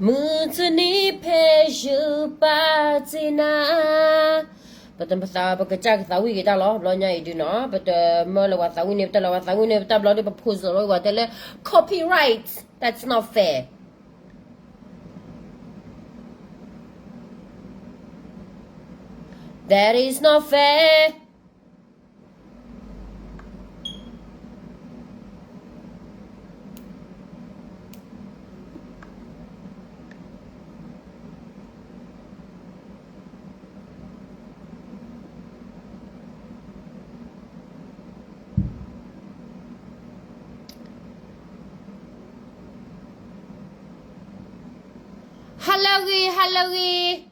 မုၢ်တနံၤဖဲယပာ်တ့ၢ်နၤ, ပတပသး ပကစၢ်ကသးဝံၣ်က့ၤတၢ်လီၤ. ဘျီညါအံၤဒုနီၤ ပတမၢလၢပှၤသးဝံၣ်န့ၣ် ပတၢ်လၢ ပှၤသးဝံၣ်န့ၣ် ပတၢ်ဘျီဒု ပဖိစိးလီၤဝဲတဲလၢ copyright, that's not fair, that is not fair. ဟါလၢအဂ့ၤ ဟါလၢအဂ့ၤ.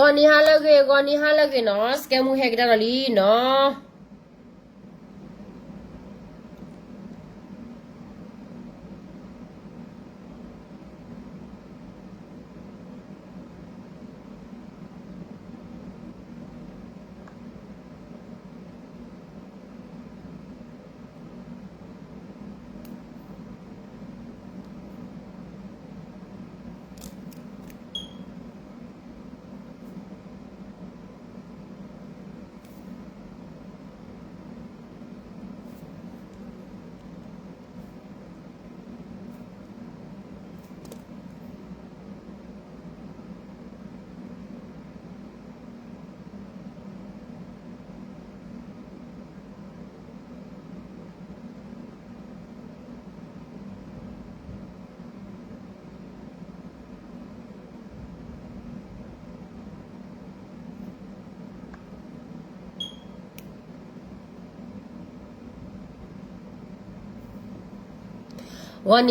ဂီၤနံၤဟါလၢအဂ့ၤ ဂီၤနံၤဟါလၢအဂ့ၤနီၤ စကဲမူဟဲကဒါဒီးလံနီၤ. ဂီၤနံ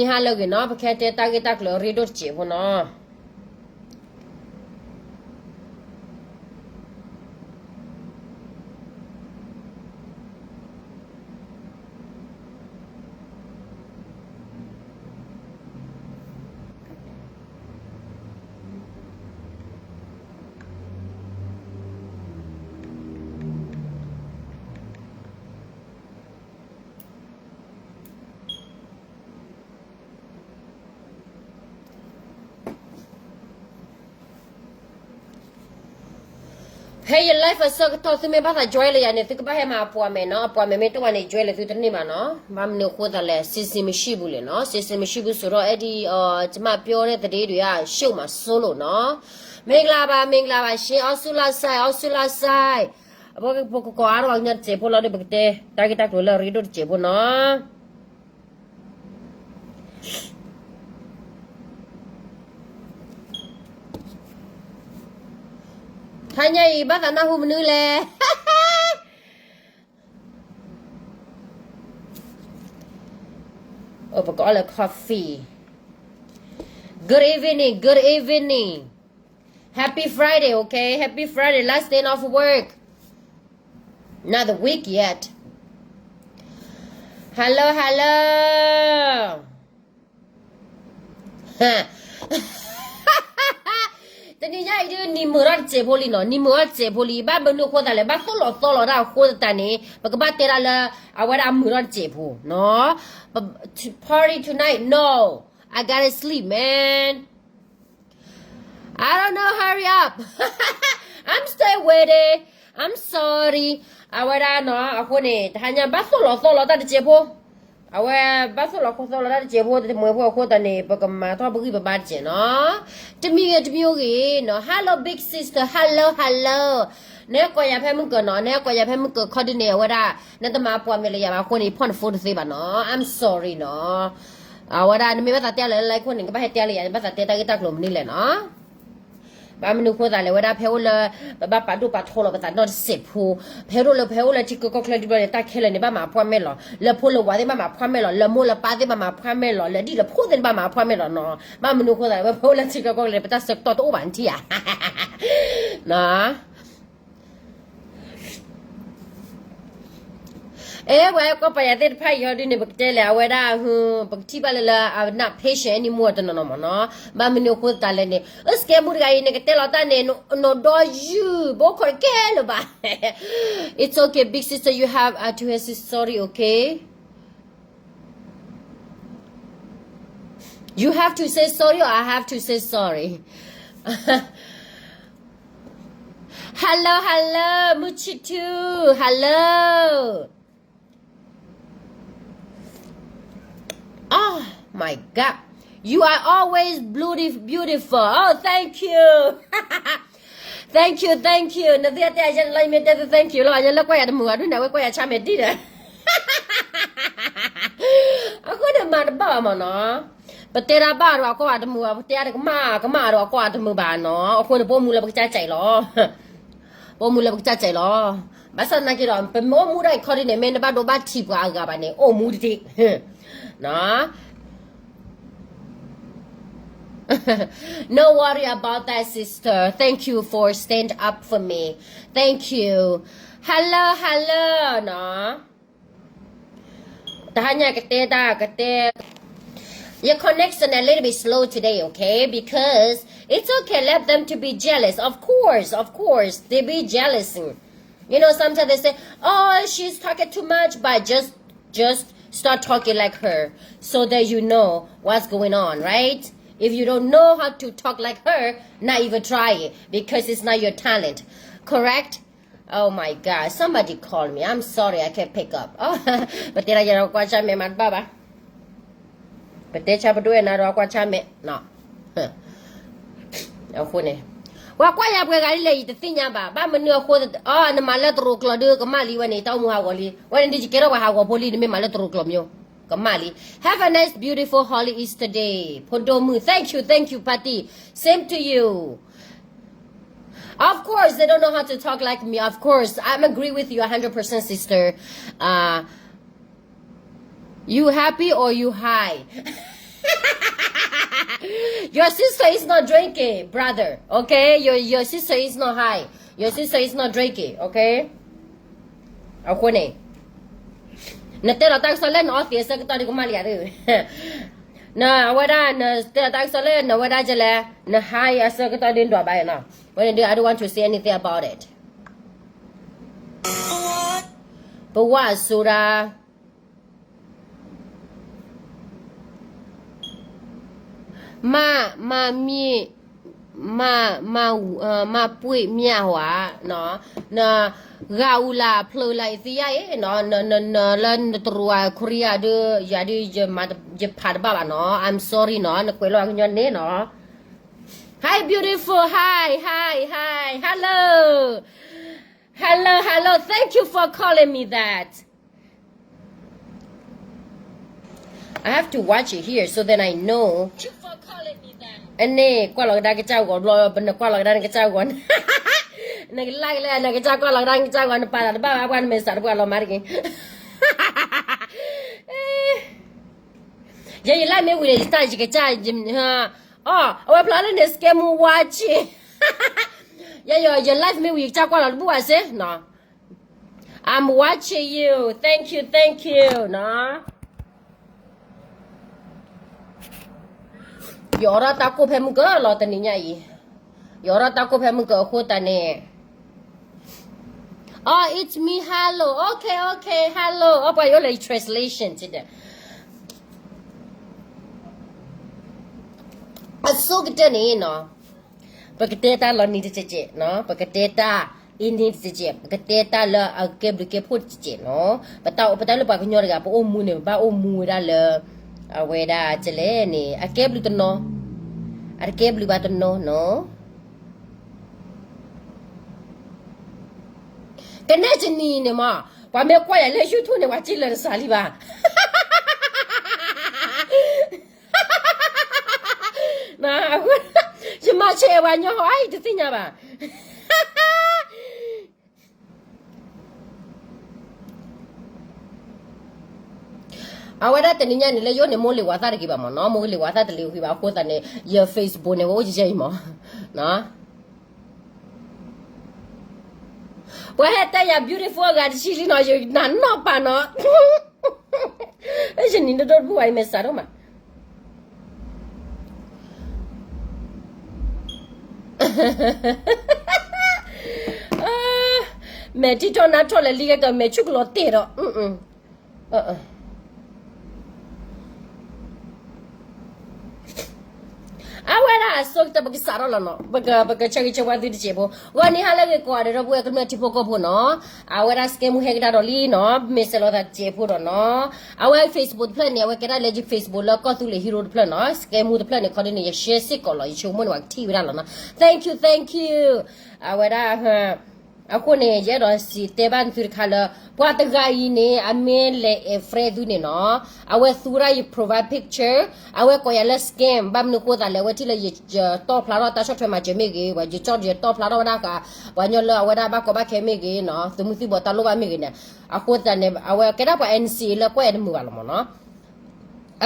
ၤဟါလၢအဂ့ၤနီၤ ပကဟဲတဲတၢ်ဂ့ၢ်တၢ်ကျိၤအရ့ဒိၣ်တစဲးဖိနီၤ. ဖဲယ live အဆၢကတီၢ် သုမ့ၢ်ဘၣ်သး join လၢယၤန့ၣ် သုကဘၣ်ဟဲမၤအပှၤမဲာ်နီၤ, အပှၤမဲာ်မ့ၢ်တအိၣ်ဘၣ်န့ၣ် join လၢသုတန့ၢ်ဘၣ်နီၤ. ဘၣ်မနုၤအဃိသတးလဲၣ်, စံးစံးမံၣ်စံၣ်ဘူၣ်လဲၣ်နီၤ, စံးစံးမံၣ်စံၣ်ဘူၣ် ဆိုတော့ အဲ့ဒီ အ ကျွန်မပြောတဲ့သတင်းတွေက ရှုပ်မှာစိုးလို့နော်. မင်္ဂလာပါ, မင်္ဂလာပါရှင်, အီစူလာဆိုင်, အီစူလာဆိုင်. အဘိ ပကကိးအါထီၣ်ဘၣ်ကညီတစဲးဖိလီၤဒီး ပကတဲ တၢ်ဂ့ၢ်တၢ်ကျိၤလၢအရ့ဒိၣ်တစဲးဖိနီၤ. ထါညါအံၤ ဘၣ်သးနၢ်ဟူမနုၤလဲၣ်. အိၣ် ပကအီၣ်လၢ coffee. Good evening, good evening. Happy Friday, okay? Happy Friday, last day of work. Not the week yet. Hello, hello. တနံၤညါအံၤဒုး နံၤမုာ်ထီၣ်တစဲးဖိလံနီၤ, နံၤမုာ်ထီၣ်တစဲးဖိလံ, ဘၣ်မနုၤအဃိသတးလဲၣ်, ဘၣ်သိၣ်လီၤသီလီၤတၢ်အဃိသတးန့ၣ် ပကဘၣ်တဲဒၣ်လၢ အဝဲဒၣ်မုာ်ထီၣ်တစဲးဖိနီၤ. Party tonight, no, I gotta sleep, man. I don't know, hurry up. I'm still waiting. I'm sorry. အဝဲဒၣ်နီၤ, အဃိန့ၣ် တဟါညါဘၣ်သိၣ်လီၤသီလီၤတၢ်တစဲးဖိ, အဝဲဘၣ်သိၣ်လီၤသီလီၤတၢ်တစဲးဖိ တမှဲၤဖိအဃိသတးန့ၣ် ပကမၤထီၣ်ပဂံၢ်ပဘါတစဲးနီၤ. တမံၤဂ့ၤတမံၤဂ့ၤနီၤ, hello big sister, hello hello. နဟဲကိးယၤဖဲမုၢ်ကၢၤနီၤ, နဟဲကိးယၤဖဲမုၢ်ကၢၤခီဒုးန့ၣ် အဝဲဒၣ် နတမၤပှၤမဲာ်လၢယၤဘၣ်အဃိန့ၣ် ယဖီၣ်နဖိတသ့ဘၣ်နီၤ, I'm sorry နီၤ. အဝဲဒၣ်နမ့ၢ်ဘၣ်သးတဲလၢ like ခိၣ်န့ၣ် ကဘၣ်ဟဲတဲလၢယၤ, နဘၣ်သးတဲတၢ်ဂ့ၢ်တၢ်ကျိၤမနုၤလဲၣ်နီၤ. ဘၣ်မနုၤအဃိသတးလဲၣ်, ဝဲဒၣ်ဖဲအိၣ်လၢ ပဘၣ်ပာ်ဒိၣ်ပာ်ထီလီၤပသးနီတစဲးဖိ, ဖဲဒိၣ်လၢ ဖဲအိၣ်လၢထံကီၢ်ကီၢ်ချၢဒ်ဘျီန့ၣ် တၢ်ခဲလၢာ်န့ၣ် ဘၣ်မၤအပှၤမဲာ်လီၤ, လၢဖိလၢဝၤသ့ၣ်ဘၣ်မၤအပှၤမဲာ်လီၤ, လၢမိၢ်လၢပၢ်သ့ၣ်ဘၣ်မၤအပှၤမဲာ်လီၤ, လၢဒံၣ်လၢဖိသ့ၣ်ဘၣ်မၤအပှၤမဲာ်လီၤနီၤ. ဘၣ်မနုၤအဃိသတးလဲၣ်, ဝဲဖဲအိၣ်လၢထံကီၢ်ကီၢ်ချၢန့ၣ် ပတၢ်ဆၢကတီၢ်တအိၣ်ဘၣ်နထံၣ်ဧါ နီၤ. အဲ ပှၤဟဲကွၢ်ပှၤယၤသ့ၣ်တဖၣ်အံၤဟီဒုန့ၣ် ပကတဲလဲၣ် အဝဲဒၣ် ပကထံၣ်ဘၣ်လၢလၢ I'm not patient anymore တနီၤနီၤမ့ၢ်နီၤ. ဘၣ်မနုၤအဃိသတးလဲၣ်န့ၣ် အစကဲမူတဂၤအံၤ နကတဲလီၤတၢ်န့ၣ် နီၢ်ဒီယုၢ် ဘိခိၣ်တကဲလၢၤဘၣ်. It's okay, big sister, you have uh, to say sorry, okay? You have to say sorry or I have to say sorry? Hello, hello, Muchitu, hello. Oh my God. You are always beauti- beautiful. Oh, thank you. Thank you, thank you. နသ့ၣ်တဲယဲလၢယမ့ၢ်တဲ thank you လီၤ ယဲလၢကွၢ်ယၤတမုာ်ဘၣ်ဒုးန့ၣ် အဝဲကွၢ်ယၤဆါမဲာ်ဒ်ဒီး အဃိန့ၣ်မၤတဘၣ်ဘၣ်မ့ၢ်နီၤ. ပတဲတၢ်ဘၣ်ဒီးအကွၢ်အတမုာ်ဘၣ်, ပတဲတၢ်ကမၣ်ကမၣ်ဒီးအကွၢ်အတမုာ်ဘၣ်နီၤ. အဃိန့ၣ် ပအိၣ်မူလၢပကစၢ်စဲးလီၤ. ပအိၣ်မူလၢပကစၢ်စဲးလီၤ. ဘၣ်ဆၣ်သနာ်က့ဒီး ပမ့ၢ်အိၣ်မူဒၣ်အံၤခီဒ်န့ၣ် မ့ၢ်နဘၣ်ဒိဘၣ်ထံးပှၤအဂၤဘၣ်န့ၣ် အိၣ်မူတသ့ No worry about that, sister. Thank you for stand up for me. Thank you. Hello, hello နီၤ. တဟါညါကတဲတၢ်ကတဲ Your connection a little bit slow today, okay? Because it's okay, let them to be jealous. Of course, of course, they be jealous. You know, sometimes they say, oh, she's talking too much, but just, just start talking like her so that you know what's going on, right? If you don't know how to talk like her, not even try it because it's not your talent. Correct? Oh my God, somebody call me. I'm sorry, I can't pick up. ပတဲလၢယကွၢ်ဆၢမဲာ်မးတဘၣ်ဘၣ်. ပတဲဆၢပဒိၣ်နၤဒီးကွၢ်ဆၢမဲာ်နီၤ. အဃိန့ၣ် ပှၤကွၢ်ယၤပှဲၤဂၤလံလဲၣ် ယတသ့ၣ်ညါဘၣ်. ဘၣ်မနုၤအဃိ အီ နမၤလၢတရူးကျိာ်ဒုးကမၣ်လံဝဲန့ၣ် တၢ်အိၣ်မူဟးဂီၤလံ. ဝဲန့ၣ်ဒုးယကဲထီၣ်ပှၤဟးဂီၤဖိလံ နမ့ၢ်မၤလၢတရူးကျိာ်မ့ၢ် ကမၣ်လံ. Have a nice beautiful holy Easter day ဖိဒိၣ်မုၣ်. Thank you, thank you, Patty. Same to you. Of course, they don't know how to talk like me. Of course, I'm agree with you a hundred percent, sister. Uh, you happy or you high? Your sister is not drinking, brother. Okay, your your sister is not high. Your sister is not drinking. Okay. အဃိန့ၣ် နတဲလီၤတၢ်ကစီၣ်လၢနအီသံးအဆၢကတီၢ်ဒုးကမၣ်လံယၤသ့ၣ်. နအဝဲဒၣ် နတဲလီၤတၢ်ကစီၣ်လၢနဝဲဒၣ်ကလဲၣ်, နဟါအံၤအဆၢကတီၢ်ဒုးဒွးဘၣ်နီၤ. ဝဲန့ၣ်ဒုး I don't want to say anything about it. ပဝါအစိဒၣ် မ မ မ မ မ ပှ့ၤမၠၣ်ဝါ န ဂၤအူလၢ်ဖျိလၢအသံယါအံၤ န န န လၢနတရူးအခိရံယါဒုး ယၤဒုး ယဖးတဘၣ်ဘၣ်နီၤ. I'm sorry နီၤ, နကွဲးလီၤအကညီန့ၣ်နီၤ. Hi beautiful, hi, hi, hi, hello, hello, hello, thank you for calling me that. I have to watch it here so then I know. အန့ၣ် ကွၢ်လီၤကဒါကစၢ်ဂီၤဘျီ ပနကွၢ်လီၤကဒါနကစၢ်ဂီၤ နကလၢ်ကလဲၣ် နကစၢ်ကွၢ်လီၤကဒါနကစၢ်ဂီၤ နပာ်သးတဘၣ်ဘၣ် ပှၤနမဲာ်စးတပှၤလီၤမးတက့ၢ်. ယဲယလၢ်မ့ၢ်ဝံၤန့ၣ် ယတၢ်ယကစၢ် အီ အဝဲဖျါလၢန့ၣ် စကဲမူဝါဆ့ ယဲယ ယ live မ့ၢ်ဝံၤ ယကစၢ်ကွၢ်လီၤတဘူၣ်ဘၣ်စ့နီၤ. I'm watching you. Thank you, thank you နီၤ. ယအိးထီၣ်တၢ်ကိၢ်ဖဲမုၢ်ကၢလီၤတနံၤညါအံၤ. ယအိးထီၣ်တၢ်ကိၢ်ဖဲမုၢ်ကၢအဃိသတးန့ၣ် Oh, it's me. Hello. Okay, okay. Hello. အီ ပှၤယအိၣ်လၢ translation စ့ဒီး အဆိကတၢၢ်န့ၣ်နီၤ ပကတဲတၢ်လီၤနံၤတစဲးစဲးနီၤ, ပကတဲတၢ်အံၤနံၤတစဲးစဲး, ပကတဲတၢ်လၢအကဲဘျုးကဲဖှိၣ်တစဲးစဲးနီၤ. ပတၢ် ပတၢ်လၢပှၤကညီတဂၤ ပအိၣ်မူန့ၣ် ပဘၣ်အိၣ်မူဝဲဒၣ်လၢ အဝဲဒၣ်ကလဲၣ်န့ၣ် အကဲဘျုးတနီၤ, အတကဲဘျုးဘၣ်တနီၤနီၤ. ကနဲၣ်တနံၤန့ၣ်မး, ပှၤမ့ၢ်ကွၢ်ယၤလၢ YouTube န့ၣ် ပှၤစံးလၢာ်တစှၤလံဘၣ်. ယမၤဆဲးပှၤညီဟီအံၤတသ့ၣ်ညါဘၣ်. အဝဲဒၣ်တနံၤညါန့ၣ် လၢယအိၣ်န့ၣ် မိၢ်လံၤဝၤသၣ်တဂ့ၤဘၣ်မးနီၤ, မိၢ်လံၤဝၤသၣ်တလံၤဂ့ၤဘၣ်အဃိသတးန့ၣ် ယ Facebook န့ၣ် ဝဲအိၣ်ကဲအံၤမး. ပှၤဟဲတဲယၤ beautiful အဂၤတဆံလံနီၤ, ယနးနီၢ်ပာ်နီၤ, ယနံၤဒိၣ်ဒိၣ်တပူၤဝဲ ယမဲာ်ဆှးဒိၣ်မး မဲာ်ထံထီၣ်နါထီၣ်လဲၤလံကဲက မဲာ်ဆူၣ်ကလီၤတဲာ်ဒီး အဝဲဒၣ်အဆိကတၢၢ် ပကစးထီၣ်လီၤနီၤ, ပကဆၢဂ့ၤဆၢဝါသုတစဲးဖိ, ဂီၤနံၤဟါလၢအဂ့ၤကိးဂၤဒဲး ဒီပုၢ်ဝဲၢ်ကမျၢၢ်ထံဖိကီၢ်ဖိနီၤ, အဝဲဒၣ် scam ဟဲကဒါဒီးလံနီၤ, မ့ၢ်ဆဲးလီၤသးတစဲးဖိဒီးနီၤ, အဝဲ Facebook တဖျၢၣ်န့ၣ် အဝဲကဲဒၣ်လၢယ Facebook လၢကီၢ်သူလ့ၤ hero တဖျၢၣ်နီၤ, scam တဖျၢၣ်န့ၣ် ခီဒ်န့ၣ် ယ share စ့ၢ်ကီးလီၤ, ယဆိကမိၣ်န့ၣ် ပှၤကထံၣ်ဝဲဒၣ်လီၤနီၤ, thank you, thank you, အဝဲဒၣ် အဃိန့ၣ် ယအဲၣ်ဒိးစံးတဲဘၣ်နသုတခါလၢ ပှၤတဂၤအံၤန့ၣ် အမ့ၢ်လဲၤ add friend သုန့ၣ်နီၤ, အဝဲသူဝဲဒၣ်ယ profile picture, အဝဲကိးယၤလၢ scam, ဘၣ်မနုၤဃိသးလဲၣ်, အဝဲထံၣ်လၢယတီၣ်ဖျါထီၣ်တၢ်ဆီၣ်ထွဲမၤစၢၤမ့ၢ်ဂ့ၤ, ယတီၣ်ဖျါထီၣ်ဝဲဒၣ်ဃး ပှၤကညီလၢအဝဲဒၣ်ဘၣ်ကီဘၣ်ခဲမ့ၢ်ဂ့ၤနီၤ, သုးမုၢ်သံၣ်ဘီတၢ်လိၣ်ဘၣ်မ့ၢ်ဂ့ၤန့ၣ်, အဃိသတးန့ၣ် အဝဲကဲဒၣ်ပှၤ NCA လၢကွၢ်အဲၣ်တမုာ်ဘၣ်လီၤမ့ၢ်နီၤ,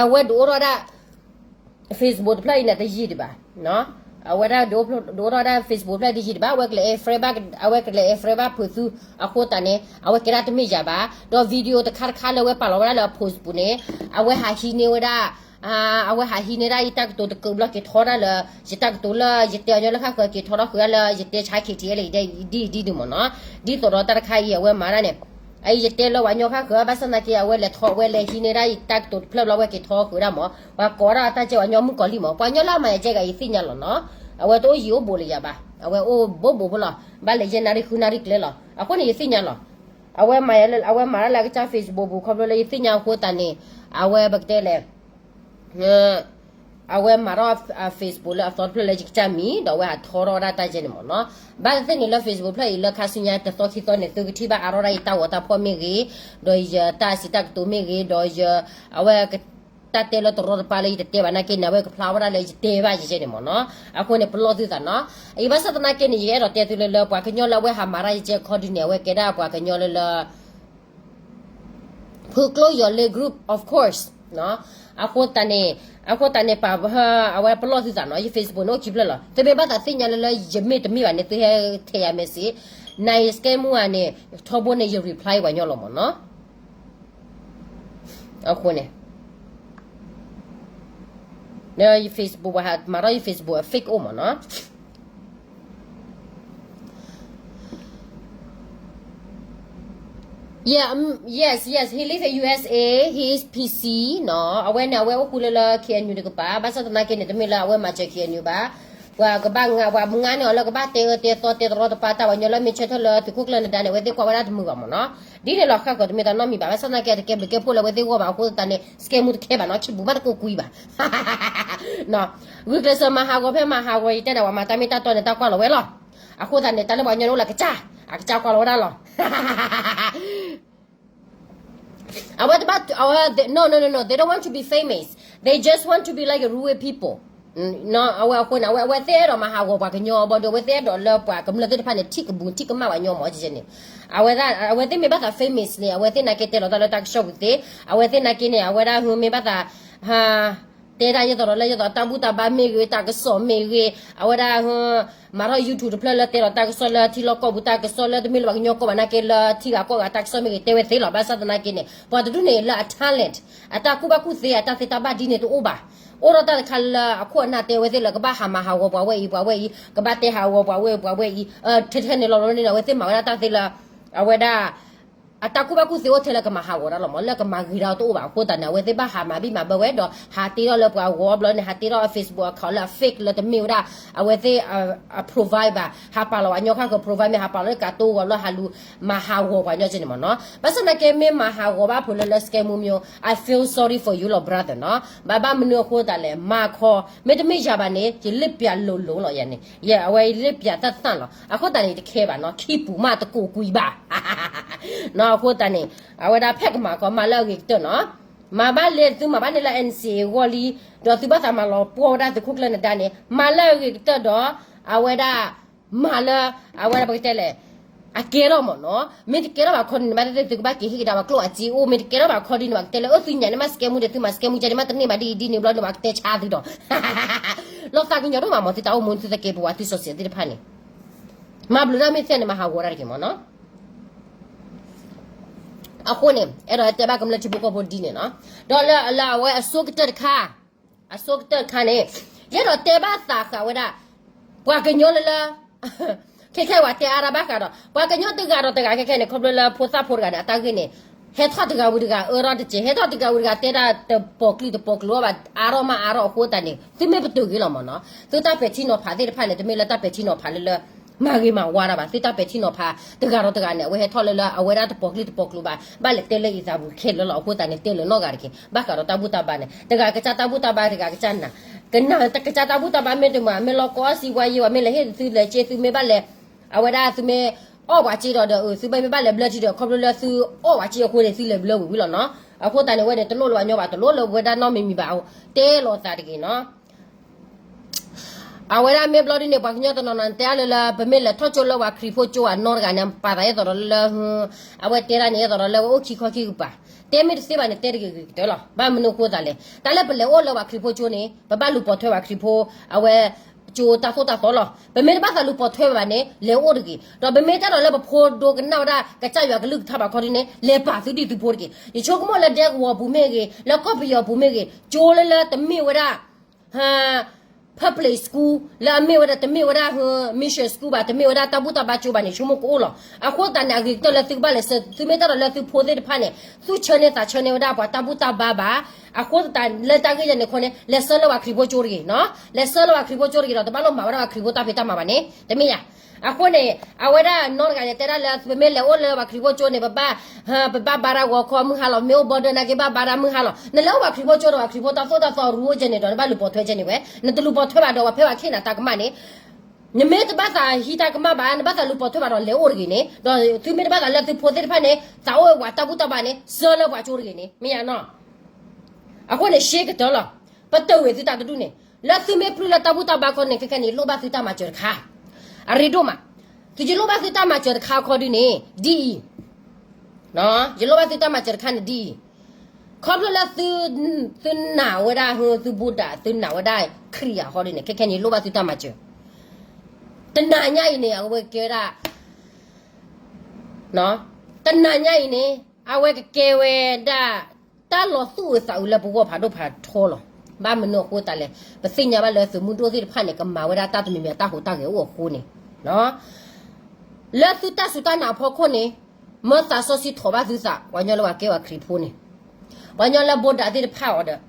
အဝဲဒုးအိၣ်ထီၣ်ဒၣ် Facebook တဖျၢၣ်အံၤန့ၣ် တယံာ်ဒံးဘၣ်, အဝဲဒၣ်ဒုးအိၣ်ထီၣ်ဒၣ် Facebook တဖျၢၣ်တယံာ်ဒံးဘၣ်, အဝဲကလဲၤ add friend ဘၣ်, အဝဲကလဲၤ add friend ဘၣ်ဖုးသု, အဃိသတးန့ၣ် အဝဲကဲဒၣ်တမ့ၢ်ယၤဘၣ်, ဒီး video တခါတခါလၢအဝဲပာ်လီၤဝဲဒၣ်လၢအ post ပူၤန့ၣ်, အဝဲဟးဟံးန့ၢ်ဝဲဒၣ် အဝဲဟးဟံးန့ၢ်ဒၣ်ယတၢ်ကတိၤတကးဘျီက့ၤထီဒၣ်လၢ ယတၢ်ကတိၤလၢယတဲအီၤညီလၢဃၣ်ဃၢၤက့ၤထီထီၣ်ဃုာ်ဒၣ်လၢယတဲဆါ KTLA ဒ်ဒ်ဒ်မ့ၢ်နီၤ, ဒ်သိးဒီးတၢ်တခါအံၤ အဝဲမၤဒၣ်န့ၣ် အအံၤယတဲလၢပှၤကညီဃၣ်ဃၢၤ ဘၣ်ဆၣ်သနာ်က့ အဝဲလဲၤထီၣ်ဝဲလဲၤဟံးန့ၢ်ဒၣ်ယတၢ်ကတိၤတဖျၢၣ်ဘျီဝဲက့ၤထီဃုာ်ဒၣ်မ့ၢ် ပှၤကိးဒၣ်တၢ်ကဲပှၤကညီမုၣ်ကီၤလံၢ်မ့ၢ် ပှၤကညီလၢအမၤယၤကဲဂၤ ယသ့ၣ်ညါလီၤနီၤ, အဝဲတအိၣ်ယံၤအိၣ်ဘူးလၢယၤဘၣ်, အဝဲအိၣ်ဘူးဘူးဖိလီၤ, ဘၣ်လဲၤယဲၢ်နၣ်ရံၣ်ဃုနၣ်ရံၣ်ကျဲလီၤ, အဃိန့ၣ် ယသ့ၣ်ညါလီၤ, အဝဲမၤလၢ အဝဲမၤဒၣ်လၢအကစၢ် Facebook ပူၤ ခီဖျိလၢယသ့ၣ်ညါအဃိသတးန့ၣ် အဝဲပကတဲလဲၣ် အဝဲမၤထီၣ် Facebook လၢအသီတဖျၢၣ်လၢယကစၢ်မံၤ ဒီးအဝဲဟးထီထီၣ်ဝဲဒၣ်တၢ်ကဲန့ၣ်မ့ၢ်နီၤ, ဘၣ်သ့ၣ်သ့ၣ်န့ၣ်လၢ Facebook တဖျၢၣ်အံၤ လၢခါဆူညါတသီခံသီန့ၣ် သုကထံၣ်ဘၣ်အါထီၣ်ဒၣ်ယတၢ်ဂီၤတၢ်ဖီၣ်မ့ၢ်ဂ့ၤ, ဒီးယတၢ်စံးတၢ်ကတိၤမ့ၢ်ဂ့ၤ, ဒီးယ အဝဲ တၢ်တဲလၢတရီတပါလၢယတတဲဘၣ်နာ်က့န့ၣ် အဝဲကဖျါဝဲဒၣ်လၢယတဲဘၣ်ယကဲန့ၣ်မ့ၢ်နီၤ, အဃိန့ၣ် ပလီၢ်သုသးနီၤ, အံၤဘၣ်ဆၣ်သနာ်က့န့ၣ် ယအဲၣ်ဒိးတဲသုလၢလၢပှၤကညီလၢအဝဲဟးမၤတၢ်ယကဲခီဒုန့ၣ် အဝဲကဲဒၣ်ပှၤကညီလၢလၢ ဖုကျိယီၤလၢ group, of course, အဃိသတးန့ၣ်, အဃိသတးန့ၣ် ပာ် အဝဲပလီၢ်သုသးနီၤ, ယ Facebook န့ၣ်အိၣ်ခံဖျၢၣ်လီၤ, သုမ့ၢ်ဘၣ်သးသ့ၣ်ညါလၢလၢယမ့ၢ်တမ့ၢ်ဘၣ်န့ၣ် သုဟဲထဲယၤ message, န scam မူဧါန့ၣ် ထီဘိန့ၣ် ယ reply ပှၤညီလီၤမ့ၢ်နီၤ, အဃိန့ၣ် ယ Facebook ပှၤဟးမၤထီၣ်ယ Facebook အ fake အိၣ်မ့ၢ်နီၤ. Yeah, um, yes, yes, he live in U S A, he is P C, နီၤ, အဝဲန့ၣ် အဝဲအိၣ်ဃူလၢလၢ K N U တကပၤ, ဘၣ်ဆၣ်သနာ်က့န့ၣ် တမ့ၢ်လၢအဝဲမၤစၢၤ K N U ဘၣ်, ပှၤကဘၣ်ငါ ပှၤမုၢ်ငါန့ၣ်အီၤလၢကဘၣ်တဲအၢတဲသီတဲတရီတပါတၢ် ပှၤကညီလၢမ့ၢ်ဆၢထၢၣ်လၢသုးခိၣ်ကျၢၢ်နဒါန့ၣ် အဝဲသ့ၣ်ကွၢ်ဝဲဒၣ်တမုာ်ဘၣ်မ့ၢ်နီၤ, ဒ်န့ၣ်လီၤ ဃၣ်ဃၢၤတမ့ၢ်တၢ်နီတမံၤဘၣ်, ဘၣ်ဆၣ်သနာ်က့ တကဲဘျုးကဲဖှိၣ်လၢအဝဲသ့ၣ်ဂီၢ်ဘၣ်အဃိသတးန့ၣ် scam မူတခဲဘၣ်နီၤ, ခံပူၤမးတကိးကွံဘၣ် ဂုာ်ကျဲးစၢးမၤဟးဂီၤဖဲမၤဟးဂီၤ ယတဲဒၣ်ပှၤမၤတၢ်မ့ၢ်တၢ်တီန့ၣ် တၢ်ကွၢ်လီၤဝဲလီၤ, အဃိသတးန့ၣ် တၢ်လၢပှၤကညီန့ၣ်အိၣ်လၢကစၢ်, အကစၢ်ကွၢ်လီၤဝဲဒၣ်လီၤ အဝဲတဘၣ် အဝဲ no, no, no, no, they don't want to be famous, they just want to be like a rude people, အဝဲအဃိန့ၣ် အဝဲ အဝဲသ့ၣ်အဲၣ်ဒိးမၤဟးဂီၤပှၤကညီဘၣ်ဒီး အဝဲသ့ၣ်အဲၣ်ဒိးလၢပှၤကမျၢၢ်သ့ၣ်တဖၣ်န့ၣ် ထံၣ်ကဘူးထံၣ်ကမၣ်ပှၤကညီမ့ၢ် ကဲန့ၣ်, အဝဲ အဝဲသ့ၣ်မ့ၢ်ဘၣ်သး famous န့ၣ် အဝဲသ့ၣ်နာ်က့တဲလီၤတၢ်လၢတၢ်ကစီၣ်ပူၤသ့, အဝဲသ့ၣ်နာ်က့န့ၣ် အဝဲဒၣ်မ့ၢ်ဘၣ်သး တဲတၢ်ယဲသိးဒီးလၢယဲသိးတၢ်ဘူၣ်တၢ်ဘါမ့ၢ်ဂ့ၤ တၢ်ကစီၣ်မ့ၢ်ဂ့ၤ အဝဲဒၣ် မၤထီၣ် YouTube တဖျၢၣ်လၢတဲလီၤတၢ်ကစီၣ်လၢထံလီၢ်ကီၢ်ပူၤတၢ်ကစီၣ်လၢတမ့ၢ်လၢပှၤကညီကီၢ်ဘၣ်နာ်က့လၢထံဂၤကီၢ်ဂၤတၢ်ကစီၣ်မ့ၢ်ဂ့ၤ တဲဝဲသ့လီၤ, ဘၣ်ဆၣ်သနာ်က့န့ၣ် ပှၤတဒူၣ်န့ၣ်လၢအ talent အတၢ်ကူၣ်ဘၣ်ကူၣ်သ့ အတၢ်သ့တၢ်ဘၣ်ဒ်န့ၣ်တအိၣ်ဘၣ်, အိၣ်ဒီးတၢ်တခါလၢအခိၣ်အနၢ်တဲဝဲသ့ၣ်လၢကဘၣ်ဟးမၤဟးဂီၤပှၤဝဲအံၤ ပှၤဝဲအံၤ ကဘၣ်တဲဟးဂီၤပှၤဝဲအံၤ ပှၤဝဲအံၤ, ထဲထဲန့ၣ်လီၤလီၤန့ၣ် အဝဲသ့ၣ်မၤဝဲဒၣ်တၢ်သ့လၢ အဝဲဒၣ် အတၢ်ကူၣ်ဘၣ်ကူၣ်သ့အိၣ်ထဲလၢကမၤဟးဂီၤတၢ်လီၤမ့ၢ် လၢကမၤဂ့ၤတၢ်တအိၣ်ဘၣ်အဃိသတးန့ၣ် အဝဲသ့ၣ်ဘၣ်ဟးမၤဘံၣ်မၤဘၢဝဲဒီး ဟးတ့ထီၣ်လၢပှၤဂီၤဘျီန့ၣ် ဟးတ့ထီၣ်အ Facebook account လၢအ fake လၢတမ့ၢ်ဝဲဒၣ် အဝဲသ့ၣ်အ profile ဘၣ် ဟးပာ်လီၤပှၤကညီခါဃၢၤ profile မ့ၢ်ဟးပာ်လီၤလၢကးတိၤဂီၤလၢဟးလူၤမၤဟးဂီၤပှၤကညီကဲန့ၣ်မ့ၢ်နီၤ ဘၣ်ဆၣ်သနာ်က့မ့ၢ်မၤဟးဂီၤဘၣ်ဖိလၢလၢ scam မူမ့ၢ် I feel sorry for you လီၤ brother နီၤ ဘၣ်ဘၣ်မနုၤအဃိသတးလဲၣ် မၤခီ မ့တမ့ၢ်ယၤဘၣ်န့ၣ် ယလ့ၣ်ပျးလိၤလိၤလီၤယၤန့ၣ် ယဲ အဝဲယလ့ၣ်ပျးသၣ်သၣ်လီၤ အဃိသတးန့ၣ် ယတခဲဘၣ်နီၤ ခံပူၤမးတကိးကွံာ်ဘၣ် နီၤ အဃိသတးန့ၣ် အဝဲဒၣ်ဖဲကမၤခီ မၤလၢအဂ့ၤကတၢၢ်နီၤ မၤဘၣ်လဲၣ် သုမၤဘၣ်န့ၣ်လၢ NCA အဂီၢ်လံ ဒီးသုဘၣ်သးမၤလီၤပှီၢ်ဝဲဒၣ်သုးခိၣ်ကျၢၢ်နဒါန့ၣ် မၤလၢအဂ့ၤကတၢၢ်ဒီး အဝဲဒၣ် မၤလၢ အဝဲဒၣ်ပကတဲလဲၣ် အကဲထီၣ်မ့ၢ်နီၤ မ့ၢ်တကဲထီၣ်ဘၣ်ခီဒ်န့ၣ် ဘၣ်သ့ၣ်သ့ၣ်သုကဘၣ်က့ၤဟ့ၣ်ကဒါပှၤကျိၣ်အစ့အိၣ် မ့ၢ်တကဲထီၣ်ဘၣ်ခီဒ်န့ၣ် ဘၣ်ကတဲလၢအသုညါန့ၣ် မ့ၢ် scam မူကဲန့ၣ် မ့ၢ် scam မူကဲန့ၣ် မ့ၢ်တန့ၢ်ဘၣ်ဒ်အံၤဒ်န့ၣ်ဘျီန့ၣ် ဘၣ်ကတဲဆါသုဒီး လီၤသးကညီၤဒိၣ်မးမ့ၢ်သုတၢ်အိၣ်မူန့ၣ် သုသကဲးပဝးသုစီၤစဲးသ့ၣ်တဖၣ်န့ၣ် မၤဘျုးတၢ်မ့ၢ်သ့ၣ်န့ၣ် မၤဟးဂီၤတၢ်တက့ၢ်မ့ၢ်နီၤ အဃိန့ၣ် အဲၣ်ဒိးတဲဘၣ်ကမျၢၢ်ထံဖိကီၢ်ဖိဒ်န့ၣ်နီၤ. ဒီးလၢ လၢအဝဲအဆိကတၢၢ်တခါ, အဆိကတၢၢ်တခါန့ၣ် ယအဲၣ်ဒိးတဲဘၣ်သးဃာ်ဝဲဒၣ် ပှၤကညီလၢလၢ ခဲခဲဝဲတဲအါဒၣ်ဘၣ်ဃးဒီး ပှၤကညီတဂၤဒီးတဂၤခဲခဲန့ၣ် ခီဖျိလၢဖိသၣ်ဖိတဂၤန့ၣ် အတၢ်ဂ့ၢ်န့ၣ် ဟဲထီၣ်တဂၤဝံၤတဂၤအၢထီၣ်တစဲး ဟဲထီၣ်တဂၤဝံၤတဂၤတဲဒၣ်တပိာ်ကျိၣ်တပိာ်ကျိၣ်အီၤဘၣ် အါထီၣ်မးအါထီၣ်အဃိသတးန့ၣ် သုမ့ၢ်ပတုာ်ဂ့ၤလီၤမ့ၢ်နီၤ သုတၢ်ပဲာ်ထံနီၤဖးသ့ၣ်တဖၣ်န့ၣ် တမ့ၢ်လၢတၢ်ပဲာ်ထံနီၤဖးလၢလၢ မၤဂ့ၤမၤဝါတၢ်ဘၣ် သုတၢ်ပဲာ်ထံနီၤဖး တဂၤဒီးတဂၤန့ၣ် အဝဲဟဲထီၣ်လၢလၢအဝဲဒၣ်တပိာ်ကျိၣ်တပိာ်ကျိၣ်ဘၣ် ဘၣ်လဲၤတဲလၢအံသးပူၤခဲလၢာ်လီၤ အဃိသတးန့ၣ် တဲလၢနီၢ်ဂၤတက့ၢ် ဘၣ်ဃးဒီးတၢ်ဘူၣ်တၢ်ဘါန့ၣ် တဂၤကစၢ်တၢ်ဘူၣ်တၢ်ဘါတဂၤကစၢ်နၤ ကနၣ်ကစၢ်တၢ်ဘူၣ်တၢ်ဘါမ့ၢ်တမၤ မ့ၢ်လီၤကီအီၣ်စံဝါယံၤဝဲ မ့ၢ်လဲၤဟ့ၣ်သုလဲၤက့သုမ့ၢ်ဘၣ်လဲၤ အဝဲဒၣ်သုမ့ၢ်အီၣ်ပှၤစ့ဒီးဒီး သုမ့ၢ်ဘၣ်လဲၤဘျၢထံဒီး ခီဖျိလၢသုအီၣ်ပှၤစ့အဃိန့ၣ် သုလဲၤဘျၢဝံၤဝံၤလီၤနီၤ အဃိသတးန့ၣ် အဝဲန့ၣ် တလိၣ်လၢၤဘၣ်ညီဘၣ် တလိၣ်လၢၤဝဲဒၣ်နီတမံၤမံၤဘၣ် တဲလီၤသးတဂ့ၤနီၤ အဝဲဒၣ်မ့ၢ်ဘျီဒ်န့ၣ် ပှၤကညီတနီၤနီၤတဲအါလၢလၢ ပမ့ၢ်လဲၤထီၣ်ကၠိလၢပှၤခရံာ်ဖိကၠိအနီတဂၤန့ၣ် ပာ်သးယဲသိးဒီးလၢ အဝဲတဲဒၣ်န့ၣ် ယဲသိးဒီးလၢဝဲအိၣ်ခံခီခံကပၤ တဲမ့ၢ်တသ့ဘၣ်န့ၣ် တဲတဂ့ၤဂ့ၤကတၢၢ်လီၤ ဘၣ်မနုၤအဃိသးလဲၣ် တၢ်လၢပလဲၤအိၣ်လၢပှၤခရံာ်ဖိကၠိန့ၣ် ပဘၣ်လူၤပိာ်ထွဲပှၤခရံာ်ဖိ အဝဲ ကၠိတၢ်သိၣ်တၢ်သီလီၤ ပမ့ၢ်တဘၣ်သးလူၤပိာ်ထွဲဘၣ်န့ၣ် လဲၤအိၣ်တဂ့ၤ ဒီးပမ့ၢ်တၢ်ဒီးလၢပဖိဒိကနၣ်ဝဲဒၣ် ကစၢ်ယွၤကလုၢ်ကထါဘၣ်ခီဒ်န့ၣ် လဲၤပာ်သုဒံၣ်သုဖိတဂ့ၤ ယဆိကမိၣ်လၢဒဲကဝီၤပူၤမ့ၢ်ဂ့ၤ လၢကီၢ်ပယီၤပူၤမ့ၢ်ဂ့ၤ ကၠိလၢလၢတမ့ၢ်ဝဲဒၣ် public school လၢအမ့ၢ်ဝဲဒၣ် တမ့ၢ်ဝဲဒၣ် mission school ဘၣ် တမ့ၢ်ဝဲဒၣ်တၢ်ဘူၣ်တၢ်ဘါကၠိဘၣ်န့ၣ် ဆိကမိၣ်ကအိၣ်လီၤ အဃိသတးန့ၣ် အဂ့ၤကတၢၢ်လၢသုကဘၣ်လဲၤဆှၢ သုမ့ၢ်တၢ်ဒီးလၢသုဖိသ့ၣ်တဖၣ်န့ၣ် သူၣ်ဆၢန့ၢ်သးဆၢန့ၢ်ဝဲဒၣ်ပှၤတၢ်ဘူၣ်တၢ်ဘါဘၣ် အဃိသတးလၢတၢ်ဂ့ၢ်ယဲန့ၣ်ခီန့ၣ် လဲၤဆှၢလၢပှၤခရံာ်ဖိကၠိတဂ့ၤနီၤ လဲၤဆှၢလၢပှၤခရံာ်ဖိကၠိတဂ့ၤဒီး တဘၣ်လိၣ်မၤဝဲဒၣ်ပှၤခရံာ်ဖိတၢ်ဖံးတၢ်မၤဘၣ်န့ၣ် တမ့ၢ်ယၤ အဃိန့ၣ် အဝဲဒၣ်နီတဂၤန့ၣ် တဲဒၣ်လၢ ပမ့ၢ်လဲၤအိၣ်လၢပှၤခရံာ်ဖိကၠိန့ၣ် ပဘၣ် ပဘၣ်ဘါဒၣ်ဂီၤခီမုၢ်ဟါလီၤ မ့ၢ်အိၣ်ဘီဒၢနာ်က့ဘၣ်ဘါဒၣ်မုၢ်ဟါလီၤ နလဲၤအိၣ်ပှၤခရံာ်ဖိကၠိဒီး ပှၤခရံာ်ဖိတၢ်သိၣ်တၢ်သီရူအိၣ်ကဲန့ၣ်ဒီး နဘၣ်လူၤပိာ်ထွဲကဲန့ၣ်ဝဲ နတလူၤပိာ်ထွဲဘၣ်ဒီး ပှၤဖဲပှၤခ့ၣ်နၤတၢ်ကမၣ်န့ၣ် နမ့ၢ်တဘၣ်သးဟံးတၢ်ကမၣ်ဘၣ် နဘၣ်သးလူၤပိာ်ထွဲဘၣ်ဒီးလဲၤအိၣ်တဂ့ၤန့ၣ် ဒီးသုမ့ၢ်တဘၣ်သးလၢသုဖိသ့ၣ်တဖၣ်န့ၣ် သးအိၣ်ဝဲပှၤတၢ်ဘူၣ်တၢ်ဘါန့ၣ် ဆှၢလၢပှၤကၠိတဂ့ၤန့ၣ် မ့ၢ်ယါနီၤ အဃိန့ၣ် ရှဲကတၢၢ်လီၤ. ပတုာ်ဝဲသုတၢ်တဒူၣ်န့ၣ် လၢသုမ့ၢ်ပျုၢ်လၢတၢ်ဘူၣ်တၢ်ဘါခီန့ၣ် ခဲခဲန့ၣ် ယလိၣ်ဘၣ်သုတၢ်မၤစၢၤတခါ အရ့ဒိၣ်မး သုယလိၣ်ဘၣ်သုတၢ်မၤစၢၤတခါခီဒုန့ၣ် ဒ်အံၤ ယလိၣ်ဘၣ်သုတၢ်မၤစၢၤတခါန့ၣ်ဒ်အံၤ ခီဖျိလၢ သုနာ်ဝဲဒၣ် သုဘူၣ်ဒၣ် သုနာ်ဝဲဒၣ်ခရံာ်အဃီဒုန့ၣ် ခဲခဲန့ၣ် ယလိၣ်ဘၣ်သုတၢ်မၤစၢၤ တနၤညါအံၤန့ၣ် အဝဲကဲဝဲဒၣ် တနၤညါအံၤန့ၣ် အဝဲကကဲဝဲဒၣ် တၢ်လီၤသူၣ်အုးသးအုးလၢပဂီၢ်ဖးဒိၣ်ဖးထီလီၤ. ဘၣ်မနုၤအဃိသတးလဲၣ် ပသ့ၣ်ညါဘၣ်လၢသုးမုၢ်ဒိၣ်သ့ၣ်တဖၣ်န့ၣ် ကမၤဝဲဒၣ်တၢ်တမံၤမံၤအတၢ်ဟူးတၢ်ဂဲၤအိၣ်အဃိန့ၣ် လၢသုတၢ်စူၢ်တၢ်နာ်အဖီခိၣ်န့ၣ် မၢသးစီဆှံထိးဘၣ်သုသး ပှၤကညီလၢပှၤကဲပှၤခရံာ်ဖိန့ၣ် ပှၤကညီလၢဘိဒၣ်သ့ၣ်တဖၣ်အီၤဒီး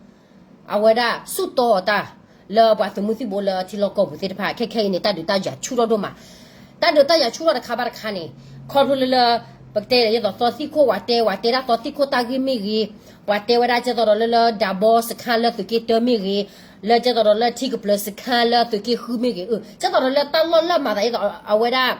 အဝဲဒၣ်ဆူၣ်တီအီၤတၢ် လၢပှၤသုးမုၢ်သံၣ်ဘိလၢထံလီၢ်ကီၢ်ပူၤသ့ၣ်တဖၣ် ခဲခဲအံၤန့ၣ် တၢ်ဒုးတၢ်ယၤဆူၣ်ထီၣ်ဒိၣ်မး တၢ်ဒုးတၢ်ယၤဆူၣ်ထီၣ်တခါဘၣ်တခါန့ၣ် ခီဖျိလၢလၢ ပကတဲဒ်သိးသီသံၣ်ခိၣ် ပှၤတဲ ပှၤတဲဒၣ်သီသံၣ်ခိၣ်တၢ်ဂ့ၢ်မ့ၢ်ဂ့ၤ ပှၤတဲဝဲဒၣ်ကဲသိးဒီးလၢလၢဒၣ်ဘီစခါလၢသုးက့တၢမ့ၢ်ဂ့ၤ လၢကဲသိးဒီးလၢထံကပျၢၤစခါလၢသုးက့ဃုမ့ၢ်ဂ့ၤ ကဲသိးဒီးလၢတၢ်လီၢ်လၢမၤသးဒ်သိး အဝဲဒၣ်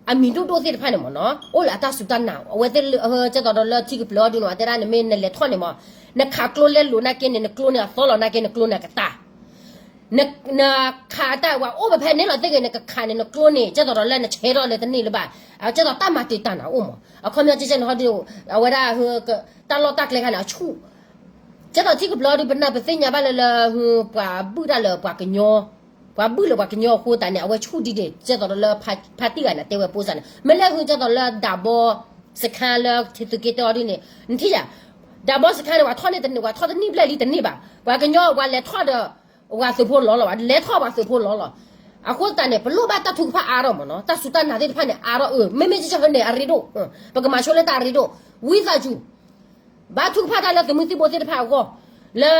အမံၤဒိၣ်ဒိၣ်သ့ၣ်တဖၣ်န့ၣ်မ့ၢ်နီၤ အိၣ်လၢအတၢ်စူၢ်တၢ်နာ် အဝဲသ့ၣ်လၢ ကဲသိးဒီးလၢထံကပျၢၤအီၤဒုန့ၣ် ပှၤတဲဒၣ်နမ့ၢ်နလဲၤထီၣ်န့ၣ်မ့ၢ် နခးကျိလဲလိာ်နာ်က့န့ၣ် နကျိန့ၣ်အသီလီၤနာ်က့န့ၣ် နကျိန့ၣ်အကတၢ် နခးတၢ်ဝဲအိၣ်ပဖဲန့ၣ်လီၤသ့ၣ်ဂ့ၤ နကခးန့ၣ် နကျိန့ၣ် ကဲသိးဒီးလၢနဆဲးထီၣ်လၢတန့ၢ်လၢၤဘၣ် ကဲသိးတၢ်မၤတံာ်တာ်နၤအိၣ်မ့ၢ် အခီပညီကဲကဲန့ၣ်ဟီဒု အဝဲဒၣ် တၢ်လီၢ်တၢ်ကျဲခါန့ၣ် အဆူၣ် ကဲသိးထံကပျၢၤအီၤဒု ပနၢ်ပသ့ၣ်ညါဘၣ်လၢလၢ ပှၤဘုၣ်တၢ်လၢပှၤကညီ ပှၤဘုၣ်လၢပှၤကညီအဃိသတးန့ၣ် အဝဲဆူၣ်ဒ်န့ၣ် ကဲသိးဒီးလၢ ဖါတံၢ်ဂၤန့ၣ် တဲဝဲပိစၢ်န့ၣ် မ့ၢ်လၢဟု ကဲသိးလၢဒၣ်ဘီစခါလၢသုးက့တၢအီၤဒုန့ၣ် နထံၣ်ယၤ ဒၣ်ဘီစခါန့ၣ် ပှၤထီၣ်န့ၢ်တန့ၢ် ပှၤထီၣ်တနံၣ်ဘျဲၣ်လံတန့ၢ်ဘၣ် ပှၤကညီ ပှၤလဲၤထီၣ်ဒီး ပှၤသုးဖိလီၤလီၤဘၣ် လဲၤထီၣ်ပှၤသုးဖိလီၤလီၤ အဃိသတးန့ၣ် ပလိၣ်ဘၣ်တၢ်ထုကဖၣ်အါထီၣ်မ့ၢ်နီၤ တၢ်စူၢ်တၢ်နာ်သ့ၣ်တဖၣ်န့ၣ် အါထီၣ်အၢ မ့မ့ၢ်ကဲကဲန့ၣ် အရ့ဒိၣ် ပကမၤဆိလၢတၢ်အရ့ဒိၣ် ဝံသးစူၤ ဘၣ်ထုကဖၣ်တၢ်လၢသုးမုၢ်သံၣ်ဘိသ့ၣ်တဖၣ်အဂီၢ် လၢ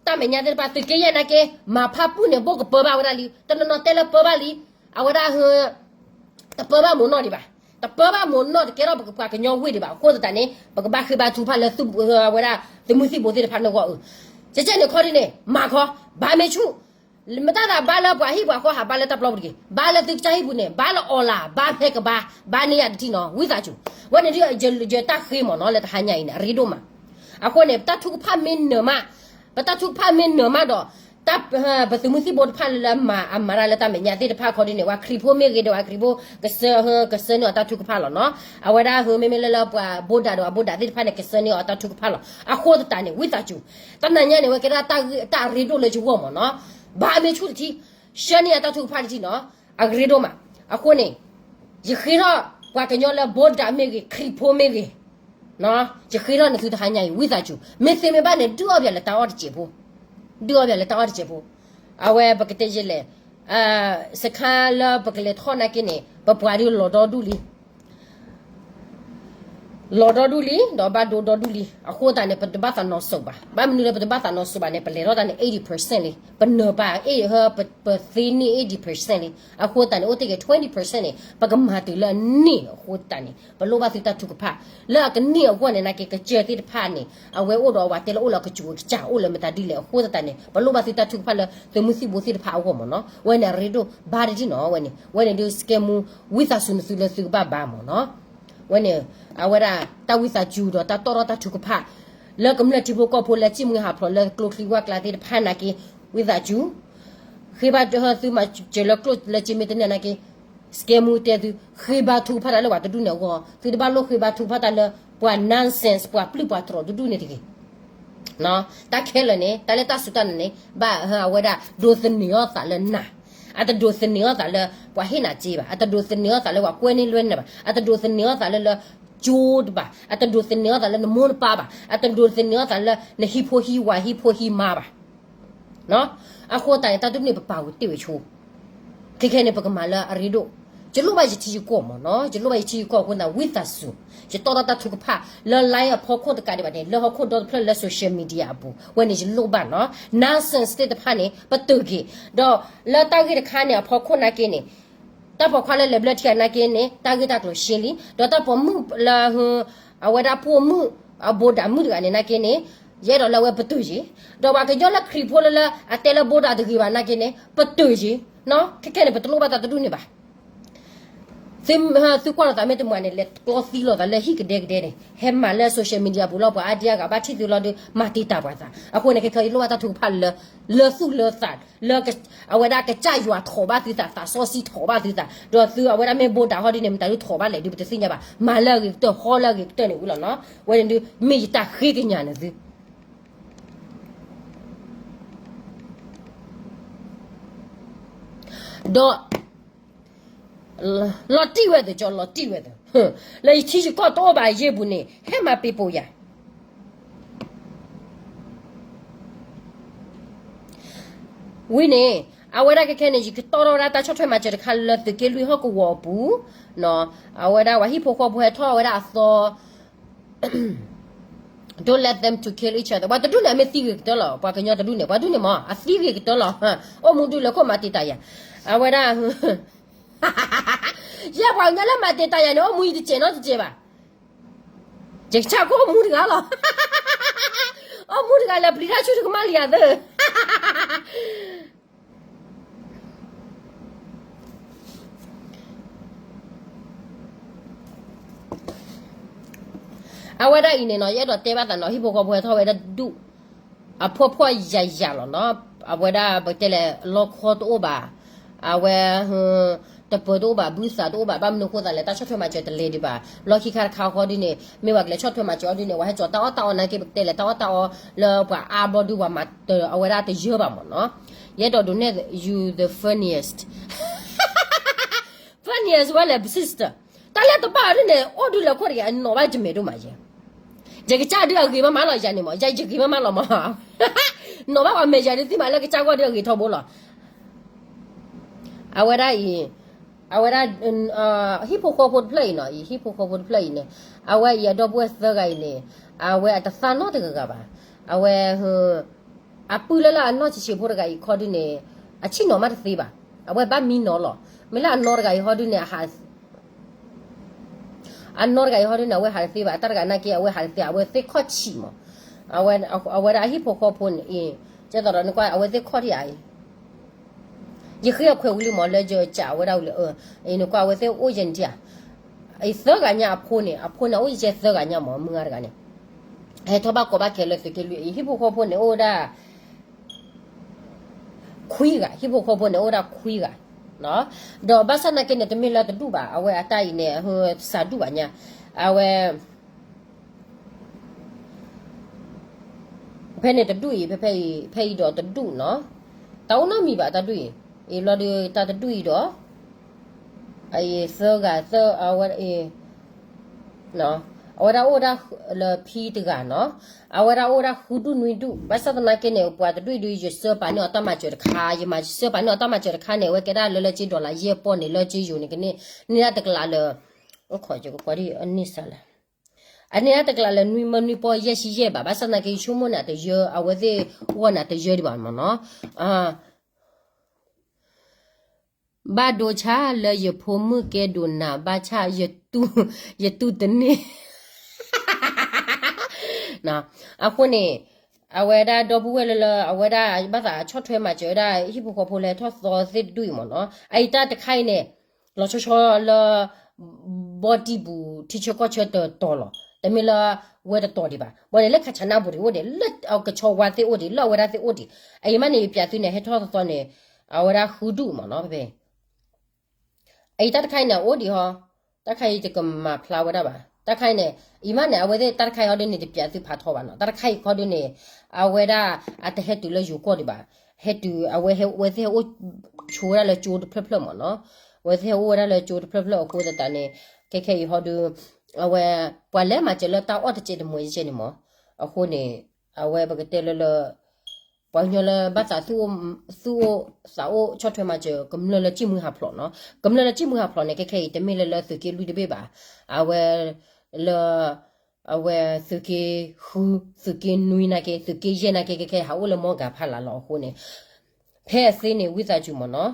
တၢ်မဲာ်ညါသ့ၣ်တဖၣ် သုးက့ယဲၢ်နာ်က့ မၤဖးပူၣ်န့ၣ် ဘိၣ်ကပၢဘၣ်ဝဲဒၣ်လံ တနီၤနီၤတဲလၢပၢဘၣ်လံ အဝဲဒၣ် တပၢဘၣ်မိၢ်နီၢ်ဒံးဘၣ် တပၢဘၣ်မိၢ်နီၢ်တကဲထီၣ်ပှၤကညီဝ့ၢ်ဒံးဘၣ် အဃိသတးန့ၣ် ပကဘၣ်ဃ့ဘါထုကဖၣ်လၢ အဝဲဒၣ် သုးမုၢ်သံၣ်ဘိသ့ၣ်တဖၣ်န့ၣ်အဂီၢ် ကဲကဲန့ၣ်ခီဒ်န့ၣ် မၤခီ ဘါမ့ၢ်ဆူၣ် မတၤသးဘါလၢပှၤဟံၣ်ပှၤဃီ ဟးဘါလၢတၢ်ပျီပူၤတဂ့ၤ ဘါလၢသုကစၢ်ဟံၣ်ပူၤန့ၣ် ဘါလၢအီၤလၢ် ဘါဖဲကဘါ ဘါန့ၢ်ယၤတထံၣ်နီၤ ဝံသးစူၤ ဝဲန့ၣ်ဒ် ယတၢ်ဃ့မ့ၢ်နီၤ လၢတဟါညါအံၤန့ၣ် အရ့ဒိၣ်မး အဃိန့ၣ် ပတၢ်ထုကဖၣ်မ့ၢ်နၢၤမး ပတၢ်ထုကဖၣ်မ့ၢ်နၢၤမးဒီး ပသုးမုၢ်သံၣ်ဘိတဖၣ်လၢလၢမၤအမၤတၢ်လၢတၢ်မဲာ်ညါသ့ၣ်တဖၣ်ခီဒ်န့ၣ် ပှၤခရံာ်ဖိမ့ၢ်ဂ့ၤဒီး ပှၤခရံာ်ဖိ ကဆှၢ ကဆှၢန့ၢ်အီၤတၢ်ထုကဖၣ်လီၤနီၤ အဝဲဒၣ် မ့မ့ၢ်လၢလၢပှၤဘိးဒၣ်ဒီးပှၤဘိးဒၣ်သ့ၣ်တဖၣ်န့ၣ် ကဆှၢန့ၢ်အီၤတၢ်ထုကဖၣ်လီၤ အဃိသတးန့ၣ် ဝံသးစူၤ တနၤညါန့ၣ် ဝဲကဲဒၣ် တၢ်အရ့ဒိၣ်လၢယဂီၢ်မ့ၢ်နီၤ ဘါမ့ၢ်ဆူၣ်တထံၣ် ဆှၢန့ၢ်အီၤတၢ်ထုကဖၣ်တထံၣ်နီၤ အရ့ဒိၣ်မး အဃိန့ၣ် ယဃ့ထီၣ်ပှၤကညီလၢဘိးဒၣ်မ့ၢ်ဂ့ၤ ခရံာ်ဖိမ့ၢ်ဂ့ၤ ယဃ့ထီၣ်နသုတဟါညါအံၤ ဝံသးစူၤ မ့ၢ်သ့မ့ၢ်ဘၣ်န့ၣ် ဒုးအီၣ်ပၠးလၢတၢ်အီၣ်တစဲးဖိ, ဒုးအီၣ်ပၠးလၢတၢ်အီၣ်တစဲးဖိ, အဝဲပကတဲယဲလဲၣ်, စခါလၢပကလဲၤထီၣ်နာ်က့န့ၣ် ပပှၤဒုးလီၤဒီဒူၣ်လံ လီၤဒီဒူၣ်လံ ဒီးဘၣ်ဒိဒီဒူၣ်လံ, အဃိသတးန့ၣ် ပတဘၣ်သးနီၣ်စိးဘၣ်, ဘၣ်မနုၤလၢပတဘၣ်သးနီၣ်စိးဘၣ်န့ၣ် ပလဲၤထီၣ်တၢ်န့ၣ် eighty percent လံ, ပနၢၤပာ် ပသ့န့ၢ် eighty percent လံ, အဃိသတးန့ၣ် အိၣ်တ့ၢ်က့ၤ twenty percent န့ၣ် ပကမၤတုၤလၢအန့ၢ်အဃိသတးန့ၣ် ပလိၣ်ဘၣ်သုတၢ်ထုကဖၣ်, လၢအကန့ၢ်အဂီၢ်န့ၣ် နာ်က့ကစၢၢ်သ့ၣ်တဖၣ်န့ၣ် အဝဲအိၣ်ဒီးအဝဲတဲလၢအိၣ်လၢကစူးကစၢ်အိၣ်လၢမတၤဒ်လဲၣ်အဃိသတးန့ၣ် ပလိၣ်ဘၣ်သုတၢ်ထုကဖၣ်လၢသုးမုၢ်သံၣ်ဘိသ့ၣ်တဖၣ်အဂီၢ်မ့ၢ်နီၤ, ဝဲန့ၣ်အရ့ဒိၣ်ဘၣ်တဒ်နီၤ, ဝဲန့ၣ် ဝဲန့ၣ်ဒုး စကဲမူ ဝံသးစူၤနသုလၢသုကဘၣ်ဘါမ့ၢ်နီၤ ဝဲန့ၣ် အဝဲဒၣ်တၢ်ဝံသးစူၤဒီးတၢ်တီၣ်ထီၣ်တၢ်ထုကဖၣ် လၢကမျၢၢ်ထံဖိကီၢ်ဖိလၢစံၣ်မှံဟးဖျိးလၢကျိချံဝၣ်ကျါသ့ၣ်တဖၣ်နာ်က့ ဝံသးစူၤ ဃ့ဘါထုကဖၣ်သုမၤစၢၤလၢကျိၣ်လၢစ့မ့ၢ်တန့ၢ်နာ်က့ စကဲမူတဲသု ဃ့ဘါထုကဖၣ်တၢ်လၢပှၤတဒူၣ်န့ၣ်အဂီၢ်, သုတဘၣ်လိၣ်ဃ့ဘါထုကဖၣ်တၢ်လၢပှၤ nonsense ပှၤပျုၢ်ပှၤတြီၤတဒူၣ်န့ၣ်တဂ့ၤ တၢ်ခဲလၢာ်န့ၣ် တၢ်လၢတၢ်စူၢ်တၢ်နာ်န့ၣ် ဘၣ်အဝဲဒၣ်ဒိးသန့ၤအီၣ်သးလၢနၤ, အတဒိးသန့ၤအီၣ်သးလၢပှၤဟ့ၣ်နၤစ့ဘၣ်, အတဒိးသန့ၤအီၣ်သးလၢပှၤကွဲန့ၢ်လွဲန့ၢ်ဘၣ်, အတဒိးသန့ၤအီၣ်သးလၢလၢကၠိတဘၣ်, အတဒိးသန့ၤအီၣ်သးလၢနမိၢ်နပၢ်ဘၣ်, အတဒိးသန့ၤအီၣ်သးလၢနဟံၣ်ဖိဟံၣ်ဝၤဟံၣ်ဖိဟံၣ်မါဘၣ် အဃိသတးန့ၣ် တၢ်တဒူၣ်န့ၣ် ပပာ်ဝဲတ့ၢ်ဝဲဆိ, ခဲခဲန့ၣ် ပကမၤလၢအရ့ဒိၣ်, ယလိၣ်ဘၣ်ယထံယကီၢ်မ့ၢ်နီၤ, ယလိၣ်ဘၣ်ယထံယကီၢ်အဃိသတး ဝံသးစူၤ, ယတီၣ်ထီၣ်တၢ်ထုကဖၣ် လၢ line အဖီခိၣ်တကးဒံးဘၣ်န့ၣ် လၢဟီၣ်ခိၣ်ဒီတဖျၢၣ်လၢ social media အပူၤ, ဝဲန့ၣ်ယလိၣ်ဘၣ်နီၤ, nonsense သ့ၣ်တဖၣ်န့ၣ် ပတုာ်က့ၤ, ဒီးလၢတၢ်ဂ့ၢ်တခါန့ၣ် အဖီခိၣ်နာ်က့န့ၣ် တၢ်ပိာ်ခွါလၢလဲၤဘျၢထံဂၤနာ်က့န့ၣ် တၢ်ဂ့ၢ်တၢ်ကျိၤရှဲလံ, ဒီးတၢ်ပိာ်မုၣ်လၢ အဝဲဒၣ်ပိာ်မုၣ် အဘိးဒးမုၣ်တဂၤန့ၣ်နာ်က့န့ၣ် ယအဲၣ်ဒိးလၢအဝဲပတုာ်ယံၤ, ဒီးပှၤကညီလၢခရံာ်ဖိလၢလၢအတဲလၢဘိးဒးတဂ့ၤဘၣ်နာ်က့န့ၣ် ပတုာ်ယံၤ, ခဲခဲန့ၣ် ပတလိၣ်ဘၣ်တၢ်တဒူၣ်န့ၣ်ဘၣ် သုကွၢ်လိာ်သးမ့ၢ်တမုာ်န့ၣ် လဲၤကျီသံလိာ်သးလၢဟံၣ်ကဒဲကဒဲန့ၣ် ဟဲမၤလၢ social media ပူၤလီၤ ပှၤအါဒံအါဂၤဘၣ်ထံၣ်သုလီၤဒီး မၤတံာ်တာ်ပှၤသး, အဃိန့ၣ် ခဲခဲအံၤလိၣ်ဘၣ်တၢ်ထုကဖၣ်လၢ လၢသူၣ်လၢသး လၢ အဝဲဒၣ်ကစၢ်ယွၤထိးဘၣ်သုသး သးစီဆှံထိးဘၣ်သုသး, ဒီးသုအဝဲဒၣ်မ့ၢ်ဘိးဒးဟီဒ်န့ၣ် မတၤဒုးထိးဘၣ်လဲၣ်ဒုး ပတသ့ၣ်ညါဘၣ်, မၤလၢအဂ့ၤကတၢၢ် ဟီလၢအဂ့ၤကတၢၢ်န့ၣ်ဝံၤလီၤနီၤ, ဝဲန့ၣ်ဒုး မ့ၢ်ယတၢ်ဃ့ကညးန့ၣ်သု ဒီး လီၤတံၢ်ဝဲသ့ၣ်ကၠီ လီၤတံၢ်ဝဲသ့ၣ်, လၢယထံယကီၢ်တအိၣ်ဘၣ်ယ့ၢ်ပူၤန့ၣ် ဟဲမၤပ့ၤပိာ်ယၤ ဝံၤန့ၣ် အဝဲဒၣ်ခဲခဲန့ၣ် ယကတီၢ်ထီၣ်ဝဲဒၣ်တၢ်ဆီၣ်ထွဲမၤစၢၤတခါလၢသုးက့လွံၢ်ဟီၣ်ကဝီၤအပူၤ, အဝဲဒၣ်ပှၤဟံၣ်ဖိဃီဖိဟဲထီၣ်ဝဲဒၣ်အသီ Don't let them to kill each other. ပှၤတဒူၣ်န့ၣ် အမ့ၢ်သံဂ့ၤကတၢၢ်လီၤ. ပှၤကညီတဒူၣ်န့ၣ် ပှၤဒူၣ်န့ၣ်မ့ၢ် အသံဂ့ၤကတၢၢ်လီၤ. အိၣ်မူဒုးလၢခိၣ်မၤတံာ်တာ်ယၤ. အဝဲဒၣ် ယဲပှၤကညီလၢမၤတံာ်တာ်ယၤန့ၣ် အိၣ်မူယတစဲးနီတစဲးဘၣ်. ယကစၢ်ကအိၣ်မူတဂၤလီၤ. အိၣ်မူတဂၤလၢပျံၤတၢ်ဆူၣ်တကမၣ်လံယၤသၢ အဝဲဒၣ်အံၤန့ၣ်နီၤ ယအဲၣ်ဒိးတဲဘၣ်သးနီၤ ဟံၣ်ဖိဃီဖိဟဲထီၣ်ဝဲဒၣ်ဒူၣ် အဖှီၣ်ဖှီၣ်ယာ်ယာ်လီၤနီၤ. အဝဲဒၣ်ပတဲလဲၣ် လီခီတအိၣ်ဘၣ်. အဝဲ တပၢၤတအိၣ်ဘၣ် ဘုသးတအိၣ်ဘၣ် ဘၣ်မနုၤအဃိသးလဲၣ် တၢ်ဆီၣ်ထွဲမၤစၢၤတလဲၤဒံးဘၣ်. လီၢ်ခံခါတခါဃီဒ်န့ၣ် မ့ၢ်ဝဲကလဲၤဆီၣ်ထွဲမၤစၢၤအီၤဒ်န့ၣ် ဝဲဟဲကၠီၤတၢ်အီၣ်တၢ်အီနာ်က့ ပကတဲလဲၣ် တၢ်အီၣ်တၢ်အီလၢပှၤအါဘျီဒုး ပှၤမၤတၢ်အဝဲဒၣ်တယၢဘၣ်မ့ၢ်နီၤ. ယအဲၣ်ဒိးဒုးနဲၣ် you the funniest funniest ဝဲလဲၣ် sister တၢ်လၢတဘၣ်အီၤဒ်န့ၣ် အိၣ်ဒုးလၢခိၣ်တဂ့ၤ အနီၢ်ဘၣ်ယမဲာ်ဒိၣ်မးယဲ ယကစၢ်ဒုးအဂ့ၤမးမးလီၤ ယၤန့ၣ်မး ယၤယဂ့ၤမးမးလီၤမး နီၢ်ဘၣ်ပှၤမဲာ်ယၤဒုးသ့ၣ်မးလၢကစၢ်ဂီၢ်ဒုးအဂ့ၤထီဘိလီၤ. အဝဲဒၣ်အံၤ အဝဲဒၣ် ဟံၣ်ဖိဃီဖိတဖျၢၣ်အံၤနီၤ အံၤဟံၣ်ဖိဃီဖိတဖျၢၣ်အံၤန့ၣ် အဝဲအံၤအဒီပုၢ်ဝဲၢ်သၢဂၤအံၤန့ၣ် အဝဲအတသးနီတဂၤဂၤဘၣ်. အဝဲ အပုၢ်လၢလၢအနီၢ်ဆံးဆံးဖိတဂၤအံၤခီဒုးန့ၣ် အဆံၣ်နီၤမးတသ့ဘၣ်. အဝဲဘၣ်မံနီၤလီၤ. မ့ၢ်လၢအနီတဂၤအံၤဟီဒုးန့ၣ် အနီတဂၤအံၤဟီဒုးန့ၣ် အဝဲဟးတသ့ဘၣ်. တၢ်တဂၤနာ်က့ အဝဲဟးတသ့ အဝဲသ့ၣ်ခီၣ်ဆံးမး. အဝဲဒၣ်အဟံၣ်ဖိဃီဖိန့ၣ်အံၤ ကဲသိးဒီးနကွၢ် အဝဲသ့ၣ်ခီၣ်ထံးဧါအံၤ ယဃ့အခွဲးဝံၤလံမး လၢယကးဝဲဒၣ်ဝံၤလၢ နကွၢ်အဝဲသ့ၣ်အိၣ်ယဲၢ်နထံၣ်ဧါ. အံၤသၢဂၤညါအဖိန့ၣ် အဖိန့ၣ် အအိၣ်ယဲၢ်သၢဂၤညါမး မုၢ်ဂၤတဂၤန့ၣ် ဟဲထီၣ်ဘၣ်ကိးဘၣ်ခဲလၢာ်သုးက့လွံၢ်အံၤ ဟံၣ်ဖိဃီဖိန့ၣ် အိၣ်ဝဲဒၣ် ခွံဂၤ ဟံၣ်ဖိဃီဖိန့ၣ် အိၣ်ဝဲဒၣ်ခွံဂၤ ဒီးဘၣ်ဆၣ်နာ်က့န့ၣ် တမ့ၢ်လၢတဒူၣ်ဘၣ် အဝဲအတၢ်အံၤန့ၣ် စးဒူၣ်ဘၣ်ညါ အဝဲ ဖဲန့ၣ်တဒူၣ်အံၤ ဖဲဖဲအံၤ ဖဲအံၤဒီးတဒူၣ်နီၤ တၢ်အိၣ်နီတမံၤဘၣ်တၢ်ဒူၣ်အံၤ အံၤဘျီဒီးတၢ်တဒူၣ်အံၤဒီး အံၤသၢဂၤသၢ အဝဲအံၤ အဝဲဒၣ်အိၣ်ဝဲဒၣ်လၢဖံတဂၤနီၤ, အဝဲဒၣ်အိၣ်ဝဲဒၣ်ဃုဒူၣ်နွံဒူၣ်, ဘၣ်ဆၣ်သနာ်က့န့ၣ် ပှၤတဒူၣ်အံၤဒုး ယဆှၢပာ်န့ၢ်အီၤတၢ်မၤစၢၤတခါ, ယမၤဆှၢပာ်န့ၢ်အီၤတၢ်မၤစၢၤတခါန့ၣ် အဝဲကဲဒၣ်လၢလၢက့ဒီးလၢယဲၢ်ပီၢ်န့ၣ် လၢက့ယိၤန့ၣ်ကန့ၢ်, န့ၢ်ဒၣ်တကလးလၢ အိၣ်ခိးယကကွၢ်ဒ်အန့ၢ်စၢ်လဲၣ်, အန့ၢ်ဒၣ်တကလးလၢနွံမၢနွံပီၢ်ယဲၢ်ဆံယဲၢ်ဘး, ဘၣ်ဆၣ်သနာ်က့ယဆိကမိၣ်န့ၣ် အတယၢ အဝဲသ့ၣ်ဂီၢ်န့ၣ် အတယၢဒံးဘၣ်မ့ၢ်နီၤ. ဘၣ်ဒိဆါလၢယဖိမုၣ်ကဲဒိးနၤ ဘၣ်ဆၣ် ယတူၢ်တန့ၢ် အဃိန့ၣ် အဝဲဒၣ်ဒီပုၢ်ဝဲၢ်လၢလၢ အဝဲဒၣ်ဘၣ်သးဆီၣ်ထွဲမၤစၢၤဝဲဒၣ် ဟံၣ်ဖိဃီဖိလၢဟဲထီၣ်သီသ့ၣ်တဒူၣ်အံၤမ့ၢ်နီၤ, အအံၤတၢ်တခါအံၤန့ၣ် လီၤဆီဆီလၢ ဘီတံၢ်ပူၤ ထံဆၢကီၢ်ဆၢတတီၤလီၤ, တမ့ၢ်လၢဝဲတတီၤဒံးဘၣ်, ဘၣ်န့ၣ်လၢ ခးဆးနါပူၤ ဒံးအိၣ်ဒံး လၢအကဆီဝါသ့ၣ်အိၣ်ဒံး လၢအဝဲဒၣ်သ့ၣ်အိၣ်ဒံး, အအံၤမးန့ၣ် ယပျးသုန့ၣ် ဟဲထီၣ်သီသီန့ၣ် အဝဲဒၣ်ဃုဒူၣ်မ့ၢ်နီၤ ဖဲဖဲ အအံၤတၢ်တခါအံၤန့ၣ် အိၣ်ဒံးဟီ, တၢ်ခါအံၤတကမၤဖျါဝဲဒၣ်ဘၣ်, တၢ်ခါအံၤန့ၣ် အံၤမးန့ၣ် အဝဲသ့ၣ်တၢ်တခါအံၤဟီဒ်န့ၣ် တပျးသုဖးထီဘၣ်နီၤ, တၢ်တခါအံၤခီဒ်န့ၣ် အဝဲဒၣ်အတဟဲတုၤလၢယိၤကီၢ်ဒံးဘၣ်, ဟဲတုၤ အဝဲ အဝဲသ့ၣ်ဟဲအိၣ် ဆိဝဲဒၣ်လၢကၠိတဖျၢၣ်ဖျၢၣ်မ့ၢ်နီၤ, အဝဲသ့ၣ်ဟဲအိၣ်ဝဲဒၣ်လၢကၠိတဖျၢၣ်ဖျၢၣ်အဃိသတးန့ၣ် ခဲခဲအံၤဟီဒုး အဝဲ ပှၤလဲၤမၤစၢၤလၢတၢ်အီၣ်တစဲးတမှဲၤတစဲးန့ၣ်မ့ၢ်, အဃိန့ၣ် အဝဲပကတဲလၢလၢ ပှၤကညီလၢဘၣ်သး သူၣ်အိၣ်သးအိၣ်ဆီၣ်ထွဲမၤစၢၤ ကမျၢၢ်လၢစံၣ်မုၢ်ဟးဖျိးနီၤ, ကမျၢၢ်လၢစံၣ်မုၢ်ဟးဖျိးန့ၣ် ခဲခဲအံၤ တမ့ၢ်လၢလၢသုးက့လွံၢ်တဘ့ၣ်ဘၣ်, အဝဲ လၢ အဝဲသုးက့ဃု သုးက့နွံနာ်က့ သုးက့ယဲၢ်နာ်က့ ခဲခဲဟးအိၣ်လၢမီၢ်ဂၤဖးလၢ်လီၤအဃိန့ၣ်, ဖဲအသ့န့ၣ် ဝံသးစူၤမ့ၢ်နီၤ,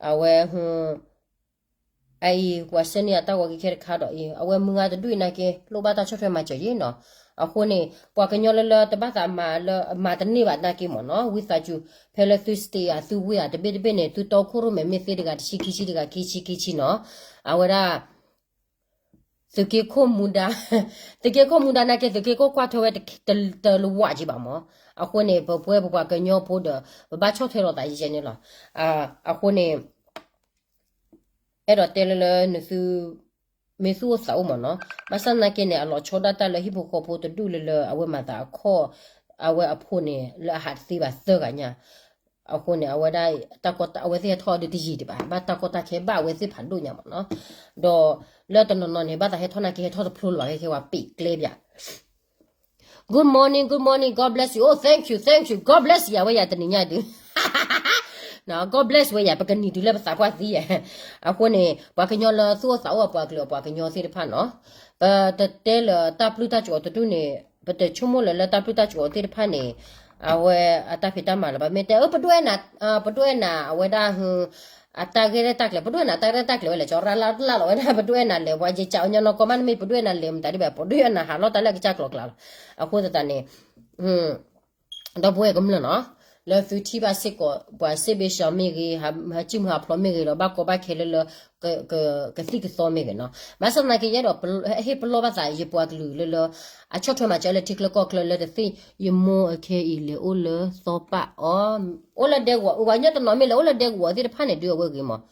အဝဲ အအံၤ ပှၤဆှၢန့ၢ်အတၢ်ဂီၤက့ၤခဲတခါဒီးအံၤ အဝဲမုၢ်ဂၤတဒူၣ်အံၤနာ်က့ လိၣ်ဘၣ်တၢ်ဆီၣ်ထွဲမၤစၢၤယ့ၣ်နီၤ, အဃိန့ၣ် ပှၤကညီလၢလၢတဘၣ်သးမၤလၢ မၤတန့ၢ်ဘၣ်နာ်က့မ့ၢ်နီၤ, ဝံသးစူၤ ဖဲလၢသု state ဧါ သုဝ့ၢ်ဧါ တဘ့ၣ်တဘ့ၣ်န့ၣ် သုတီခိၣ်ရိၣ်မဲာ်မ့ၢ်သ့တဂၤ တဆံခံဆံတဂၤ ခံဆံခံဆံနီၤ, အဝဲဒၣ် သုးက့ခိၣ်မူဒါ သုးက့ခိၣ်မူဒါနာ်က့ သုးက့ခိၣ်ကွၢ်ထွဲဝဲတလဝးက့ဘၣ်မ့ၢ်, အဃိန့ၣ် ပပှဲပပှၤကညီဖိဒီး ပဘၣ်ဆီၣ်ထွဲလိာ်သးယဲၢ်န့ၣ်လီၤ, အဃိန့ၣ် အဲၣ်ဒိးတဲလၢလၢနသု မ့ၢ်သူၣ်အိၣ်သးအိၣ်မ့ၢ်နီၤ, ဘၣ်ဆၣ်သနာ်က့န့ၣ် အလီၤဆီဒၣ်တၢ်လၢဟံၣ်ဖိဃီဖိတဒူၣ်လၢလၢ အဝဲမၤသးအခီၣ် အဝဲအဖိန့ၣ် လၢအဟးတသ့ဘၣ်သၢဂၤညါ, အဃိန့ၣ် အဝဲဒၣ် တၢ်ကီတၢ် အဝဲသ့ၣ်ဟဲထီၣ်ဒီးတယံာ်ဒံးဘၣ်, ဘၣ်တၢ်ကီတၢ်ခဲဘၣ်အဝဲသ့ၣ်ဖးဒိၣ်ညါမ့ၢ်နီၤ, ဒီးလၢတနီၤနီၤန့ၣ် ဘၣ်သးဟဲထီၣ်နာ်က့ ဟဲထီၣ်တဖျိလၢၤဘၣ် ခဲခဲဝဲပ့ၤကျဲပၠး Good morning, good morning, God bless you, oh thank you, thank you, God bless you ဝဲယၤတနံၤညါဒုး God bless ဝဲယၤ ပကနံၤတုၤလၢပသးပှၢ်သံယဲၢ်, အဃိန့ၣ် ပှၤကညီလၢသူၣ်အိၣ်သးအိၣ်အပှၤကလုာ်အပှၤကညီသ့ၣ်တဖၣ်နီၤ, ပတတဲလၢတၢ်ပျုၢ်တၢ်ကီတဒူၣ်န့ၣ်, ပတဆိကမိၣ်လၢလၢတၢ်ပျုၢ်တၢ်ကီသ့ၣ်တဖၣ်န့ၣ်, အဝဲအတၢ်ဖံးတၢ်မၤလၢၤဘၣ် မ့ၢ်တဲ အၢ ပဒိၣ်အဲၣ်နၤ, ပဒိၣ်အဲၣ်နၤ အဝဲဒၣ် အတၢ်ဂ့ၢ်တၢ်ကျိၤ ပဒိၣ်အဲၣ်နၤ တၢ်ဂ့ၢ်တၢ်ကျိၤဝဲလဲၣ် ကၠီရၢ်လၢ်လၢ်လီၤဝဲဒၣ် ပဒိၣ်အဲၣ်နၤလဲၣ် ပှၤယကးအီၤညီနီၢ်ကီၢ်မး နမ့ၢ်ပဒိၣ်အဲၣ်နၤလဲၣ်မတၤဒ်ဘၣ် ပဒိၣ်အဲၣ်နၤဟးလီၤတၢ်လၢအကစၢ်ကျိၤကျါလီၤ, အဃိသတးန့ၣ် ဒီပုၢ်ဝဲၢ်ကမျၢၢ်နီၤ, လၢသုထံၣ်ဘၣ်စ့ၢ်ကီး ပှၤစ့ၣ်ဘ့ၣ်စှၤမ့ၢ်ဂ့ၤ, ဟးစံၣ်မုၢ်ဟးဖျိးမ့ၢ်ဂ့ၤဒီး ဘၣ်ကီဘၣ်ခဲလၢလၢ ကသံၣ်ကသီမ့ၢ်ဂ့ၤနီၤ, ဘၣ်ဆၣ်သနာ်က့ ယအဲၣ်ဒိးဟ့ၣ်ပလီၢ်ဘၣ်သး ယပှၤကလုာ်လၢလၢ အဆီၣ်ထွဲမၤစၢၤလၢထံချၢကီၢ်ချၢလၢတသ့ၣ်, ယမိၢ်အခ့အံၤလဲၤအိၣ်လၢသီပၣ်အီၤ, အိၣ်လၢဒဲကဝီၤ, ပှၤကညီတနီၤမ့ၢ်လဲၤအိၣ်လၢဒဲကဝီၤသ့ၣ်တဖၣ်န့ၣ် ဒုးအဝဲဂ့ၤမး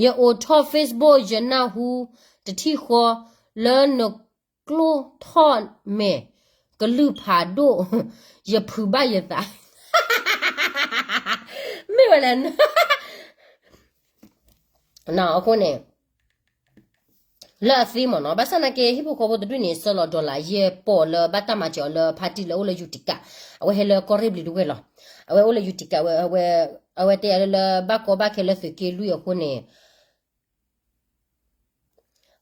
ယအိးထီၣ် Facebook ယနၢ်ဟူ တထံၣ်ဃီ လၢနကျိၣ်ထီၣ်မဲာ် ကလုၢ်ဖးဒိၣ် ယဖုးဘၣ်ယသး မ့ၢ်ဝဲလဲၣ် အဃိန့ၣ် လၢအသ့မ့ၢ်နီၤ, ဘၣ်ဆၣ်သနာ်က့ ဟံၣ်ဖိဃီဖိတဒူၣ်န့ၣ် ဆှၢလီၤ dollar ယဲၢ်ပီၢ်လၢဘၣ်တၢ်မၤစၢၤအီၤလၢ ဖါတံၢ်လၢအိၣ်လၢယူၤတံကၣ်, အဝဲဟဲလၢကီၢ်ရ့ၣ်ဘျံးတဝဲၢ်လီၤ, အဝဲအိၣ်လၢယူၤတံကၣ်ဝဲ, အဝဲတဲယၤလၢလၢ ဘၣ်ကီဘၣ်ခဲလၢသုးက့လွံၢ်အဃိန့ၣ်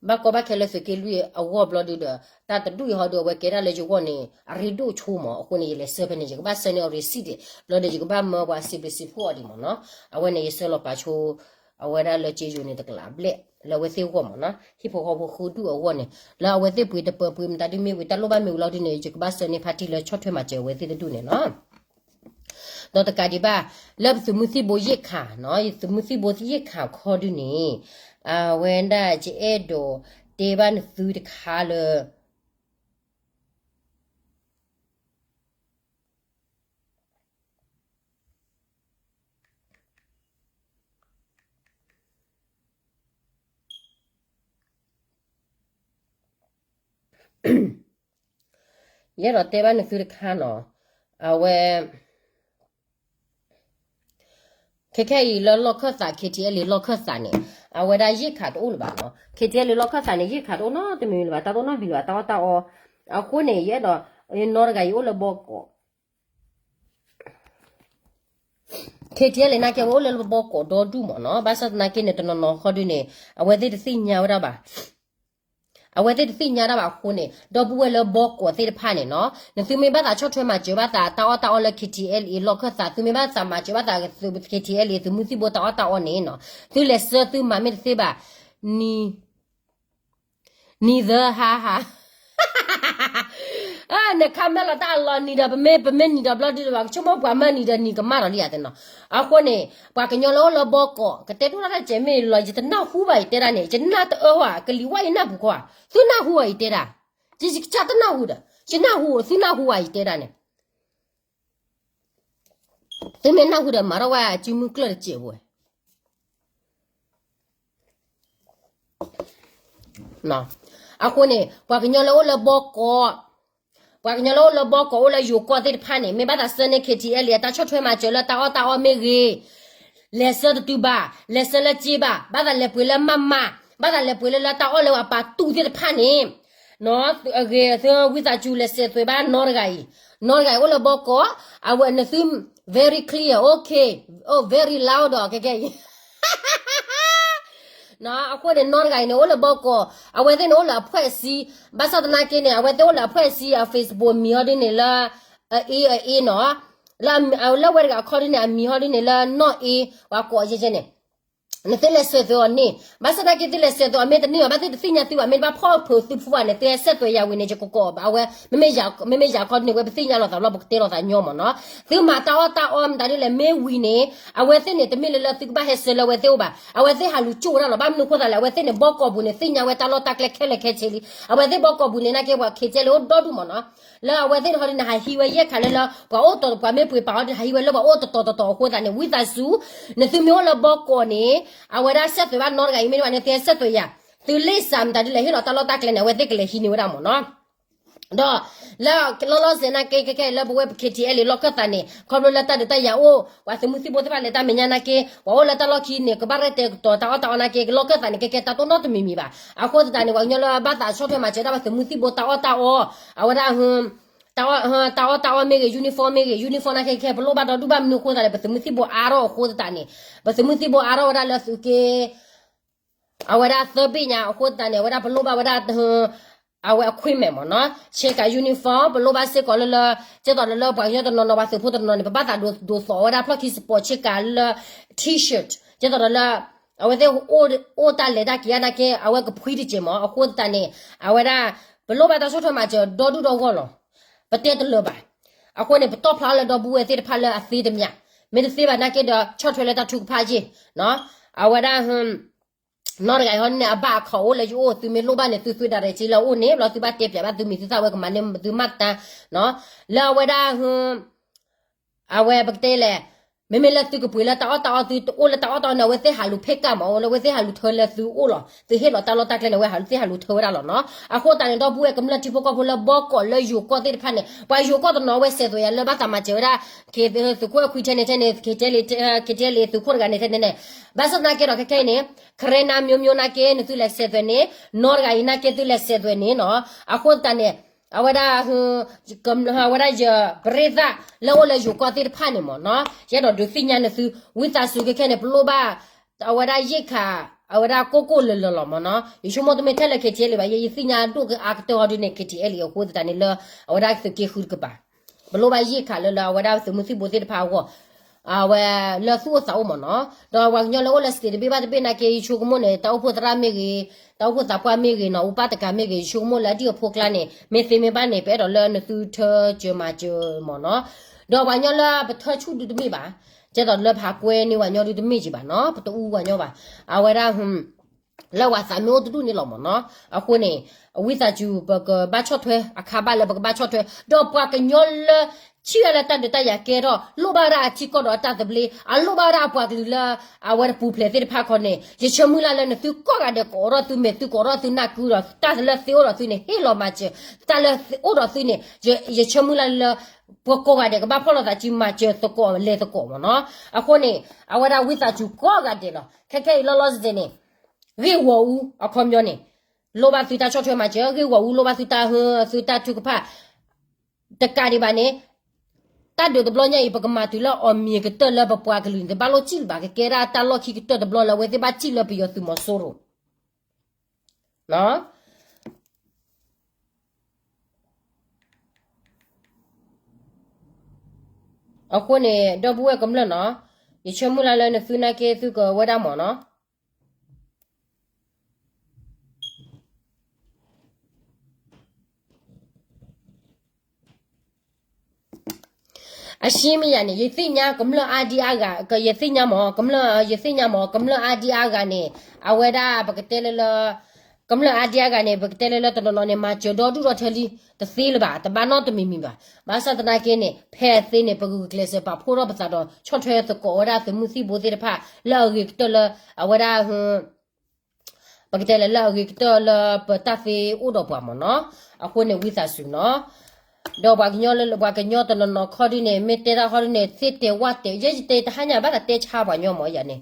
ဘၣ်ကီဘၣ်ခဲလၢသုးက့လွံၢ်အဂီၢ်ဘျီဒုဒီး တၢ်တဒူၣ်အံၤဟီဒု အဝဲကဲဒၣ်လၢယဂီၢ်န့ၣ် အရ့ဒိၣ်ဆိမး, အဃိန့ၣ် ယလဲၤဆှၢဖဲန့ၣ် ယကဘၣ်ဆှၢန့ၢ်အီၤ receipt ဘျီဒီး ယကဘၣ်မၢပှၤစံးဘျုးစံးဖှိၣ်အီၤဒံးမ့ၢ်နီၤ, အဝဲန့ၣ် ယဆှၢလီၤပာ်ဆိ အဝဲဒၣ်လၢကၠ့ယိၤန့ၣ် တကလးဘျဲၣ် လၢအဝဲသ့ၣ်အဂီၢ်မ့ၢ်နီၤ, ဟံၣ်ဖိဃီဖိဃုဒူၣ်အဂီၢ်န့ၣ် လၢအဝဲသ့ၣ်ပှ့ၤတပၢၤပှ့ၤမတၤဒုမ့ၢ်ဝံၤ တၢ်လိၣ်ဘၣ်မ့ၢ်ဝံၤလီၤဒုန့ၣ် ယကဘၣ်ဆှၢန့ၢ်ဖါတံၢ်လၢဆီၣ်ထွဲမၤစၢၤအဝဲသ့ၣ်တဒူၣ်န့ၣ်နီၤ. ဒီးတကးဒံးဘၣ် လၢပသုးမုၢ်သံၣ်ဘိရိက္ခာနီၤ, သုးမုၢ်သံၣ်ဘိရိက္ခာအခီဒုန့ၣ် အဝဲဒၣ်ယအဲၣ်ဒိးတဲဘၣ်နသုတခါလၢ ယအဲၣ်ဒိးတဲဘၣ်နသုတခါနီၤ, အဝဲ ပ ခဲခဲအံၤလၢလီၢ်ခၢၣ်သး K T L A လီၢ်ခၢၣ်သးန့ၣ် အဝဲဒၣ်ယ့ၣ်ခးတအိၣ်လၢၤဘၣ်နီၤ. K T L A လီၢ်ခၢၣ်သးန့ၣ် ယ့ၣ်ခးတအိၣ်နီတမံၤလၢၤဘၣ်, တၢ်တအိၣ်နီတမံၤလၢၤဘၣ်, တၢ်အီၣ်တၢ်အီ. အဃိန့ၣ် ယအဲၣ်ဒိး နီၢ်တဂၤအံၤအိၣ်လၢဘီကီး K T L A နာ်က့ အဝဲအိၣ်လၢဘီကီးဒီဒူၣ်မ့ၢ်နီၤ. ဘၣ်ဆၣ်သနာ်က့န့ၣ် တနီၤနီၤဃီဒုန့ၣ် အဝဲသ့ၣ်တသ့ၣ်ညါဝဲဒၣ်ဘၣ်. အဝဲသ့ၣ်တသ့ၣ်ညါဒၣ်ဘၣ်အဃိန့ၣ် ဒီပုၢ်ဝဲၢ်လၢဘီကီးသ့ၣ်တဖၣ်န့ၣ်နီၤ, နသုမ့ၢ်ဘၣ်သးဆီၣ်ထွဲမၤစၢၤဘၣ်သးတၢ်အီၣ်တၢ်အီလၢ K T L A လီၢ်ခၢၣ်သး, သုမ့ၢ်ဘၣ်သးမၤစၢၤဘၣ်သး K T L A သုးမုၢ်သံၣ်ဘိတၢ်အီၣ်တၢ်အီန့ၣ်နီၤ, သုလဲၤဆှၢသုမၤမ့ၢ်တသ့ဘၣ်, နံၤ နံၤသၢဟါဟါ နခါမၢလီၤတၢ်အလီၤနံၤဒီး ပမ့ၢ် ပမ့ၢ်နံၤဒီးဘျီဒုဒီး ပှၤကဆိကမိၣ်ပှၤမၢနံၤဒီးနံၤကမၣ်ဒီးလံဧါသ့နီၤ. အဃိန့ၣ် ပှၤကညီလၢအိၣ်လၢဘီကီး ကတဲဒိၣ်တၢ်တၢ်စဲးမ့ၢ်လီၤ ယတနၢ်ဟူဘၣ်ယတဲဒၣ်န့ၣ် ယနၢ်တအၢဝဲ ကလံၤဝါယနၢ်ပူၤဃီဧါ, သုနၢ်ဟူဧါယတဲဒၣ်, ယကစၢ်တနၢ်ဟူဒီး ယနၢ်ဟူ သုနၢ်ဟူဧါယတဲဒၣ်န့ၣ် သုမ့ၢ်နၢ်ဟူဒီးမၤထီၣ်ဝဲအစုမုၢ်ကျၢၢ်တစဲးဖိဝဲ အဃိန့ၣ် ပှၤကညီလၢအိၣ်လၢဘီကီး, ပှၤကညီလၢအိၣ်လၢဘီကီး အိၣ်လၢယိၤကီၢ်သ့ၣ်တဖၣ်န့ၣ် မ့ၢ်ဘၣ်သးဆှၢန့ၢ် K T L A အတၢ်ဆီၣ်ထွဲမၤစၢၤလၢတၢ်အီၣ်တၢ်အီမ့ၢ်ဂ့ၤ, လဲၤဆှၢတတုၤဘၣ်, လဲၤဆှၢလၢစ့ဘၣ်, ဘၣ်သးလဲၤပှ့ၤလၢမးမး, ဘၣ်သးလဲၤပှ့ၤလၢလၢတၢ်အီၣ်လၢပှၤပာ်တူၢ်သ့ၣ်တဖၣ်န့ၣ် အဂ့ၤ သုဝံသးစူၤလဲၤစဲးသွဲးဘၣ်နီတဂၤအံၤ, နီတဂၤအံၤအိၣ်လၢဘီကီး, အဝဲနသု very clear, okay, oh, very loud ဒီး ခဲခဲအံၤ အဃိန့ၣ် နီတဂၤအံၤန့ၣ် အိၣ်လၢဘီကီး, အဝဲသ့ၣ်န့ၣ်အိၣ်လၢအဖှဲးစံ, ဘၣ်ဆၣ်သနာ်က့န့ၣ် အဝဲသ့ၣ်အိၣ်လၢအဖှဲးစံ အ Facebook အမံၤဟီဒ်န့ၣ်လၢ အအ့အအ့နီၤ, လၢဝဲတဂၤအခီဒ်န့ၣ် အမံၤဟီဒ်န့ၣ်လၢနီၢ်အ့, ပှၤကိးယဲယဲန့ၣ် နသုလဲၤစဲးသွဲးအီၤန့ၣ်, ဘၣ်ဆၣ်သနာ်က့ သုလဲၤစဲးသွဲးအီၤမ့ၢ်တန့ၢ်ဘၣ်, ဘၣ်သ့ၣ်တသ့ၣ်ညါသုဘၣ်, မ့ၢ်တဘၣ်ဖီၣ်ဖုးသုဖုဘၣ်န့ၣ် သုဟဲစဲးသွဲးယၤဝံၤန့ၣ် ယကကိးဘၣ်ဝဲ, မ့မ့ၢ်ယၤခီဒ်န့ၣ် ဝဲပသ့ၣ်ညါလီၤသးဘျီ ပကတဲလီၤသးညီမ့ၢ်နီၤ, သုမၤတၢ်အီၣ်တၢ်အီမတၤဒ်လဲၣ် မ့ၢ်ဝံၤန့ၣ် အဝဲသ့ၣ်န့ၣ် တမ့ၢ်လၢလၢသုကဘၣ်ဟဲဆှၢလၢအဝဲသ့ၣ်အိၣ်ဘၣ်, အဝဲသ့ၣ်ဟးလူၤကၠိဝဲဒၣ်လီၤ, ဘၣ်မနုၤအဃိသတးလဲၣ်, အဝဲသ့ၣ်န့ၣ် ဘီကီးပူၤန့ၣ် သ့ၣ်ညါဝဲတၢ်လီၢ်တၢ်ကျဲခဲလၢာ်ခဲဆ့လံ, အဝဲသ့ၣ်ဘီကီးပူၤန့ၣ် နာ်က့ပှၤ K T L A အိၣ်ဒီဒူၣ်မ့ၢ်နီၤ, လၢအဝဲသ့ၣ်န့ၣ်ဟီဒ်န့ၣ် ဟးဟံးဝဲယဲၢ်ခးလၢလၢ ပှၤအိၣ်တတီၤ ပှၤမ့ၢ်ပှ့ၤပာ်အီၤဒ် ဟးဟံးဝဲလၢပှၤအိၣ်တတီၤတတီၤအဃိသတးန့ၣ် ဝံသးစူၤ, နသုမ့ၢ်အိၣ်လၢဘီကီးန့ၣ် အဝဲဒၣ်စဲးသွဲးဘၣ်နီတဂၤအံၤမ့ၢ်တဘၣ်န့ၣ် သုဟဲစဲးသွဲးယၤ, သုလ့ၣ်စးမတၤဒ်လဲၣ် ဟ့ၣ်လီၤတၢ်လီၢ်တၢ်ကျဲန့ၣ် အဝဲသ့ၣ်ကလဲၤဟံးန့ၢ်ဝဲဒၣ်မ့ၢ်နီၤ ဒီး လၢလီၤလီၤဆဲးနာ်က့ ခဲခဲလၢပဝဲပ K T L A လီၢ်ခၢၣ်သးန့ၣ် ခီဖျိလၢတၢ်ဒုးတၢ်ယၤအိၣ် ပှၤသုးမုၢ်သံၣ်ဘိသ့ၣ်တဖၣ်လဲၤတၢ်မဲာ်ညါနာ်က့ ပှၤအိၣ်လၢတၢ်လီၢ်ခံန့ၣ် ကဘၣ်ရဲၣ်တဲာ်ကတီၤတၢ်အီၣ်တၢ်အီနာ်က့ လီၢ်ခၢၣ်သးန့ၣ် ခဲခဲတၢ်တိၢ်နီတမံၤမံၤဘၣ်. အဃိသတးန့ၣ် ပှၤကညီလၢဘၣ်သးဆီၣ်ထွဲမၤစၢၤဒၣ်ပှၤသုးမုၢ်သံၣ်ဘိတၢ်အီၣ်တၢ်အီ အဝဲဒၣ် တၢ်အီၣ်တၢ်အီမ့ၢ်ဂ့ၤ uniform မ့ၢ်ဂ့ၤ uniform နာ်က့ခဲ ပလိၣ်ဘၣ်ဒီဒူၣ်ဘၣ်မနုၤအဃိသတးလဲၣ် ပသုးမုၢ်သံၣ်ဘိအါထီၣ်အဃိသတးန့ၣ် ပသုးမုၢ်သံၣ်ဘိအါထီၣ်ဝဲဒၣ်လၢသုးက့ အဝဲဒၣ်သၢဘ့ၣ်ညါအဃိသတးန့ၣ် အဝဲဒၣ်ပလိၣ်ဘၣ်ဝဲဒၣ် အဝဲ equipment မ့ၢ်နီၤ ဆ့ကၤ uniform ပလိၣ်ဘၣ်စ့ၢ်ကီးလၢလၢ ကဲသိးဒီးလၢပှၤကညီတနီၤနီၤ ပှၤသုးဖိတနီၤနီၤန့ၣ် ပဘၣ်သးဒိးသိးအီၤဝဲဒၣ်ဖျီၣ်ခံ sport ဆ့ကၤလၢ T-shirt ကဲသိးဒီးလၢ အဝဲသ့ၣ်အိၣ်တၢ်လဲၤတၢ်က့ၤအါနာ်က့ အဝဲကဖှံတစဲးမ့ၢ် အဃိသတးန့ၣ် အဝဲဒၣ် ပလိၣ်ဘၣ်တၢ်ဆီၣ်ထွဲမၤစၢၤဒီဒူၣ်ဒီဂီၢ်လီၤ. ပတဲတလၢာ်ဘၣ်. အဃိန့ၣ် ပတီၢ်ဖျါလၢဒီပုၢ်ဝဲၢ်သ့ၣ်တဖၣ်လၢအသ့တမံၤ မ့ၢ်တသ့ဘၣ်နာ်က့ဒီး ဆီၣ်ထွဲလၢတၢ်ထုကဖၣ်ယ့ၢ် အဝဲဒၣ် နီတဂၤအံၤဟီန့ၣ် အဘၣ်အခီၣ်အိၣ်လၢယအိၣ် သုမ့ၢ်လိၣ်ဘၣ်န့ၣ် သုသွံၣ်ဒၣ်ရဲၣ်က့လၢအအိၣ်န့ၣ် ဘျီသုဘၣ်တဲပၠးဘၣ်သုမံၤသုသၣ်ဝဲကမၤန့ၢ်သုမၤတၢ် လၢအဝဲဒၣ် အဝဲပကတဲလဲၣ် မ့မ့ၢ်လၢသုကပှ့ၤလၢတၢ်အီၣ်တၢ်အီ သုတအိၣ်လၢတၢ်အီၣ်တၢ်အီန့ၣ် အဝဲသ့ၣ်ဟးလူၤဖ့ကၣ်မး လၢအဝဲသ့ၣ်ဟးလူၤထၢလၢသုအိၣ်လီၤ သုဟ့ၣ်လီၤတၢ်လီၢ်တၢ်ကျဲန့ၣ် အဝဲဟးလူၤသ့ၣ်ဟးလူၤထၢဝဲဒၣ်လီၤနီၤ အဃိသတးန့ၣ် ဒီပုၢ်ဝဲၢ်ကမျၢၢ်ထံဖိကီၢ်ဖိလၢဘီကီးလၢယိၤကီၢ်သ့ၣ်တဖၣ်န့ၣ် ပှၤယိၤကီၢ်တနီၤဝဲစဲးသွဲးယၤလၢဘၣ်သးမၤစၢၤဝဲဒၣ် သုးခိၣ်အခွံထဲန့ၣ်ထဲန့ၣ် KTLA သုးခိၣ်တဂၤန့ၣ်ထဲန့ၣ်န့ၣ် ဘၣ်ဆၣ်သနာ်က့ဒီးခဲခဲအံၤန့ၣ် ခရ့နါမျိုးမျိုးနာ်က့ နသုလဲၤစဲးသွဲးန့ၣ် နီတဂၤအံၤနာ်က့သုလဲၤစဲးသွဲးန့ၣ်နီၤ အဃိသတးန့ၣ် အဝဲဒၣ် အဝဲဒၣ်ယပရ့သၣ်လၢအိၣ်လၢယိၤကီၢ်သ့ၣ်တဖၣ်န့ၣ်မ့ၢ်နီၤ ယအဲၣ်ဒိးဒုးသ့ၣ်ညါနသု ဝံသးစူၤခဲခဲန့ၣ် ပလိၣ်ဘၣ် အဝဲဒၣ်ယ့ၣ်ခါ အဝဲဒၣ်ကိၢ်ကိၢ်လၢၤလၢၤလီၤမ့ၢ်နီၤ ယဆိကမိၣ်တမ့ၢ်ထဲလၢ KTLA ဘၣ် ယဲယသ့ၣ်ညါဒိၣ်အါကတၢၢ်ဟီဒုန့ၣ် KTLA အဃိသတးန့ၣ်လၢ အဝဲဒၣ်သုးက့ဃုတကပၤ ပလိၣ်ဘၣ်ယ့ၣ်ခါလၢလၢအဝဲဒၣ်သုးမုၢ်သံၣ်ဘိသ့ၣ်တဖၣ်အဂီၢ် အဝဲလၢသူၣ်အိၣ်သးအိၣ်မ့ၢ်နီၤ ဒီးပှၤကညီလၢအိၣ်လၢ state တဘ့ၣ်ဘၣ်တဘ့ၣ်နာ်က့ ယဆိကမိၣ်န့ၣ် တၢ်အိၣ်ဖှိၣ်သရၣ်မ့ၢ်ဂ့ၤ တၢ်အိၣ်ဖှိၣ်သးပှၢ်မ့ၢ်ဂ့ၤနီၤ အူပၣ်တကးမ့ၢ်ဂ့ၤ ယဆိကမိၣ်လၢအဒံၣ်အဖိကျါန့ၣ် မ့ၢ်သ့မ့ၢ်ဘၣ်န့ၣ် ပအဲၣ်ဒိးလၢနသုထၢစၢၤမၤစၢၤမ့ၢ်နီၤ ဒီးပှၤကညီလၢပထၢဆူၣ်ဒုတမ့ၢ်ဘၣ် ကဲသိးလၢပဟးကွဲန့ၢ်ပှၤကညီဒုတမ့ၢ်ကံဘၣ်နီၤ ပတအူပှၤကညီဘၣ် အဝဲဒၣ် လၢပှၤသးမ့ၢ်အိၣ်တဒူၣ်န့ၣ်လီၤမ့ၢ်နီၤ အဃိန့ၣ် ဝံသးစူၤ ပကဘၣ်ဆီၣ်ထွဲ အခါဘၣ်လၢပကဘၣ်ဆီၣ်ထွဲ ဒီးပှၤကညီလၢ ထံၣ်ဝဲလၢတၢ်ဒုးတၢ်ယၤကဲထီၣ် လိၣ်ဘၣ်ဝဲဒၣ်အထံကီၢ်ဒီးအတၢ်သဘျ့ အလိၣ်ဘၣ်ဝဲဒၣ်အပှၤကလုာ်လၢ အဝဲတပူၤဖျဲးသ့ၣ်တဖၣ်ခီန့ၣ် ယဆၢမုၢ်လၢ်လၢနသုကိးဂၤဒဲး ကအိးထီၣ်သုမဲာ် သုကအိးထီၣ်သုနၢ်ကုဒီး တၢ်လၢသ့အိၣ်ဒီးသုန့ၣ် ဟ့ၣ်လီၤမၤစၢၤ တၢ်လၢအိၣ်ဒီးသုန့ၣ် ယဆၢမုၢ်လၢ်လၢ ပှၤကိးဂၤဒဲးကဘၣ်ဖီၣ်လိာ်သးစုမၤစၢၤသကိးလဲၤသကိးမ့ၢ်နီၤ. အဃိန့ၣ် အဝဲဒၣ်ဝံသးစူၤကိးဂၤဒဲးလီၤ. ခဲခဲအံၤလီၤလီၤဆဲးဆဲးန့ၣ် ဂ့ၢ်ဂီၤအူ အခီပညီန့ၣ် လိၣ်ဘၣ်သုတၢ်ဆီၣ်ထွဲမၤစၢၤ, ဂ့ၢ်ဂီၤအူလိၣ်ဘၣ်သုတၢ်ဟၢ သုတၢ်ထုကဖၣ် တကးဒံးဘၣ်န့ၣ် တၢ်ဒုးတဘျီညါအံၤ ပကမၤတုၤလၢအီၤမံၤကတၢၢ်လၢပပှၤကလုာ်န့ၣ် တဘၣ်လိၣ်စံၣ်လၢၤဘၣ်. ကကဲဒၣ်တၢ်လီၢ်ခံကတၢၢ်တဘျီလၢအဝဲသ့ၣ်ဘၣ်စံၣ်လၢပယီၤသုးမီၤစိရိၤ အဃိန့ၣ် ဒီပုၢ်ဝဲၢ်ကမျၢၢ်နီၤ, ယဆၢမုၢ်လၢ်လၢနသုနာ်က့သုကဝဲဒၣ်မ့ၢ်နီၤ. အရှင်းမ့ၢ်ယၤန့ၣ် ယသ့ၣ်ညါကမျၢၢ်အါဒံအါဂၤ, ယသ့ၣ်ညါမ့ၢ် ကမျၢၢ်, ယသ့ၣ်ညါမ့ၢ် ကမျၢၢ်အါဒံအါဂၤန့ၣ် အဝဲဒၣ်ပကတဲလၢလၢ ကမျၢၢ်အါဒံအါဂၤန့ၣ် ပကတဲလၢလၢတနီၤနီၤန့ၣ် မၤစၢၤဒီဒူၣ်ဒီထၢလံ တသ့လၢၤဘၣ်, တဘၣ်နီတမံၤမံၤဘၣ်. ဘၣ်ဆၣ်သနာ်က့န့ၣ် ဖဲအသ့န့ၣ် ပဂုာ်ကျဲးစၢးပာ်ဖှိၣ်ထီၣ်ပသးဒီး ဆီၣ်ထွဲသကိးဝဲဒၣ်သုးမုၢ်သံၣ်ဘိသ့ၣ်တဖၣ် လၢအဂ့ၤကတၢၢ်လၢ အဝဲဒၣ် ပကတဲလၢလၢအဂ့ၤကတၢၢ်လၢပတၢ်သ့အိၣ်ဒီးပှၤမ့ၢ်နီၤ. အဃိန့ၣ်ဝံသးစူၤနီၤ. ဒီးပှၤကညီလၢ ပှၤကညီတနီၤနီၤခီဒုန့ၣ် မ့ၢ်တဲတၢ်ခီဒုန့ၣ် သ့တဲဝဲတဲ ယဲယတဲတဟါညါ ဘၣ်သးတဲဆါပှၤညီမ့ၢ်ယၤန့ၣ်,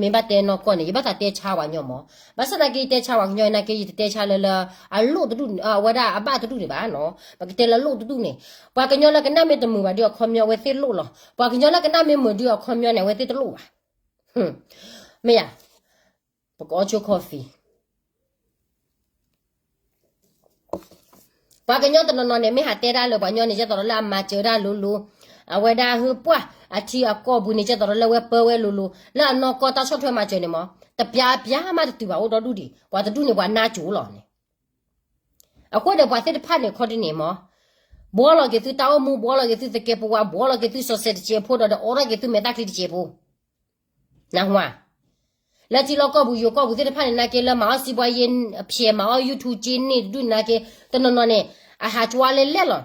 မ့ၢ်ဘၣ်တဲနီၢ်ကီၢ်န့ၣ် ယဘၣ်သးတဲဆါပှၤညီမ့ၢ်. ဘၣ်ဆၣ်သနာ်က့ယတဲဆါပှၤကညီနာ်က့ ယတတဲဆါလၢလၢ အလိၣ်တဒူၣ် အဝဲဒၣ်အဘၣ်တဒူၣ်န့ၣ်ဘၣ်နီၤ. ပကတဲလၢလိၣ်တဒူၣ်န့ၣ် ပှၤကညီလၢကနၣ်မ့ၢ်တမုာ်ဘၣ်ဒီးအခီပညီအဝဲသ့ၣ်လိၣ်လီၤ. ပှၤကညီလၢကနၣ်မ့ၢ်မုာ်ဒီးအခီပညီန့ၣ် အဝဲသ့ၣ်တလိၣ်ဘၣ်. မ့ၢ်ယၤ ပကအီၣ်ဆိ coffee ပှၤကညီတနီၤနီၤန့ၣ် မ့ၢ်ဟးတဲဒၣ်လၢပှၤညီန့ၣ် ကဲသိးဒီးလၢအမၤစၢၤဒၣ်လိၤလိၤ, အဝဲဒၣ်ဟၢပှၢ်အထံအကီၢ်ပူၤန့ၣ် ကဲသိးဒီးလၢဝဲပၢဝဲလိၤလိၤ, လၢအနီၢ်ကီၢ်တၢ်ဆီၣ်ထွဲမၤစၢၤန့ၣ်မ့ၢ် တပျၢ်ပျၢ်မးတတုၤဘၣ်အိၣ်ဒီဒူၣ်ဒံး, ပှၤတဒူၣ်န့ၣ် ပှၤနါစိၤလီၤန့ၣ်. အဃိန့ၣ် ပှၤသ့ၣ်တဖၣ်န့ၣ်ခီဒုန့ၣ်မ့ၢ် ဘှီလီၤက့ၤသုတၢ်အိၣ်မူ, ဘှီလီၤက့ၤသုသကဲးပဝး, ဘှီလီၤက့ၤသုစီၤစဲးတစဲးဖိဒီး ဒီးအိးထီၣ်က့ၤသုမဲာ်ချံတစဲးဖိ နၢ်ဟူဧါ. လၢထံလီၢ်ကီၢ်ပူၤ ယိၤကီၢ်ပူၤသ့ၣ်တဖၣ်န့ၣ် နာ်က့လၢမၤအီၣ်စံးပှၤယဲၢ်ဖျဲး မၤအီၣ် YouTube က့န့ၣ်တဒူၣ်န့ၣ် နာ်က့ တနီၤနီၤန့ၣ် အဟးကွၢ်လဲၣ်လဲၣ်လီၤ.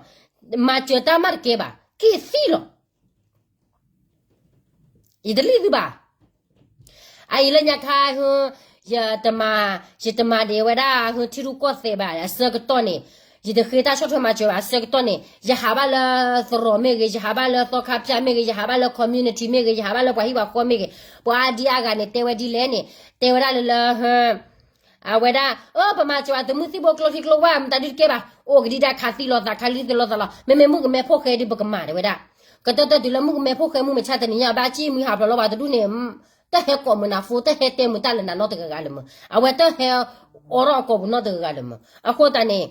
မၤစၢၤတၢ်မးတကဲဘၣ် က့ၣ်သံလီၤ. ယတလံၣ်သုဘၣ်. အအံၤလၢညါခါ ယတမၤ, ယတမၤဒံးဝဲဒၣ် ထံရူၢ်ကီၢ်သဲးဘၣ် အဆၢကတီၢ်န့ၣ်, ယတဃ့တၢ်ဆီၣ်ထွဲမၤစၢၤဘၣ် အဆၢကတီၢ်န့ၣ် ယဟးဘၣ်လၢသရိာ်မ့ၢ်ဂ့ၤ, ယဟးဘၣ်လၢသီခါဖၠၣ်မ့ၢ်ဂ့ၤ, ယဟးဘၣ်လၢ community မ့ၢ်ဂ့ၤ, ယဟးဘၣ်လၢပှၤဟံၣ်ပှၤဃီမ့ၢ်ဂ့ၤ, ပှၤအါဒံအါဂၤန့ၣ် တဲဝဲဒ်လဲၣ်န့ၣ်, တဲဝဲဒၣ်လၢလၢ အဝဲဒၣ် အၢ ပမၤစၢၤဘၣ်သုးမုၢ်သံၣ်ဘိကျိချံကျိဝၢ် မတၤဒုတကဲဘၣ်, အိၣ်ကဒံဒၣ်ခးသံလိာ်သး ခးလံသံလိာ်သးလီၤ. မ့မ့ၢ်မုၣ်ကမဲဖိဃဲဒုး ပကမၤတဲဝဲဒၣ်. ကတၢၢ်တၢၢ်တုၤလၢမုၣ်ကမဲဖိဃဲမုၢ်မဆါတနံၤညါ ဘၣ်စံၣ်မှံဟးဖျိးလၢပှၤတဒူၣ်န့ၣ်, တၢ်ဟဲကိးမုာ်နၤဖိ, တၢ်ဟဲတဲမုာ်တၢ်လၢနၤနီတဂၤဂၤလၢၤမုာ်, အဝဲတၢ်ဟဲအိးထီၣ်အကိာ်ပူၤနီတဂၤဂၤလၢၤမုာ်. အဃိသတးန့ၣ်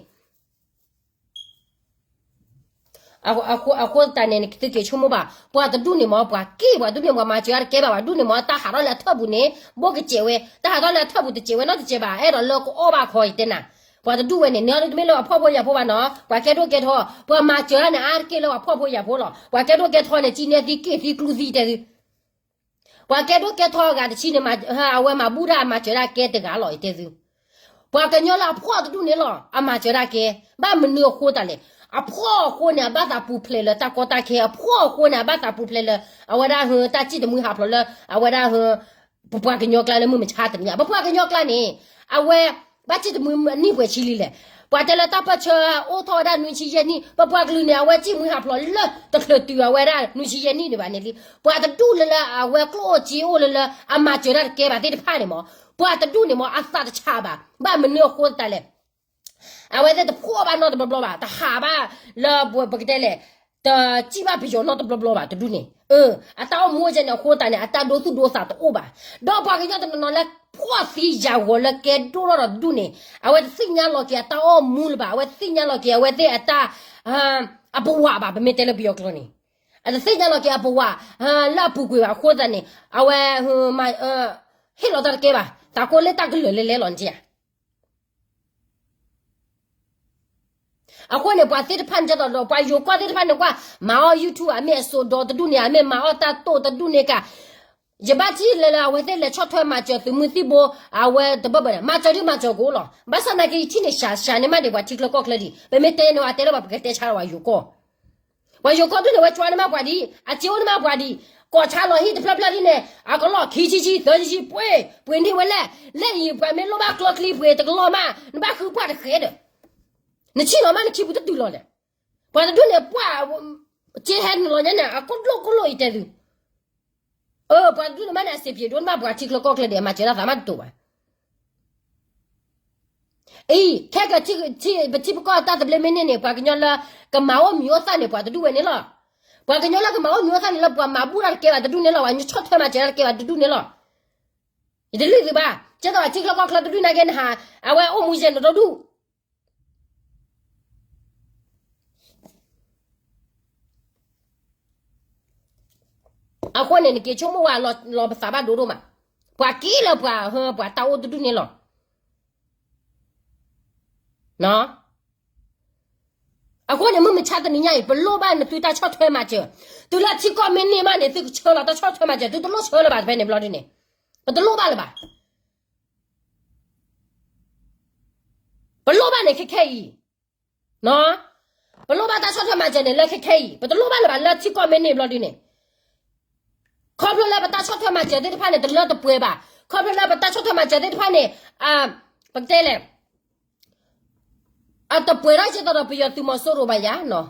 အဃိသတးန့ၣ် သုက့ၤဆိကမိၣ်ဘၣ် ပှၤတဒူၣ်န့ၣ်မ့ၢ် ပှၤက့ၢ်ပှၤတဒူၣ်န့ၣ် ပှၤမၤစၢၤတၢ်တကဲဘၣ်, ပှၤတဒူၣ်န့ၣ်မ့ၢ် တၢ်ဟးထီၣ်လၢအထၢၣ်ပူၤန့ၣ် ဘိၣ်ကစဲးဝဲ, တၢ်ဟးထီၣ်လၢအထၢၣ်ပူၤတစဲးဝဲနီတစဲးဘၣ်, အဲၣ်ဒိးလၢကအီၣ်ဘၣ်ခီယတဲနၤ. ပှၤတဒူၣ်ဝဲန့ၣ် န့ၣ်တမ့ၢ်လၢပှၤဖှီၣ်ဖိယာ်ဖိဘၣ်နီၤ, ပှၤကဲဒိၣ်ကဲထီ, ပှၤမၤစၢၤတၢ်န့ၣ် အါတက့ၢ်လၢပှၤဖှီၣ်ဖိယာ်ဖိလီၤ. ပှၤကဲဒိၣ်ကဲထီန့ၣ် ကံနဲသံက့ၢ်သံကျူသံတဲသု ပှၤကဲဒိၣ်ကဲထီအဂၤတဆံန့ၣ် အဝဲမၤဘူၣ်တၢ်အမၤစၢၤတၢ်ကဲတဂၤလီၤ ယတဲသု. ပှၤကညီလၢအဖှီၣ်တဒူၣ်န့ၣ်လီၤ အမၤစၢၤတၢ်ကဲ, ဘၣ်မနုၤအဃိသတးလဲၣ်. အဖှီၣ်အဃိန့ၣ် အဘၣ်သးပူၤဖျဲးလၢတၢ်ကီတၢ်ခဲ, အဖှီၣ်အဃိန့ၣ် အဘၣ်သးပူၤဖျဲးလၢ အဝဲဒၣ်ဟၢ တၢ်စံၣ်တမှံဟးဖျိးလၢ အဝဲဒၣ်ဟၢ ပပှၤကညီကျါလၢမုၢ်မဆါတနံၤညါ, ပပှၤကညီကျါန့ၣ် အဝဲ ဘၣ်စံၣ်တမှံနံၣ်ပှဲၤဆံလံလဲၣ်. ပှၤတဲလၢတၢ်ပၢၢ်ဆၢအိၣ်ထီၣ်ဝဲဒၣ်နွံဆံယဲၢ်နံၣ်, ပပှၤကလုာ်န့ၣ် အဝဲစံၣ်မှံဟးဖျိးလၢတချုးတုၤအဝဲဒၣ်နွံဆံယဲၢ်နံၣ်ဒံးဘၣ်န့ၣ်လံ. ပှၤတဒူၣ်လၢလၢအဝဲကျိၣ်အိၣ်စ့အိၣ်လၢလၢ အမၤစၢၤတၢ်တကဲဘၣ်သ့ၣ်တဖၣ်န့ၣ်မ့ၢ် ပှၤတဒူၣ်န့ၣ်မ့ၢ် အသးတဆးဘၣ်, ဘၣ်မနုၤအဃိသတးလဲၣ်. အဝဲသ့ၣ်တဖှီၣ်ဘၣ်နီတဘျီဘျီဘၣ်, တဟးဘၣ်လၢပကတဲလဲၣ်, တစံၣ်ဘၣ်ပယီၤနီတဘျီဘျီဘၣ်တဒူၣ်န့ၣ်. အတၢ်အိၣ်မူအံၤန့ၣ်အဃိသတးန့ၣ် အတၢ်ဒိသူၣ်ဒိသးတအိၣ်ဘၣ်. ဒီးပှၤကညီတနီၤနီၤလၢဖှီၣ်သံယာ်ဂီၤလၢကဲဒိၣ်ထီၣ်ဒီးတဒူၣ်န့ၣ် အဝဲတသ့ၣ်ညါလီၤက့ၤအတၢ်အိၣ်မူလၢၤဘၣ်, အဝဲတသ့ၣ်ညါလီၤက့ၤအဝဲသ့ၣ်အတၢ် အပဝးဘၣ်, ပမ့ၢ်တဲလၢပယီၤကျိာ်န့ၣ် အတသ့ၣ်ညါလီၤက့ၤအပဝး လၢအပူၤကွံာ်ဘၣ်အဃိသတးန့ၣ် အဝဲ ဟ့ၣ်လီၤတၢ်တကဲဘၣ်, သးကိးလၢတၢ်ကလၢာ်လဲၤလဲၤလီၤန့ၣ်ဧါ. အဃိန့ၣ် ပှၤသ့ၣ်တဖၣ်န့ၣ် ကဲသိးဒီး ပှၤယိၤကီၢ်သ့ၣ်တဖၣ်န့ၣ် ကွၢ်မၤအီၣ် YouTube အမ့ၢ်အစိဒီးတဒူၣ်န့ၣ် အမ့ၢ်မၤအီၣ်တၢ်တိၢ်တဒူၣ်န့ၣ်က ယဘၣ်ထံၣ်လၢလၢအဝဲသ့ၣ်လဲၤဆီၣ်ထွဲမၤစၢၤသုးမုၢ်သံၣ်ဘိ အဝဲတဘၣ်ဘၣ်န့ၣ် မၤစၢၤဒုးမၤစၢၤကအိၣ်လီၤ. ဘၣ်ဆၣ်သနာ်က့ ယထံၣ်န့ၣ် စှၤစှၤန့ၢ်မးဒံးပှၤထံချၢကီၢ်ချၢဒံး, ပမ့ၢ်တဲန့ၣ် အတဲလၢပှၤပကတဲဆါလီၤပှၤယိၤကီၢ် ပှၤယိၤကီၢ်ဒုးန့ၣ် ဝဲကွၢ်န့ၢ်မးပှၤဒံး, အစ့အိၣ်န့ၢ်မးပှၤဒံး, ကိးဆါလီၤဟံၣ်တဖျၢၣ်ဖျၢၣ်ဒ်န့ၣ် အကလီၢ်ခံဆံဆံ သၢဆံဆံ ပှ့ၤ, ပှ့ၤန့ၢ်ဝဲလဲၣ်, လၢအံၤပှၤမ့ၢ်လိၣ်ဘၣ်ကျိချံပှ့ၤတကလီၢ်မး, နဘၣ်ဃုပှၢ်တဃဲဒီး, နဆံၣ်လီၤမးနခံပူၤတတုၤလီၤလဲၣ်. ပှၤတဒူၣ်န့ၣ် ပှၢ် ကဟဲနုာ်လီၤညါန့ၣ် အကိၣ်လိၣ်ကိၣ်လိၣ်အံၤတဲသု, အၢ ပှၤတဒူၣ်န့ၣ်မးန့ၣ် အစံးပျ့ၤဒိၣ်န့ၣ်မး ပှၤထံချၢကီၢ်ချၢဒံး အမၤစၢၤတၢ်သးမးတတိၤဘၣ်. အံၤ ခဲက ပထံပကီၢ်တၢ်သဘျ့မ့ၢ်န့ၢ်န့ၣ် ပှၤကညီလၢကမၤအိၣ်မံၤအိၣ်သၣ်န့ၣ် ပှၤတဒူၣ်ဝဲန့ၣ်လီၤ. ပှၤကညီလၢကမၤအိၣ်မံၤအိၣ်သၣ်န့ၣ်လၢပှၤမၤဘူၣ်တၢ်တကဲဘၣ်တဒူၣ်န့ၣ်လီၤ. ပှၤကညီဆီၣ်ထွဲမၤစၢၤတၢ်တကဲဘၣ်တဒူၣ်န့ၣ်လီၤ. ယတလုၢ်သုဘၣ်, ကဲသိးအထံချၢကီၢ်ချၢတဒူၣ်နာ်က့နဟး, အဝဲအိၣ်မူယဲၢ်နဒိၣ်ဒူၣ် အဃိန့ၣ် နက့ၤဆိကမိၣ်ဝဲလီၤပသးဘၣ်ဒိဒိၣ်မး, ပှၤက့ၤလၢပှၤဟၢ ပှၤတၢ်အိၣ်တဒူၣ်န့ၣ်လီၤ. အဃိန့ၣ် မုၢ်မဆါတနံၤညါအံၤ ပလိၣ်ဘၣ်နသုတၢ်ဆီၣ်ထွဲမၤစၢၤ, တုၤလၢထံကီၢ်မ့ၢ်န့ၢ်မးန့ၣ် သုကဆှၢလီၤတၢ်ဆီၣ်ထွဲမၤစၢၤ, သုတလိၣ်ဆှၢလၢၤဘၣ်ဖဲန့ၣ်ဘျီဒ်န့ၣ်, ပတလိၣ်ဘၣ်လၢၤဘၣ်. ပလိၣ်ဘၣ်န့ၣ်ခဲခဲအံၤ, ပလိၣ်ဘၣ်တၢ်ဆီၣ်ထွဲမၤစၢၤန့ၣ်လၢခဲခဲအံၤ, ပတလိၣ်ဘၣ်လၢၤဘၣ်လၢထံကီၢ်မ့ၢ်န့ၢ်ဘျီဒ်န့ၣ်, ခီဖျိလၢပတၢ်ဆီၣ်ထွဲမၤစၢၤသ့ၣ်တဖၣ်န့ၣ် တလၢတပှဲၤဘၣ်, ခီဖျိလၢပတၢ်ဆီၣ်ထွဲမၤစၢၤသ့ၣ်တဖၣ်န့ၣ်, ပကတဲလဲၣ်, အတပှဲၤထီၣ်ကဲသိးဒီးပယီၤသုးမီၤစိရိၤဘၣ်ယၤနီၤ,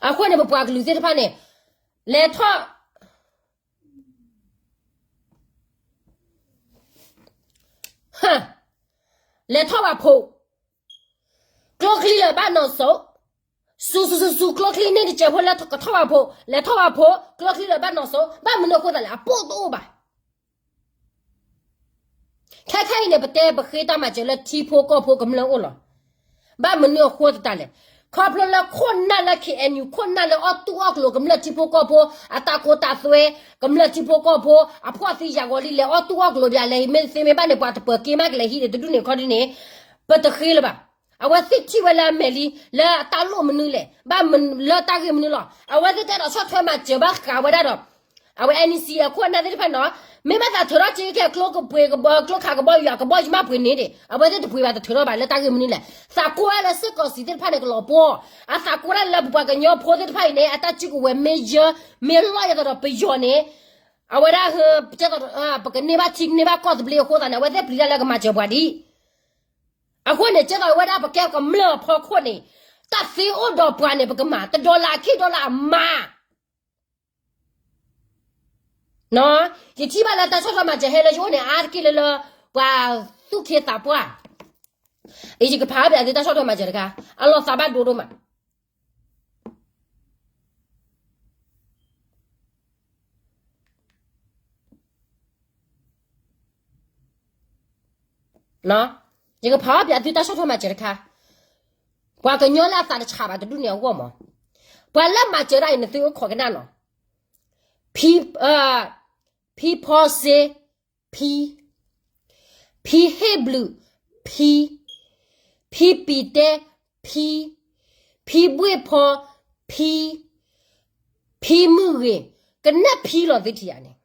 အဃိန့ၣ် ပပှၤကလုာ်သ့ၣ်တဖၣ်န့ၣ်, လဲၤထီၣ် လဲၤထီၣ်ဝဲဖိ, ကျိချံလၢာ်ဘၣ်နီၢ်စိး, စူၤစူၤစူၤစူၤ ကျိချံန့ၢ်တစဲးဖိလၢကထီၣ်ဝဲဖိ, လဲၤထီၣ်ဝဲဖိ ကျိချံလၢာ်ဘၣ်နီၢ်စိး, ဘၣ်မနုၤအဃိသတးလဲၣ် အပိၢ်တအိၣ်ဘၣ်. ခဲခဲအံၤန့ၣ် ပတဲပဃ့တၢ်မၤစၢၤလၢထံဖိကီၢ်ဖိကမျၢၢ်အိၣ်လီၤ. ဘၣ်မနုၤအဃိသတးလဲၣ်, ခီဖျိလၢခိၣ်နၢ်လၢ ခ့ၣ်အဲၣ်ယူၣ် ခိၣ်နၢ်လၢအီၣ်တူၢ်အီၣ်ကျိၤ ကမျၢၢ်ထံဖိကီၢ်ဖိ အတၢ်ကိးတၢ်သွဲ, ကမျၢၢ်ထံဖိကီၢ်ဖိ အဖှီၣ်သံယာ်ဂီၤလံ လဲၤအီၣ်တူၢ်အီၣ်ကျိၤဘၣ်လဲၣ်, မ့ၢ်တသ့မ့ၢ်ဘၣ်န့ၣ် ပှၤတပၢၤက့ၤမးကလဲၤဟံးန့ၣ်တဒူၣ်န့ၣ်ခီဒ်န့ၣ်, ပတဃ့လၢၤဘၣ်. အဝဲသ့ၣ်ထံၣ်ဝဲလၢအမဲာ်လံ လၢအတၢ်လိၣ်မနုၤလဲၣ်, ဘၣ်လၢတၢ်ဂ့ၢ်မနုၤလီၤ. အဝဲသ့ၣ်တဲဒီးဆီၣ်ထွဲမၤစၢၤဘၣ်ဃးဝဲဒၣ်ဒီး အဝဲ NCA အခိၣ်အနၢ်သ့ၣ်တဖၣ်န့ၣ်, မ့ၢ်ဘၣ်သးထုးထီၣ်က့ၤခဲကျိကပှ့ၤကဘီ ကျိခးကဘီယူၤ အကဘီယူၤမးပှ့ၤန့ၣ်ဒံး အဝဲသ့ၣ်တပှ့ၤဘၣ်တထုးထီၣ်ဘၣ်လၢတၢ်ဂ့ၢ်မနုၤလဲၣ်. သးကိးဝဲလၢစ့ၢ်ကီးစံးသ့ၣ်တဖၣ်န့ၣ် ကလီၤပှီၢ်, အသးကိးဒၣ်လၢပပှၤကညီဖိသ့ၣ်တဖၣ်အံၤန့ၣ် အတၢ်စုကဝဲၤမ့ၢ်ယၢ မ့ၢ်လီၢ်ယဲသိးဒီးပယီၤန့ၣ်, အဝဲဒၣ် ပကန့ၢ်ဘၣ်ထံကန့ၢ်ဘၣ်ကီၢ်သဘျ့အဃိသတးန့ၣ် အဝဲသ့ၣ်ပျံၤတၢ်လၢကမၤစၢၤပှၤဒ် အဃိန့ၣ် ကဲသိးဝဲဒၣ်ပကဲကမျၢၢ်အဖီခိၣ်န့ၣ်, တၢ်သ့အိၣ်ဒီးပှၤန့ၣ် ပကမၤ တဒီလၣ်အခံဒီလၣ်အမၤ ယထံၣ်ဘၣ်လၢတၢ်ဆီၣ်ထွဲမၤစၢၤဟဲလၢယအိၣ်န့ၣ် အါတက့ၢ်လၢလၢ ပှၤသူၣ်က့သးပှၢ်, အံၤယကဖးအါဘၣ်သုတၢ်ဆီၣ်ထွဲမၤစၢၤတခါ, အလီၤသးဘၣ်ဒိဒိၣ်မး ယကဖးအါဘၣ်သုတၢ်ဆီၣ်ထွဲမၤစၢၤတခါ, ပှၤကညီလၢအသးတဆးဘၣ်တဒူၣ်န့ၣ်အဂီၢ်မး, ပှၤလၢမၤစၢၤတၢ်အံၤ နသုအိၣ်ခိးကနၣ်နီၤ, ဖံ, ဖံဖီစ့, ဖံ, ဖံဟ့ၣ်ဘျုး, ဖံ, ဖံပံၤတဲ, ဖံ, ဖံဘှ့ၣ်ဖီ, ဖံ, ဖံမုၢ်ဂ့ၤ, ကနၣ်ဖံလီၤသုထံၣ်ဧါန့ၣ်,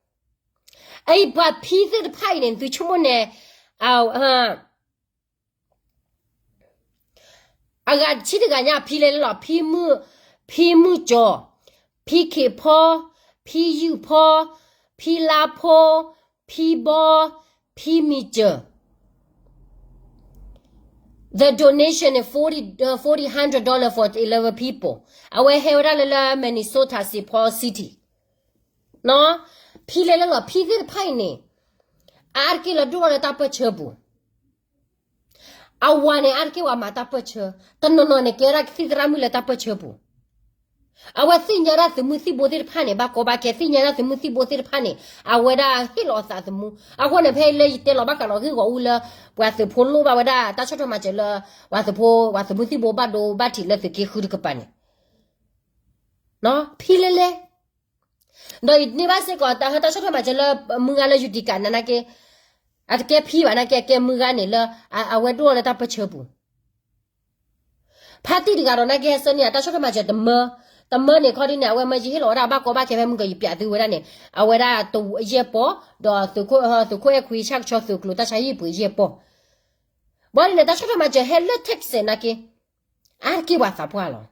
အအံၤပှၤဖံသ့ၣ်တဖၣ်အံၤန့ၣ် နသုဆိကမိၣ်န့ၣ်, အဂၤတဆံတဂၤညါ ဖံလဲၣ်လဲၣ်လီၤ, ဖံမုၢ်, ဖံမုၢ်ကၠီၤ, ဖံခ့ၣ်ဖီ, ဖံယုၢ်ဖီ, ဖံလါဖိ, ဖံဘီ, ဖံမံၤစၢၤ The donation is forty, uh, forty hundred dollar for eleven people. အဝဲဟဲဝဲဒၣ်လၢလၢ Minnesota Saint Paul City. ဖံလဲၣ်လဲၣ်လီၤ, ဖံသ့ၣ်တဖၣ်အံၤန့ၣ်, အါတက့ၢ်လၢဒိၣ်ထီၣ်လၢတၢ်ပၢၢ်ဆၢပူၤ, အဝၤန့ၣ် အါတက့ၢ်ဝဲမၤတၢ်ပၢၢ်ဆၢ, တနီၤနီၤန့ၣ် ကဲဒၣ်ကသံၣ်သရၣ်မုၣ်လၢတၢ်ပၢၢ်ဆၢပူၤ အဝဲသ့ၣ်ညါဒၣ်သုးမုၢ်သံၣ်ဘိသ့ၣ်တဖၣ်န့ၣ် ဘၣ်ကီဘၣ်ခဲ, သ့ၣ်ညါဒၣ်သုးမုၢ်သံၣ်ဘိသ့ၣ်တဖၣ်န့ၣ် အဝဲဒၣ်ဟ့ၣ်လီၤအသးသမူ. အဃိန့ၣ် ဖဲလၢယတဲလီၤဘၣ်ဃးလီၤဂ့ၢ်ဂီၢ်အူလၢ ပှၤသုးဖိလိၣ်ဘၣ်ဝဲဒၣ် တၢ်ဆီၣ်ထွဲမၤစၢၤလၢ ပှၤသုးဖိ ပှၤသုးမုၢ်သံၣ်ဘိဘၣ်ဒိဘၣ်ထံးလၢသုးက့ဃုတကပၤန့ၣ် ဖံလဲၣ်လဲၣ် ဒီးယန့ၢ်ဘၣ်စ့ၢ်ကီး တၢ်ဟဲတၢ်ဆီၣ်ထွဲမၤစၢၤလၢ မုၢ်ဂၤလၢယူၤတံကးနၤနာ်က့, အတကဲဖံဘၣ်နာ်က့ အကဲမုၢ်ဂၤန့ၣ်လၢ အဝဲဒိၣ်ထီၣ်လၢတၢ်ပၢၢ်ဆၢပူၤ ဖါတံၢ်တဂၤဒီးနာ်က့ဟဲဆှၢန့ၢ် တၢ်ဆီၣ်ထွဲမၤစၢၤတမၢ, တမၢန့ၣ်ခီဒ်န့ၣ် အဝဲမၢယဟ့ၣ်လီၤဝဲဒၣ်ဘၣ်ကီဘၣ်ခဲဖဲမုၢ်ကယပျးသုဝဲဒၣ်န့ၣ် အဝဲဒၣ်တယဲၢ်ပီၢ်, ဒီးသုးခိၣ်အဲၣ်ခွံဆၣ်ကဆီသုးကျိၤတၢ်ဆါဟံၣ်ပှ့ၤယဲၢ်ပီၢ်. ဘၣ်ဒ်န့ၣ် တၢ်ဆီၣ်ထွဲမၤစၢၤဟဲလၢ Texas နာ်က့ အါတက့ၢ်ပှၤသးပှၢ်လီၤ.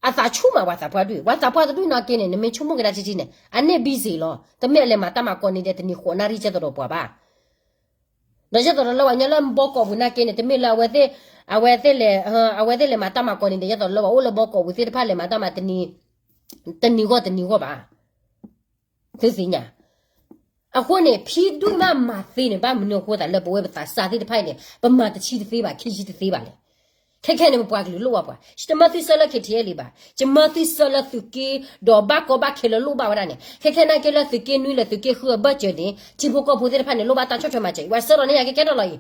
အသးဆူၣ်မးပှၤသးပှၢ်ဒုး, ပှၤသးပှၢ်တဒူၣ်နာ်က့န့ၣ် နမ့ၢ်ဆိကမိၣ်ကဒါထံထံန့ၣ် အန့ၢ် busy လီၤ. တမ့ၢ်အလဲၤမၤတၢ်မၤကီန့ၣ်ဒီး တနံၤဃိးနၣ်ရံၣ်ကဲသိးဒီးပှၤဘၣ်. ဒီးကဲသိးဒီးလၢပှၤကညီလၢဘီကီၢ်ပူၤနာ်က့န့ၣ် တမ့ၢ်လၢအဝဲသ့ၣ် အဝဲသ့ၣ်လဲၤ, အဝဲသ့ၣ်လဲၤမၤတၢ်မၤကိးနံၤဒဲး ယဲသိးလၢပှၤအိၣ်လၢဘီကီးဝံၤသ့ၣ်တဖၣ်လဲၤမၤတၢ်မၤတနံၤ, တနံၤဂီၢ်တနံၤဂီၢ်ဘၣ်. သုသ့ၣ်ညါ. အဃိန့ၣ် ဖံဒိၣ်မးမၤသ့န့ၣ် ဘၣ်မနုၤအဃိသးလၢပဝဲပသးစၢ်သ့ၣ်တဖၣ်အံၤန့ၣ် ပမၤတဆံတသ့ဘၣ် ခံဆံတသ့ဘၣ်လဲၣ်. ခဲခဲန့ၣ် ပပှၤကလုာ်လိၣ်ဘၣ်ပှၤ, ယတမၢသုဆၢလၢ ခ့ထံအဲလံ ဘၣ်, ယမၢသုဆၢလၢသုးက့ဒီးဘၣ်ကီဘၣ်ခဲလၢလိၣ်ဘၣ်ဝဲဒၣ်န့ၣ်, ခဲခဲနာ်က့လၢသုးက့နွံလၢသုးက့ဃုအဘၢၣ်စၢၤန့ၣ် ထံဖိကီၢ်ဖိသ့ၣ်တဖၣ်န့ၣ် လိၣ်ဘၣ်တၢ်ဆီၣ်ထွဲမၤစၢၤ, ယဝဲဆၢထၢၣ်န့ၢ်ယၤကဲကဲထီၣ်လီၤ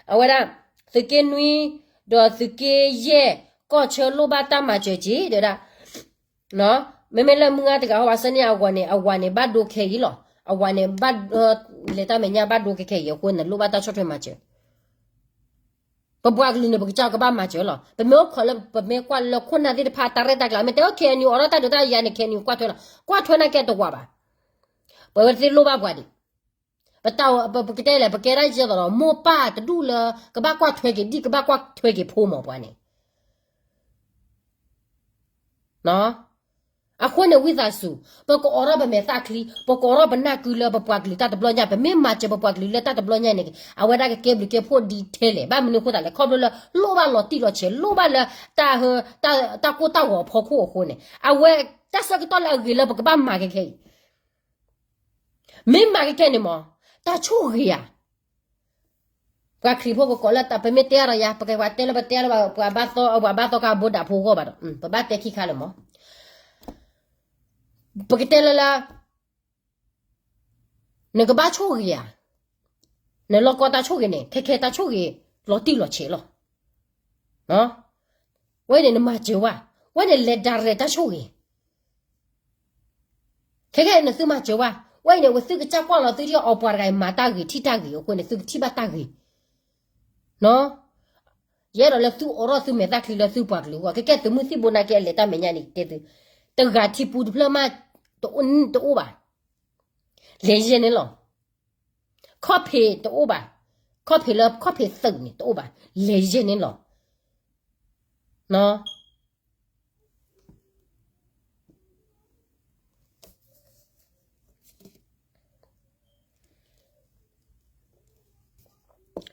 အံၤ, အဝဲဒၣ် သုးက့နွံ ဒီးသုးက့ယဲၢ် ကီၢ်ဆၢလိၣ်ဘၣ်တၢ်မၤစၢၤက့ၤ တဲဝဲဒၣ် မ့မ့ၢ်လၢမုၢ်ဂၤတဂၤဟီ ပှၤဆၢန့ၢ်အဝၤန့ၣ် အဝၤန့ၣ်ဘၣ်ဒိခဲအံၤလီၤ. အဝၤန့ၣ်ဘၣ်, လဲၤတၢ်မဲာ်ညါဘၣ်ဒိခဲခဲအံၤအဃိန့ၣ် လိၣ်ဘၣ်တၢ်ဆီၣ်ထွဲမၤစၢၤ. ပပှၤကလုာ်န့ၣ် ပကစၢ်ကဘၣ်မၤစၢၤလီၤ. ပမ့ၢ်အိၣ်ခိးလၢ ပမ့ၢ်ကွၢ်လၢခိၣ်နၢ်သ့ၣ်တဖၣ် တၢ်ရဲၣ်တၢ်ကျဲၤ မ့ၢ်တဲ KNU အိးထီၣ်တၢ်ဒုးတၢ်ယၤန့ၣ် KNU ကွၢ်ထွဲလီၤ. ကွၢ်ထွဲနာ်က့တဝၤဘၣ်. ပဝဲသ့ၣ်လိၣ်ဘၣ်ပှၤဒံး ပတၢ်, ပကတဲလဲၣ် ပကဲဒၣ်ယဲသိးဒီး မိၢ်ပၢ်တဒူၣ်လၢ ကဘၣ်ကွၢ်ထွဲက့ၤ ဒ်ကဘၣ်ကွၢ်ထွဲက့ၤဖိမးပှၤန့ၣ်. အဃိန့ၣ် ဝံသးစူၤ ပကအိးထီၣ်ပမဲာ်သၣ်ချံ, ပကအိးထီၣ်ပနၢ်ကုလၢပပှၤကလုာ်တၢ်တဘျီညါ, ပမ့ၢ်မၤစၢၤပပှၤကလုာ်လၢတၢ်တဘျီညါန့ၣ် အဝဲဒၣ်ကကဲဘျုးကဲဖှိၣ်ဒ်ထဲလဲၣ်. ဘၣ်မနုၤအဃိသးလဲၣ်, ခီဖျိလၢလိၣ်ဘၣ်လီၤတံၢ်လီၤဆဲး, လိၣ်ဘၣ်လၢ တၢ်, တၢ်ကိၢ်တၢ်ဂီၤအဖီခိၣ်အဃိန့ၣ် အဝဲတၢ်ဆၢကတီၢ်လၢအဂ့ၤလၢပကဘၣ်မၤခဲခဲအံၤ မ့ၢ်မၤကဲကဲန့ၣ်မး, တၢ်ဆိၣ်ဂ့ၤဧါ. ပှၤခရံာ်ဖိကကိးလၢတၢ် ပမ့ၢ်တဲအါဒီးယၤ, ပကတဲလၢပတဲလၢပှၤဘၣ်သီ, ပှၤဘၣ်သီခါဘိဒၣ်ဖိဂီၢ်ဘၣ်ဒီး ပဘၣ်တဲခံခါလၢမး, ပကတဲလၢလၢ နကဘၣ်ဆိၣ်ဂ့ၤဧါ. နလီၢ်ကီတၢ်ဆိၣ်ဂ့ၤန့ၣ် ခဲခဲတၢ်ဆိၣ်ဂ့ၤ လီၤတံၢ်လီၤဆဲးလီၤ. ဝဲန့ၣ်နမၤစၢၤဝဲ, ဝဲန့ၣ်လဲၤဒၣ်ရဲၣ်တၢ်ဆိၣ်ဂ့ၤ ခဲခဲအံၤန့ၣ်သုမၤစၢၤဝဲ, ဝဲအံၤန့ၣ် ဝဲသုကစၢ်ကွၢ်လီၤသုထံၣ်အီၤပှၤတဂၤအံၤမၤတၢ်ဂ့ၤ ထံၣ်တၢ်ဂ့ၤအဃိန့ၣ် သုကထံၣ်ဘၣ်တၢ်ဂ့ၤ, ယအဲၣ်ဒိးလၢသုအိးထီၣ်သုမဲာ်သၣ်ချံလၢသုပှၤကလုာ်အဂီၢ်, ကဲကဲသုးမုၢ်သံၣ်ဘိနာ်က့အလဲၤတၢ်မဲာ်ညါန့ၣ် တဲသု, တဂၤထံပူၤတဖျၢၣ်မး တအိၣ်ဘၣ်, လဲၤယဲၢ်န့ၣ်လီၤ. ခီၣ်ဖံးတအိၣ်ဘၣ်, ခီၣ်ဖံးလၢခီၣ်ဖံးသုးန့ၣ်တအိၣ်ဘၣ်, လဲၤယဲၢ်န့ၣ်လီၤ.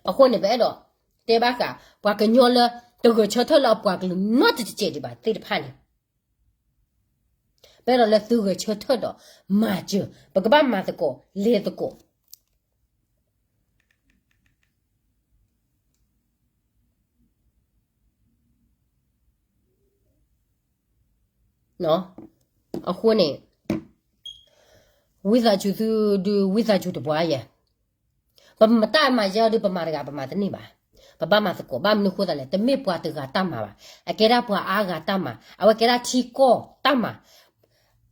အဃိန့ၣ် ပအဲၣ်ဒိးတဲဘၣ်ဃး ပှၤကညီလၢတဂဲၤဆၢထၢၣ်လၢအပှၤကလုာ်နီတစဲးဒံးဘၣ်သ့ၣ်တဖၣ်န့ၣ်, ပအဲၣ်ဒိးလၢသုဂဲၤဆၢထၢၣ်ဒီးမၤစၢၤ, ပကဘၣ်မၤသကိးလဲၤသကိး အဃိန့ၣ် ဝံသးစူၤသုဒုး ဝံသးစူၤတပှၢ်ယဲ, ပမတၢ်မၤယဲအီၤဒုး ပမၤတဂၤပမၤတန့ၢ်ဘၣ်, ပဘၣ်မၤသကိး ဘၣ်မနုၤဃိသးလဲၣ်, တမ့ၢ်ပှၤတဂၤတၢ်မၤဘၣ်, အကဲဒၣ်ပှၤအါဂၤတၢ်မၤ, အဝဲကဲဒၣ်ထံကီၢ်တၢ်မၤ,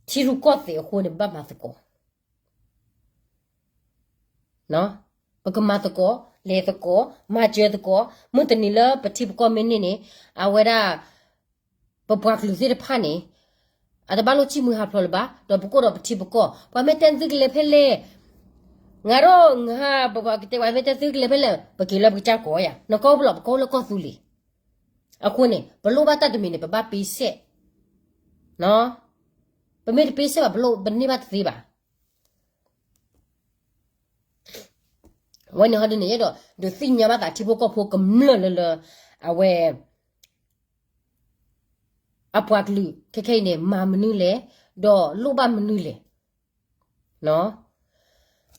ထံရူၢ်ကီၢ်သဲးအဃိန့ၣ် ပဘၣ်မၤသကိး ပကမၤသကိး, လဲၤသကိး, မၤစၢၤသကိး, မုၢ်တနံၤလၢပထံပကီၢ်မ့ၢ်န့ၢ်န့ၣ်, အဝဲဒၣ် ပပှၤကလုာ်သ့ၣ်တဖၣ်န့ၣ် အတဘၣ်လိၣ်စံၣ်မုၢ်ဟးဖျိးလၢၤဘၣ်, ဒီးပကအိၣ်ဒီးပထံပကီၢ်, ပှၤမ့ၢ်တဲသုကလဲၤဖဲလဲၣ်, ငါဒိၣ်ငါ ပကတဲပှၤမ့ၢ်တဲသုကလဲၤဖဲလဲၣ် ပက့ၤလၢပကစၢ်ကိးယၤ, နကီၢ်ပလီၢ်ပကအိၣ်လၢကီၢ်သူလ့ၤ, အဃိန့ၣ် ပလိၣ်ဘၣ်တၢ်တမံၤန့ၣ် ပဘၣ်ပ့စဲး, ပမ့ၢ်တပ့စဲးဘၣ် ပလိၣ်ပန့ၢ်ဘၣ်တသ့ဘၣ်. ဝဲန့ၣ်ဟီဒုန့ၣ် ယအဲၣ်ဒိးဒုးသ့ၣ်ညါဘၣ်သးထံဖိကီၢ်ဖိကမျၢၢ်လၢလၢ အဝဲ အပှၤကလုာ်ခဲခဲအံၤန့ၣ် မၤမနုၤလဲၣ်, ဒီးလိၣ်ဘၣ်မနုၤလဲၣ်.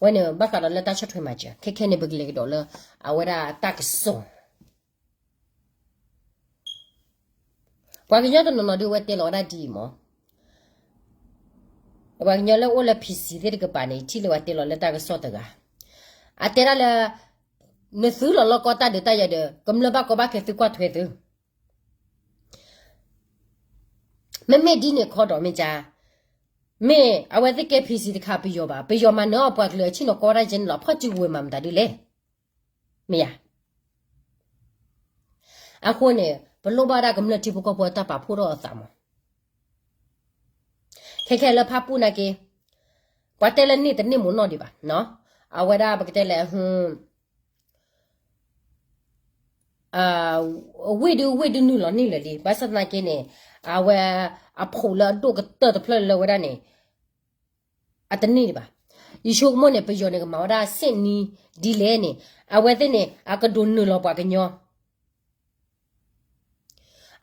ဝဲန့ၣ်ဘၣ်ဃးဒီးလၢတၢ်ဆီၣ်ထွဲမၤစၢၤ ခဲခဲန့ၣ် ပကလဲၤကဒီးလၢ အဝဲဒၣ်တၢ်ကစီၣ် ပှၤကညီတနီၤနီၤဒုး အဝဲတဲလီၤဝဲဒၣ်ဒ်အံၤမး, ပှၤကညီလၢအိၣ်လၢ PC သ့ၣ်တကပၤန့ၣ် ထံၣ်လၢပှၤတဲလီၤလၢတၢ်ကစီၣ်တဂၤ, အတဲဒၣ်လၢ နသုလီၤလီၢ်ကီတၢ်ဒုးတၢ်ယၤဒီး ကမျၢၢ်ဘၣ်ကီဘၣ်ခဲသုကွၢ်ထွဲသု, မ့မ့ၢ်ဒ်န့ၣ်ခီဒီးမ့ၢ်ကါ, မ့ၢ်အဝဲသ့ၣ်ကဲ PC တခါပယီၤဘၣ်, ပယီၤမၤနၢၤအီၤပှၤကလုာ်အဆ့ၣ်နီၤကီဝဲဒၣ်ယဲန့ၣ်လီၤ, ဖီၣ်စုကဝဲၤမၤမတၤဒ်လဲၣ်, မ့ၢ်ယၤ အဃိန့ၣ် ပလိၣ်ဘၣ်ဒၣ်ကမျၢၢ်ထံဖိကီၢ်ဖိအတၢ်ပာ်ဖှိၣ်ထီၣ်အသးမး, ခဲခဲလၢဖၣ်ပူၣ်နာ်က့, ပှၤတဲလၢန့ၢ်တန့ၢ်မ့ၢ်နီၢ်ဒံးဘၣ်, အဝဲဒၣ်ပကတဲလဲၣ် ဝ့ၢ်ဒုးဝ့ၢ်ဒုးနုာ်လီၤန့ၢ်လၢာ်လံ, ဘၣ်ဆၣ်သနာ်က့န့ၣ်, အဝဲအဖှိၣ်လၢအဒိၣ်ကတၢၢ်တဖျၢၣ်လၢဝဲဒၣ်န့ၣ်, အတန့ၢ်ဒံးဘၣ်. ယဆိကမိၣ်န့ၣ် ပယီၤန့ၣ်ကမၤဝဲဒၣ်စ့ၣ်နံၤဒ်လဲၣ်န့ၣ်, အဝဲသ့ၣ်န့ၣ် အကဒိးနုာ်လီၤပှၤကညီ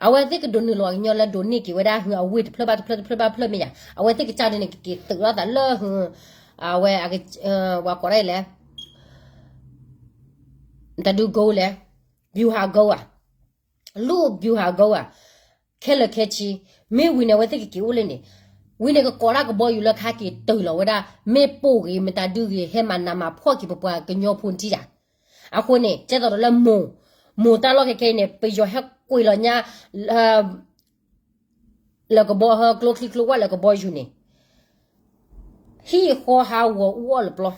အဝဲသ့ၣ်ကဒိးနုာ်လီၤကညီလၢဒိးန့ၢ်က့ၤဝဲဒၣ်ဟုအဝ့ၢ်တဖျၢၣ်ဘၣ်တဖျၢၣ်တဖျၢၣ်ဘၣ်တဖျၢၣ်မ့ၢ်ယၤ, အဝဲသ့ၣ်ကစၢ်ဒုန့ၣ် ကက့ၤသုးထီၣ်သးလၢဟု, အဝဲ, ပှၤကိးဒ်လဲၣ်, တၢ်ဒုကိလဲၣ်, ဗျူဟာကုန်း ဧါ, လူ့ဗျူဟာကုန်း ဧါ, ခဲလၢာ်ခဲဆ့, မ့ၢ်ဝံၤန့ၣ် အဝဲသ့ၣ်ကက့ၤအိၣ်လၢန့ၣ်, ဝံၤန့ၣ်ကကိးတၢ်ကဘီယူၤလၢကဟဲက့ၤတုၤလီၤဝဲဒၣ် မ့ၣ်ပိၢ်ဂ့ၤ မတၤဒုဂ့ၤ ဟဲမၤနးမၤဖှီၣ်က့ၤပပှၤကညီဖိထံၣ်ယၤ, အဃိန့ၣ် ကဲသိးဒီးလၢမိၢ်, မိၢ်တၢ်လီၢ်ခဲခဲအံၤန့ၣ် ပယီၤဟဲကွံာ်လီၤညါ လၢကဘီဟဲကျိချံကျိဝၣ်လၢကဘီယူၤန့ၣ်, ဟံၣ်ဃီဟးဂီၤအူအီၣ်လၢပျီ,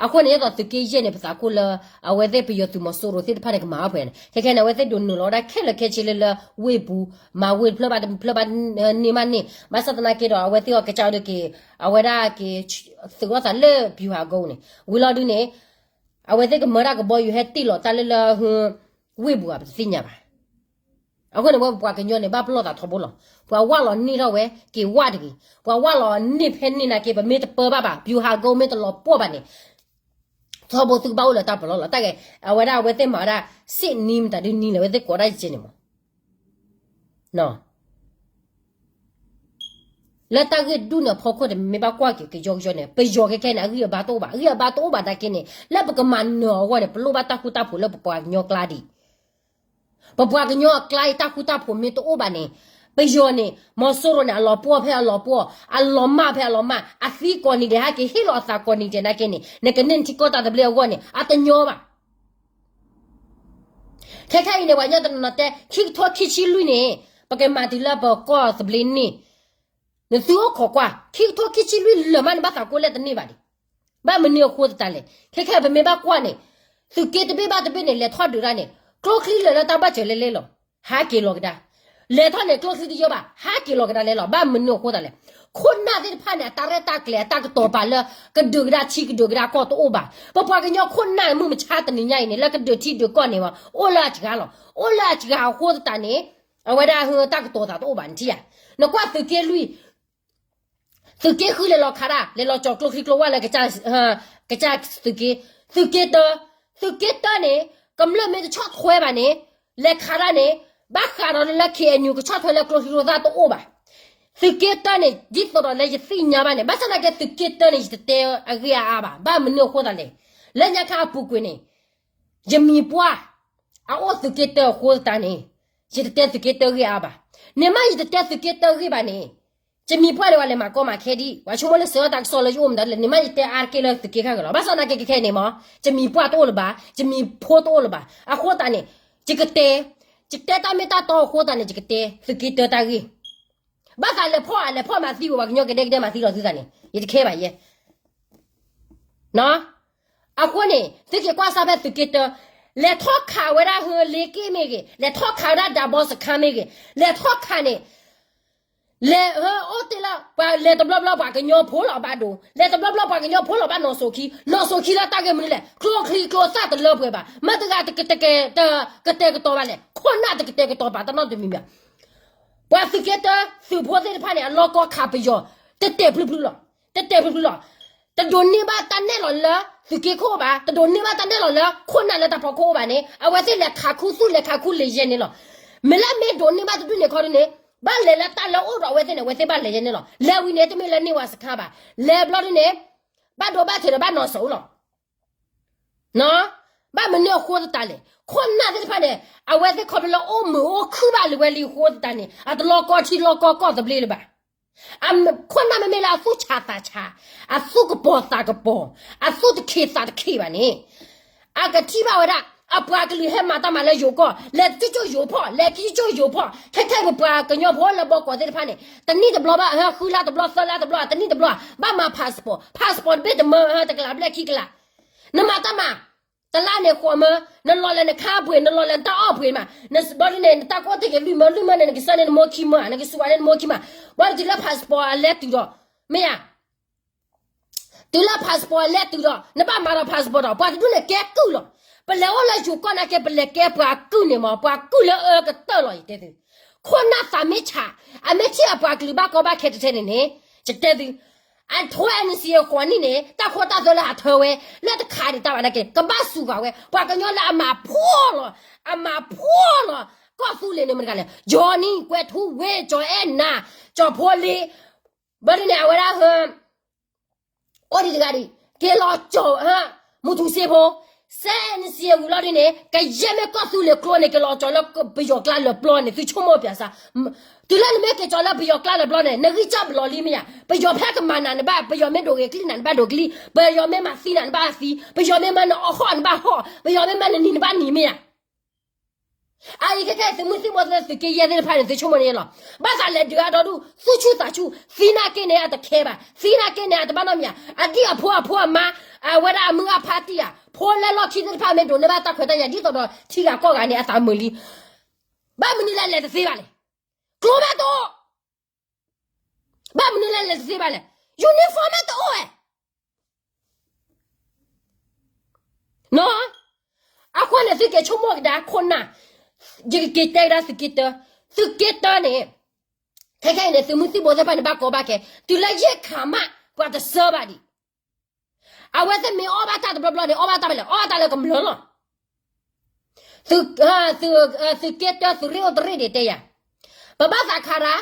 အဃိန့ၣ် ဒ်သိးသုးက့ယဲၢ်န့ၣ် ပသးခိၣ်လၢ အဝဲသ့ၣ်ပယီၤသုးမီၤစိရိၤသ့ၣ်တဖၣ်န့ၣ် ကမၤအီၣ်ဖဲန့ၣ် ခဲခဲန့ၣ် အဝဲသ့ၣ်ဒိးနုာ်လီၤဝဲဒၣ်ခဲလၢာ်ခဲဆ့လၢလၢဝ့ၢ်ပူၤ, မၤဝ့ၢ်တဖျၢၣ်ဘၣ်တဖျၢၣ်ဘၣ်န့ၢ်မးန့ၢ်, ဘၣ်ဆၣ်သနာ်က့ဒီး အဝဲသ့ၣ်အီၤကစၢ်ဒုက့ၤ, အဝဲဒၣ်က့ၤ, သုးထီၣ်သးလၢ ဗျူဟာကုန်း န့ၣ်, ဝံၤလီၤဒုန့ၣ်, အဝဲသ့ၣ်ကမၤတၢ်ကဘီယူၤဟဲတ့ၢ်လီၤတၢ်လၢလၢဟု, ဝ့ၢ်ပူၤဧါ ပတသ့ၣ်ညါဘၣ်. အဃိန့ၣ် ဝဲပပှၤကညီန့ၣ် ဘၣ်ပလီၢ်သးထီဘိလီၤ. ပှၤဝၣ်လီၤန့ၢ်ထီၣ်ဝဲ က့ၤဝၣ်တဂ့ၤ, ပှၤဝၣ်လီၤန့ၢ်ဖဲန့ၣ်နာ်က့ ပမ့ၢ်တပၢဘၣ်ဘၣ် ဗျူဟာကုန်း မ့ၢ်တလီၤပှီၢ်ဘၣ်န့ၣ်, ထီဘိသုကဘၣ်အိၣ်လၢတၢ်ပလီၢ်လီၤ. တၢ်ဂ့ၢ်, အဝဲဒၣ်အဝဲသ့ၣ်မၤဝဲဒၣ် စစ်နည်း မတၤဒုနည်း လၢအဝဲသ့ၣ်ကိးဒၣ်ယဲန့ၣ်မး လၢတၢ်ဂ့ၢ်ဒူၣ်န့ၣ်အဖီခိၣ်န့ၣ် ပမ့ၢ်ဘၣ်ကွၢ်က့ၤကယီကယီန့ၣ် ပယီၤခဲခဲန့ၣ် အဂံၢ်အဘါတအိၣ်ဘၣ်, အဂံၢ်အဘါတအိၣ်ဘၣ်နာ်က့န့ၣ် လၢပကမၤနၢၤအဂီၢ်န့ၣ် ပလိၣ်ဘၣ်တၢ်ဃူတၢ်ဖိးလၢပပှၤကညီကျါဒံး. ပပှၤကညီအကျါအံၤတၢ်ဃူတၢ်ဖိးမ့ၢ်တအိၣ်ဘၣ်န့ၣ်, ပယီၤန့ၣ် မီၤစိရိၤန့ၣ် အလီၤပှီၢ်ဖဲအလီၤပှီၢ်, အလီၤမၢ်ဖဲအလီၤမၢ်, အသံကိးနံၤဒဲး ဟဲက့ၤဟ့ၣ်လီၤအသးကိးနံၤဒဲးနာ်က့န့ၣ် နကန့ၢ်ထံကီၢ်တၢ်သဘျ့အဂီၢ်န့ၣ် အတညီဘၣ်. ခဲခဲအံၤန့ၣ် ပှၤကညီတနီၤနီၤတဲ ခံကထိခံဆံလွံၢ်န့ၣ် ပကမၤတုၤလၢပကီၢ်သဘျ့န့ၣ်, နသုအိၣ်ခိးကွၢ် ခံကထိခံဆံလွံၢ်လၢာ်မးန့ၣ် ဘၣ်သးကိးလဲၣ်တန့ၢ်ဘၣ်ဒံး. ဘၣ်မနုၤအဃိသတးလဲၣ်, ခဲခဲပမ့ၢ်ဘၣ်ကွၢ်န့ၣ်, သုးက့တဘ့ၣ်ဘၣ်တဘ့ၣ်န့ၣ် လဲၤထီၣ်ဒုးတၢ်န့ၣ် ကျိချံလၢာ်လၢတၢ်ဘၣ်စၢၤလဲလဲလီၤ. ဟးက့ၤလီၤကဒါ, လဲၤထီၣ်န့ၣ် ကျိချံတယၢဘၣ် ဟးက့ၤလီၤကဒါလဲလီၤ. ဘၣ်မနုၤအဃိသတးလဲၣ်, ခိၣ်နၢ်သ့ၣ်တဖၣ်န့ၣ် အတၢ်ရဲၣ်တၢ်ကျဲၤအတၢ်ကတီၤပာ်လၢ ကဒုးကဒါထံကဒုးကဒါကီၢ်တအိၣ်ဘၣ်. ပပှၤကညီခိၣ်နၢ်မုၢ်မဆါတနံၤညါအံၤန့ၣ် လၢကဒုးထံဒုးကီၢ်န့ၣ် အိၣ်လၢအစှၤလီၤ. အိၣ်လၢအစှၤအဃိသတးန့ၣ်, အဝဲဒၣ်ဟုတၢ်ကတီၤသးတအိၣ်ဘၣ်န့ၣ်ထံၣ်ဧါ. နကွၢ်သုးက့လွံၢ် သုးက့ဃုလဲၤလီၤခးတၢ် လဲၤလီၤကၠီၤကျိချံကျိဝၣ်လၢ ကစၢ်သုးက့, သုးက့တၢ, သုးက့တၢန့ၣ် ကမျၢၢ်မ့ၢ်တဆီၣ်ထွဲဘၣ်န့ၣ်, လဲၤခးတၢ်န့ၣ်, ဘၣ်ဃးဒီးလၢ KNU ကဆီၣ်ထွဲလၢကျိချံကျိသၣ်တအိၣ်ဘၣ်. သုးက့တၢန့ၣ် ဒ်သိးဒီးလၢယသ့ၣ်ညါဘၣ်န့ၣ်, ဘၣ်ဆၣ်သနာ်က့သုးက့တၢန့ၣ် ယတတဲအဂ့ၢ်အါအါဘၣ်. ဘၣ်မနုၤအဃိသတးလဲၣ်, လၢညါခါအပူၤကွံာ်န့ၣ် ယမံၤပှၢ် အအိၣ်သုးက့တၢအဃိသတးန့ၣ်, ယတတဲသုးက့တၢဂ့ၢ်အါဘၣ်. န့ၣ်မးယတတဲသုးက့တၢဂ့ၢ်ဘၣ်န့ၣ်, ယမံၤပှၢ်န့ၣ် ပှၤလဲၤမၤကီမၤခဲဒံး, ပှၤဆိကမိၣ်လၢစၢၤတၢ်ကစီၣ်လၢယအိၣ်မတၤလဲၣ်. န့ၣ်မးယတဲအါတက့ၢ်လၢသုးက့ခါဂ့ၤလီၤ. ဘၣ်ဆၣ်သနာ်က့ခဲခဲအံၤန့ၣ်မး, ယမံၤပှၢ်တအိၣ်လၢၤဘၣ်, ယမံၤဖိတအိၣ်လၢၤဘၣ်. အဃိသတးန့ၣ်, ယကတဲ, ယတဲတၢ်မ့ၢ်တၢ်တီအဃိသတးန့ၣ် ယကတဲသုးက့တၢတၢဂ့ၢ်. ဘၣ်ဃးလဲၤဖီၣ်ဧါ လဲၤဖီၣ်မၤသံဝဲ ပှၤကညီကဒဲကဒဲမၤသံလီၤသုသးန့ၣ် ယတခဲဘၣ်ယဲ အဃိန့ၣ် သုက့ၤကွၢ်စၢ်ဖဲသုးက့တၢ, လဲၤထီၣ်ခးဝဲဒၣ်ဟုလ့က့ၢ်မ့ၢ်ဂ့ၤ, လဲၤထီၣ်ခးဝဲဒၣ်ဒးဘီစခါမ့ၢ်ဂ့ၤ, လဲၤထီၣ်ခးန့ၣ်, လဲၤ, အိၣ်တ့ၢ်လၢ ပှၤလဲၤတဘျီဘျီပှၤကညီဖိလီၤဘၣ်ဒိ, လဲၤတဘျီဘျီပှၤကညီဖိလီၤဘၣ်နီၢ်စိၤခံ, နီၢ်စိၤခံလၢတၢ်ဂ့ၢ်မနုၤလဲၣ်, ကျိချံကျိသၣ်တလၢပှဲၤဘၣ်, မ့ၢ်တဂၤတကတဲာ်ကတီၤဘၣ်လဲၣ်, ခိၣ်နၢ်တကတဲာ်ကတီၤဘၣ်တၢ်နီတမံၤမံၤ ပှၤသုးက့တၢ သုးဖိသ့ၣ်တဖၣ်န့ၣ် အလီၢ်ကီခးပယီၤ တတဲာ်ဖျုဖျုလီၤ, တတဲာ်ဖျုဖျုလီၤ, တဒိးန့ၢ်ဘၣ်တၢ်နဲၣ်လီၤလၢ သုးက့ခိၣ်ဘၣ်, တဒိးန့ၢ်ဘၣ်တၢ်နဲၣ်လီၤလၢ ခိၣ်နၢ်လၢတၢ်ဖီခိၣ်အိၣ်ဘၣ်န့ၣ် အဝဲသ့ၣ်လဲၤခးခူသူၣ်လဲၤခးခူလံာ်ယဲၢ်န့ၣ်လီၤ. မ့ၢ်လၢမ့ၢ်ဒိးန့ၢ်ဘၣ်တဒူၣ်န့ၣ်ခီဒ်န့ၣ်, ဘၣ်လဲၤလၢတၢ်လၢအိၣ်ဒီးအဝဲသ့ၣ်န့ၣ် အဝဲသ့ၣ်ဘၣ်လဲၤယဲၢ်န့ၣ်လီၤ. လဲၤဝံၤန့ၣ် တမ့ၢ်လၢန့ၢ်ဝၤစခါဘၣ်, လဲၤဘျီဒ်န့ၣ် ဘၣ်ဒိဘၣ်ထံးဒီးဘၣ်နီၢ်စိၤလီၤ. ဘၣ်မနုၤအဃိသတးလဲၣ်, ခိၣ်နၢ်သ့ၣ်တဖၣ်န့ၣ် အဝဲသ့ၣ်ခီဖျိလၢအိၣ်မုာ်အိၣ်ခုၣ်ဘၣ်လံဝဲလံအဃိသတးန့ၣ် အတလီၢ်ကီထံလီၢ်ကီကီၢ်သဘျ့လၢၤဘၣ်. ခိၣ်နၢ်မ့မ့ၢ်လၢအသူၣ်ဆးသးဆး, အသူၣ်ကပီၤသးကပီၤ, အသူၣ်တခံးသးတခံးဘၣ်န့ၣ်, အကထံၣ်ဘၣ်ဝဲဒၣ် အပှၤကလုာ်ဟဲမၤတၢ်မၤလၢယိၤကီၢ်, လဲၤကၠိကၠိယိၤဖီၣ်, လဲၤကၠိကၠိယိၤဖီၣ်, ခဲခဲအံၤပပှၤကညီဖိလၢဘီကီးသ့ၣ်တဖၣ်န့ၣ် တနံၣ်တဘျီဘၣ်, ဃုလါတဘျီ, သၢလါတဘျီ, တနံၣ်တဘျီ, ဘၣ်မၤ passport, passport တဘ့ၣ်တမၢ တကလးဘျဲၣ်ခံကလး, နမၤတၢ်မၤ တလါန့ၣ်ဃိးမၢ, နလီၤလဲၤနခါပှ့ၤ, နလီၤလဲၤနတၢ်အီၣ်ပှ့ၤမး, နဘျီဒ်န့ၣ် နတၢ်ကအိၣ်တ့ၢ်က့ၤလွံၢ်မၢ, လွံၢ်မၢန့ၣ် နကစၢ်န့ၢ်နမိၢ်ခံမၢ, နကစူးဝါန့ၢ်နမိၢ်ခံမၢ, ဘျီဒ်တုၤလၢ passport အလဲၤတုၤဒီး, မ့ၢ်ဧါ, တုၤလၢ passport အလဲၤတုၤဒီး နဘၣ်မၤဒီး passport ဒီး ပှၤတဒူၣ်န့ၣ်ကဲကုၢ်လီၤ. ပလဲၤအိၣ်လၢယိၤကီၢ်နာ်က့ ပလဲၤကဲပှၤကုၢ်န့ၣ်မၢ, ပှၤကုၢ်လၢအၢကတၢၢ်လီၤ ယတဲသု, ခိၣ်နၢ်သးမ့ၢ်ဆး, အမ့ၢ်ထံၣ်အပှၤကလုာ်ဘၣ်ကီဘၣ်ခဲထဲထဲန့ၣ်န့ၣ်, ယတဲသု, အထၢ NCA ဃိးနံၣ်န့ၣ် တၢ်ခိတၢ်သွဲလၢအထၢဝဲ လၢတခးဒံးတၢ်ဘၣ်နာ်က့ ကဘၣ်စူးဂၤဝဲ, ပှၤကညီလၢအမၤဖှီၣ်လီၤ, အမၤဖှီၣ်လီၤ, ကီၢ်သူလ့ၤန့ၣ်မတၤတဂၤလဲၣ်, ယီၤနံၤ ကွဲၤထူဝ့ ကၠီၤအဲၣ်နၤ ကၠီၤဖိလ့ၤ, ဘျီဒ်န့ၣ် အဝဲဒၣ်ဟ အိၣ်ဒံးတဂၤဒံး က့ၤလီၤကၠီၤ မူထူစ့ဖိ, စဲနစံအဂုၤလီၤဒ်န့ၣ် ကယဲၢ်မ့ၢ်ကီၢ်သူလ့ၤကျိန့ၣ် က့ၤလီၤကၠီၤလၢပယီၤကျါလၢပျီန့ၣ် သုဆိကမိၣ်ပၠးစၢ်, တုၤလၢနမ့ၢ်က့ၤကၠီၤလၢပယီၤကျါလၢပျီန့ၣ် နဂံၢ်စၢ်ပလီၤလံမ့ၢ်ဧါ, ပယီၤဖဲကမၤနၤနဘၣ်, ပယီၤမ့ၢ်ဒိးဂဲၤကလံၣ်နၤနဘၣ်ဒိးကလံၣ်, ပယီၤမ့ၢ်မၤသံနၤနဘၣ်သံ, ပယီၤမ့ၢ်မၤနအီၣ်ဟီၣ်နဘၣ်ဟီၣ်, ပယီၤမ့ၢ်မၤနနံၤနဘၣ်နံၤမ့ၢ်ဧါ. အအံၤခဲခဲအံၤ သုးမုၢ်သံၣ်ဘိသ့ၣ် သုးက့ယဲၢ်သ့ၣ်တဖၣ်န့ၣ် သုဆိကမိၣ်န့ၣ်လီၤ. ဘၣ်သးလဲၤဒုးအဒီဒူၣ် သူၣ်ဆူၣ်သးဆူၣ်, သံနာ်က့န့ၣ် အတခဲဘၣ်, သံနာ်က့န့ၣ် အတဘၣ်နီတမံၤဧါ, အဒံၣ်အဖိအဖိအမါ, အဝဲဒၣ်အမုၢ်အဖါတံၢ်ဧါ, ဖိလၢလီၢ်ခံသ့ၣ်တဖၣ်မ့ၢ်ဒိးန့ၢ်ဘၣ်တၢ်ခွဲးတၢ်ယာ် ဒ်သိးဒီးထံဂၤကီၢ်ဂၤန့ၣ် အသးမုာ်လံ. ဘၣ်မနုၤလၢလဲၤတသ့ဘၣ်လဲၣ်. ကျိမ့ၢ်တအိၣ် ဘၣ်မနုၤလၢလဲၤတသ့ဘၣ်လဲၣ်. Uniform မ့ၢ်တအိၣ်ဝဲ နီၤ, အဃိန့ၣ် သုက့ၤဆိကမိၣ်ကဒါခိၣ်နၢ်, ယကက့ၤတဲကဒါသုးက့တၢ, သုးက့တၢန့ၣ်, ခဲခဲအံၤန့ၣ် သုးမုၢ်သံၣ်ဘိသ့ၣ်တဖၣ်န့ၣ် ဘၣ်ကီဘၣ်ခဲ, တုၤလၢယဲၢ်ခါမး ပှၤတဆှၢဘၣ်ဒံး, အဝဲသ့ၣ်မ့ၢ်အီၣ်ဘၣ်တၢ်တဘျီဘျီန့ၣ် အီၣ်ဘၣ်တၢ်မ့ၢ်လဲၣ်, အီၣ်ဘၣ်တၢ်လၢကမျၢၢ်လီၤ. သုးက့တၢ သုးရ့ၣ်အိၣ်တရ့ၣ်ဒံးတဲယၤ, ပဘၣ်သးခါရၤ,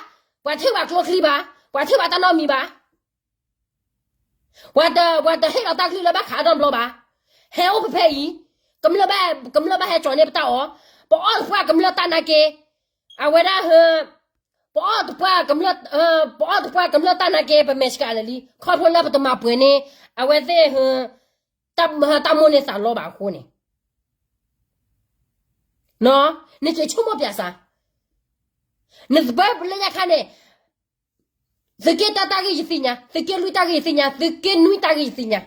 ပှၤထံၣ်ဘၣ်ကျိချံဘၣ်, ပှၤထံၣ်ဘၣ်တၢ်နီတမံၤဘၣ် ပှၤတဟ့ၣ်လီၤတၢ်ကလုၢ်လၢဘၣ်ခးအတၢ်ဘျီဘၣ်, ဟဲအိၣ်ဖဲဖဲအံၤ, ကမျၢၢ်ဘၣ်, ကမျၢၢ်ဘၣ်ဟဲကၠီၤန့ၢ်ပတၢ်အီၣ်, ပအီၣ်တပှၢ်ကမျၢၢ်တၢ်နာ်က့, အဝဲဒၣ်ဟ ပအီၣ်တပှၢ်ကမျၢၢ်, ပအီၣ်တပှၢ်ကမျၢၢ်တၢ်နာ်က့ ပမဲာ်ဆှးလၢာ်လံ, ခီဖျိလၢပတမၤပှဲၤန့ၣ်, အဝဲသ့ၣ်ဟ တၢ်မိၣ်န့ၢ်သးလီဘၣ်အဃိန့ၣ်, နက့ၤဆိကမိၣ်ပၠးစၢ်, နသပၢၤပလၢညါခါန့ၣ်, သုးက့တၢတၢ်ဂ့ၢ်ယသ့ၣ်ညါ, သုးက့လွံၢ်တၢ်ဂ့ၢ်ယသ့ၣ်ညါ, သုးက့နွံတၢ်ဂ့ၢ်ယသ့ၣ်ညါ,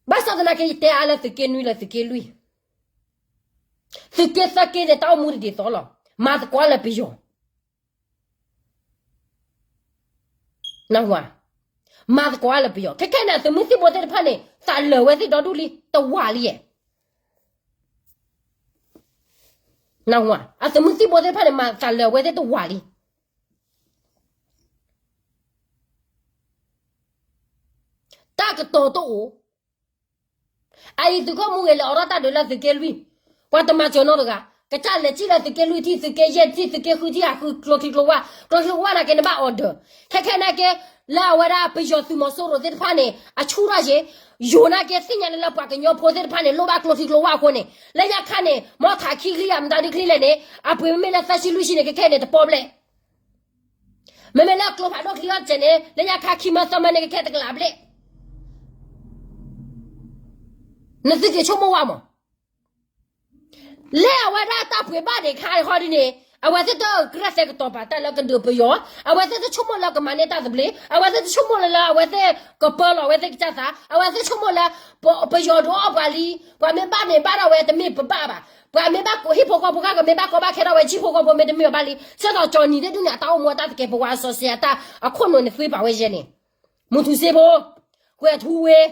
ဘၣ်ဆၣ်သနာ်က့ ယတဲအါလၢသုးက့နွံလၢသုးက့လွံၢ်, သုးက့သၢက့န့ၣ် တၢ်အိၣ်မူတဒ်သိးလီၤ, မၤသကိးလၢပယီၤ မၤသကိးလၢပယီၤ, ခဲခဲန့ၣ် အသုးမုၢ်သံၣ်ဘိသ့ၣ်တဖၣ်န့ၣ် သးလၢာ်ဝဲသ့ၣ်ဒီဒူၣ်လံ တဝာ်လံ, အသုးမုၢ်သံၣ်ဘိသ့ၣ်တဖၣ်န့ၣ် မၤသးလၢာ်ဝဲသ့ၣ်တဝာ်လံ, တၢ်ကတိၤတအိၣ် အအံၤသုးခိၣ်မူဂ့ၤလဲၤအိးထီၣ်တၢ်ဒုးလၢသုးက့လွံၢ်, ပှၤတမၤစၢၤနီတဂၤ, ကစၢ်လဲၤစံၣ်လၢသုးက့လွံၢ်ထံၣ် သုးက့ယဲၢ်ထံၣ် သုးက့ဃုထံၣ် ဟးဃုကျိချံကျိဝၣ်, ကျိချံကျိဝၣ်နာ်က့န့ၣ်ဘၣ် order, ခဲခဲနာ်က့, လၢအဝဲဒၣ်ပယီၤသုးမီၤစိရိၤသ့ၣ်တဖၣ်န့ၣ် အဆူၣ်ထီၣ်က့ၤ, ယိၤနာ်က့သ့ၣ်ညါလၢလၢပှၤကညီဖိသ့ၣ်တဖၣ်န့ၣ် လိၣ်ဘၣ်ကျိချံကျိဝၣ်အဃိန့ၣ်, လၢညါခါန့ၣ် မ့ၢ်ထးခံချံဧါ မတၤဒုချံလဲၣ်န့ၣ် အပှ့ၤမ့မ့ၢ်လၢသၢဆံလွံၢ်ဆံန့ၣ် ခဲခဲန့ၣ် တပီၣ်ဘျဲၣ် မ့မ့ၢ်လၢကျိဖးဒိၣ်ချံအီၣ်တစဲးန့ၣ် လၢညါခါခံမၢသၢမၢန့ၣ် ကခဲတကလးဘျဲၣ်, နသုက့ၤဆိကမိၣ်ဝဲမး, လၢအဝဲဒၣ်တၢ်ပှ့ၤဘၣ်ဒံးခါဃီဒ်န့ၣ်, အဝဲသ့ၣ်တကြၢးသဲကတီၤပာ်တၢ်လၢကဒုးပယီၤ, အဝဲသ့ၣ်တဆိကမိၣ်လၢကမၤန့ၢ်တၢ်သဘျ့, အဝဲသ့ၣ်တဆိကမိၣ်လၢလၢအဝဲသ့ၣ်ကပၢလီၤအဝဲသ့ၣ်ကစၢ်သး, အဝဲသ့ၣ်ဆိကမိၣ်လၢ ပယီၤဒုးအီၣ်ပှၤလံ, ပှၤမ့ၢ်ဘၣ်န့ၣ်ဘၣ်ထီၣ်ဝဲတမ့ၢ်ပဘၣ်ဘၣ်, ပှၤမ့ၢ်ဘၣ်ဟံၣ်ဖိဃီဖိခါကမ့ၢ်ဘၣ်ကီဘၣ်ခဲထီၣ်ဝဲ ဆံၣ်ဖိဃီဖိမ့ၢ်တမ့ၢ်အီၤဘၣ်လံ, ဆၢထီၣ်ကၠီနံၤသ့ၣ်ဒူၣ်န့ၣ် အတၢ်အိၣ်မူအတၢ်သကဲးပဝး အစီဆှံအတၢ်အခိၣ်နူာ်န့ၣ် သွ့ပာ်ဝဲယဲန့ၣ်, မူထူစ့ဖိ, ကွဲၤထူဝ့,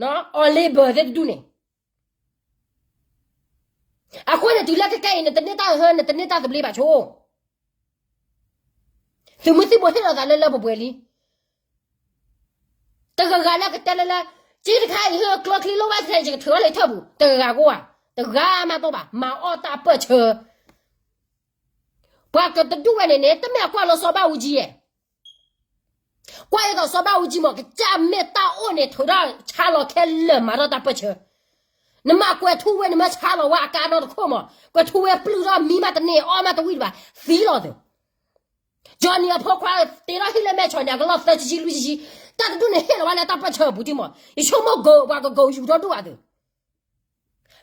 အီၤလ့ဘၢၣ်သ့ၣ်တဒူၣ်န့ၣ် အဃိန့ၣ် တုၤလၢခဲခဲအံၤ နတန့ၢ်တၢ်ဟၢ နတန့ၢ်တၢ်သဘျ့ဘၣ်ဆိ, သုးမုၢ်သံၣ်ဘိဟ့ၣ်လီၤသးလၢလၢပှဲၤပှဲၤလံ, တဂၤဂၤလၢကတဲလၢလၢ, က့တခါအံၤဟၢကျိချံလိၣ်ဘၣ်ထဲ ယကထုးထီၣ်လၢထၢၣ်ပူၤ တဂၤဂၤကအိၣ်ဧါ, တဂၤမးတအိၣ်ဘၣ် မၤအီၣ်တၢ်ပၢၢ်ဆၢ ပှၤကတဒူၣ်ဝဲန့ၣ်န့ၣ် တမ့ၢ်အကွၢ်လီၤစီၤဘၣ်အူကၠံယဲၢ် ကွၢ်အသိးစီၤဘၣ်အူကၠံမး ကစၢ်မ့ၢ်တၢ်အိၣ်န့ၣ် ထုးထီၣ်ဆါလီၤခဲလၢာ်မၤထီၣ်တၢ်ပၢၢ်ဆၢ, နမၤကွဲၤထူဝ့ နမ့ၢ်ဆါလီၤဝဲအကါနီတခိၣ်မး ကွဲၤထူဝ့ပျုၢ်ထီၣ်မံမးတန့ၢ် အီၣ်မးတဝံၣ်တဘၣ် သံလီၤသုး, ကၠီနံၤအဖိခွါတ့ထီၣ်ဟံၣ်လၢမဲၢ်ဆီးန့ၣ် အကလီၢ်သၢဆံလွံၢ်ဆံ, တၢ်တဒူၣ်န့ၣ်ဟ့ၣ်လီၤဝဲလၢတၢ်ပၢၢ်ဆၢအပူၤတံၢ်မး ယဆိကမိၣ်ကပှၤကဂီၤယူၤထီၣ်ဒိၣ်ဘၣ်သုး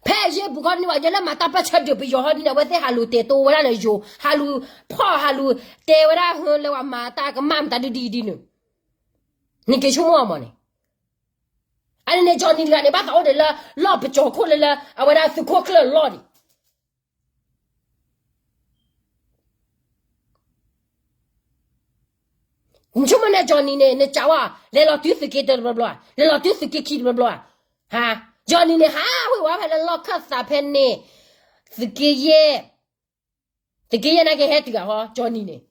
ဖဲအယ့ၢ်ပူၤခီဒ်န့ၣ် ပှၤယဲလၢမၤတၢ်ပၢၢ်ဆၢဒုးပယီၤဟီဒ်န့ၣ် အဝဲသ့ၣ်ဟးလူၤတဲာ်တိဝဲဒၣ်လၢယိၤ ဟးလူၤဖီၣ် ဟးလူၤတဲဝဲဒၣ်ဟၢလၢပှၤမၤတၢ်ကမၣ်မတၤဒ်ဒ်ဒ်န့ၣ်, နက့ၤဆိကမိၣ်အီၤမးန့ၣ်, အန့ၣ်န့ၣ် ကၠီနံၤတဂၤန့ၣ် ဘၣ်သးအိၣ်ဒီးလၢ လီၢ်ပကၠီၤခိၣ်လၢလၢ အဝဲဒၣ်သုးခိၣ်ကျၢၢ်လီၢ်န့ၣ် နဆိကမိၣ်န့ၣ် ကၠီနံၤန့ၣ် နစံးဝဲ လဲၤလီၤတုၤသုးက့တၢတဘျီဘျီဧါ, လဲၤလီၤတုၤသုးက့ခံတဘျီဘျီဧါ, ကၠီနံၤန့ၣ် ဟးဝ့ၤဝဲဖဲလၢလီၢ်ခၢၣ်သးဖဲန့ၣ်, သုးက့ယဲၢ်, သုးက့ယဲၢ်နာ်က့ဟဲတုၤဂၤဟီ ကၠီနံၤန့ၣ်,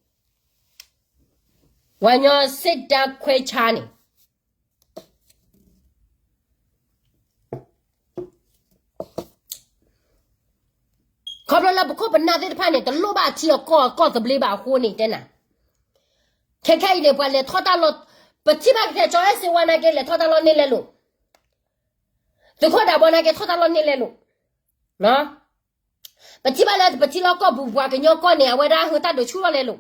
ပှၤကညီစ့ၣ်တၢ်ခွဲးဆါန့ၣ် ခီ ခီဖျိလၢပခိၣ်ပနၢ်သ့ၣ်တဖၣ်န့ၣ် တလိၣ်ဘၣ်ထံအကီၢ်အကီၢ်သဘျ့ဘၣ်အဃိန့ၣ်တဲနၤ, ခဲခဲအံၤန့ၣ် ပှၤလဲၤထီၣ်တၢ်လီၢ်, ပထံၣ်ဘၣ်ကဲကၠီအဲၣ်စ့ဝါနာ်က့ လဲၤထီၣ်တၢ်လီၢ်န့ၢ်လဲလိာ်, သုးခိၣ်ဒးဘီနာ်က့ ထီၣ်တၢ်လီၢ်န့ၢ်လဲလိာ်, ပထံၣ်ဘၣ်လၢပထံလီၢ်ကီၢ်ပူၤ ပှၤကညီကီၢ်န့ၣ် အဝဲဒၣ်ဟုတၢ်ဒုးဆူၣ်ထီၣ်လဲလိာ်,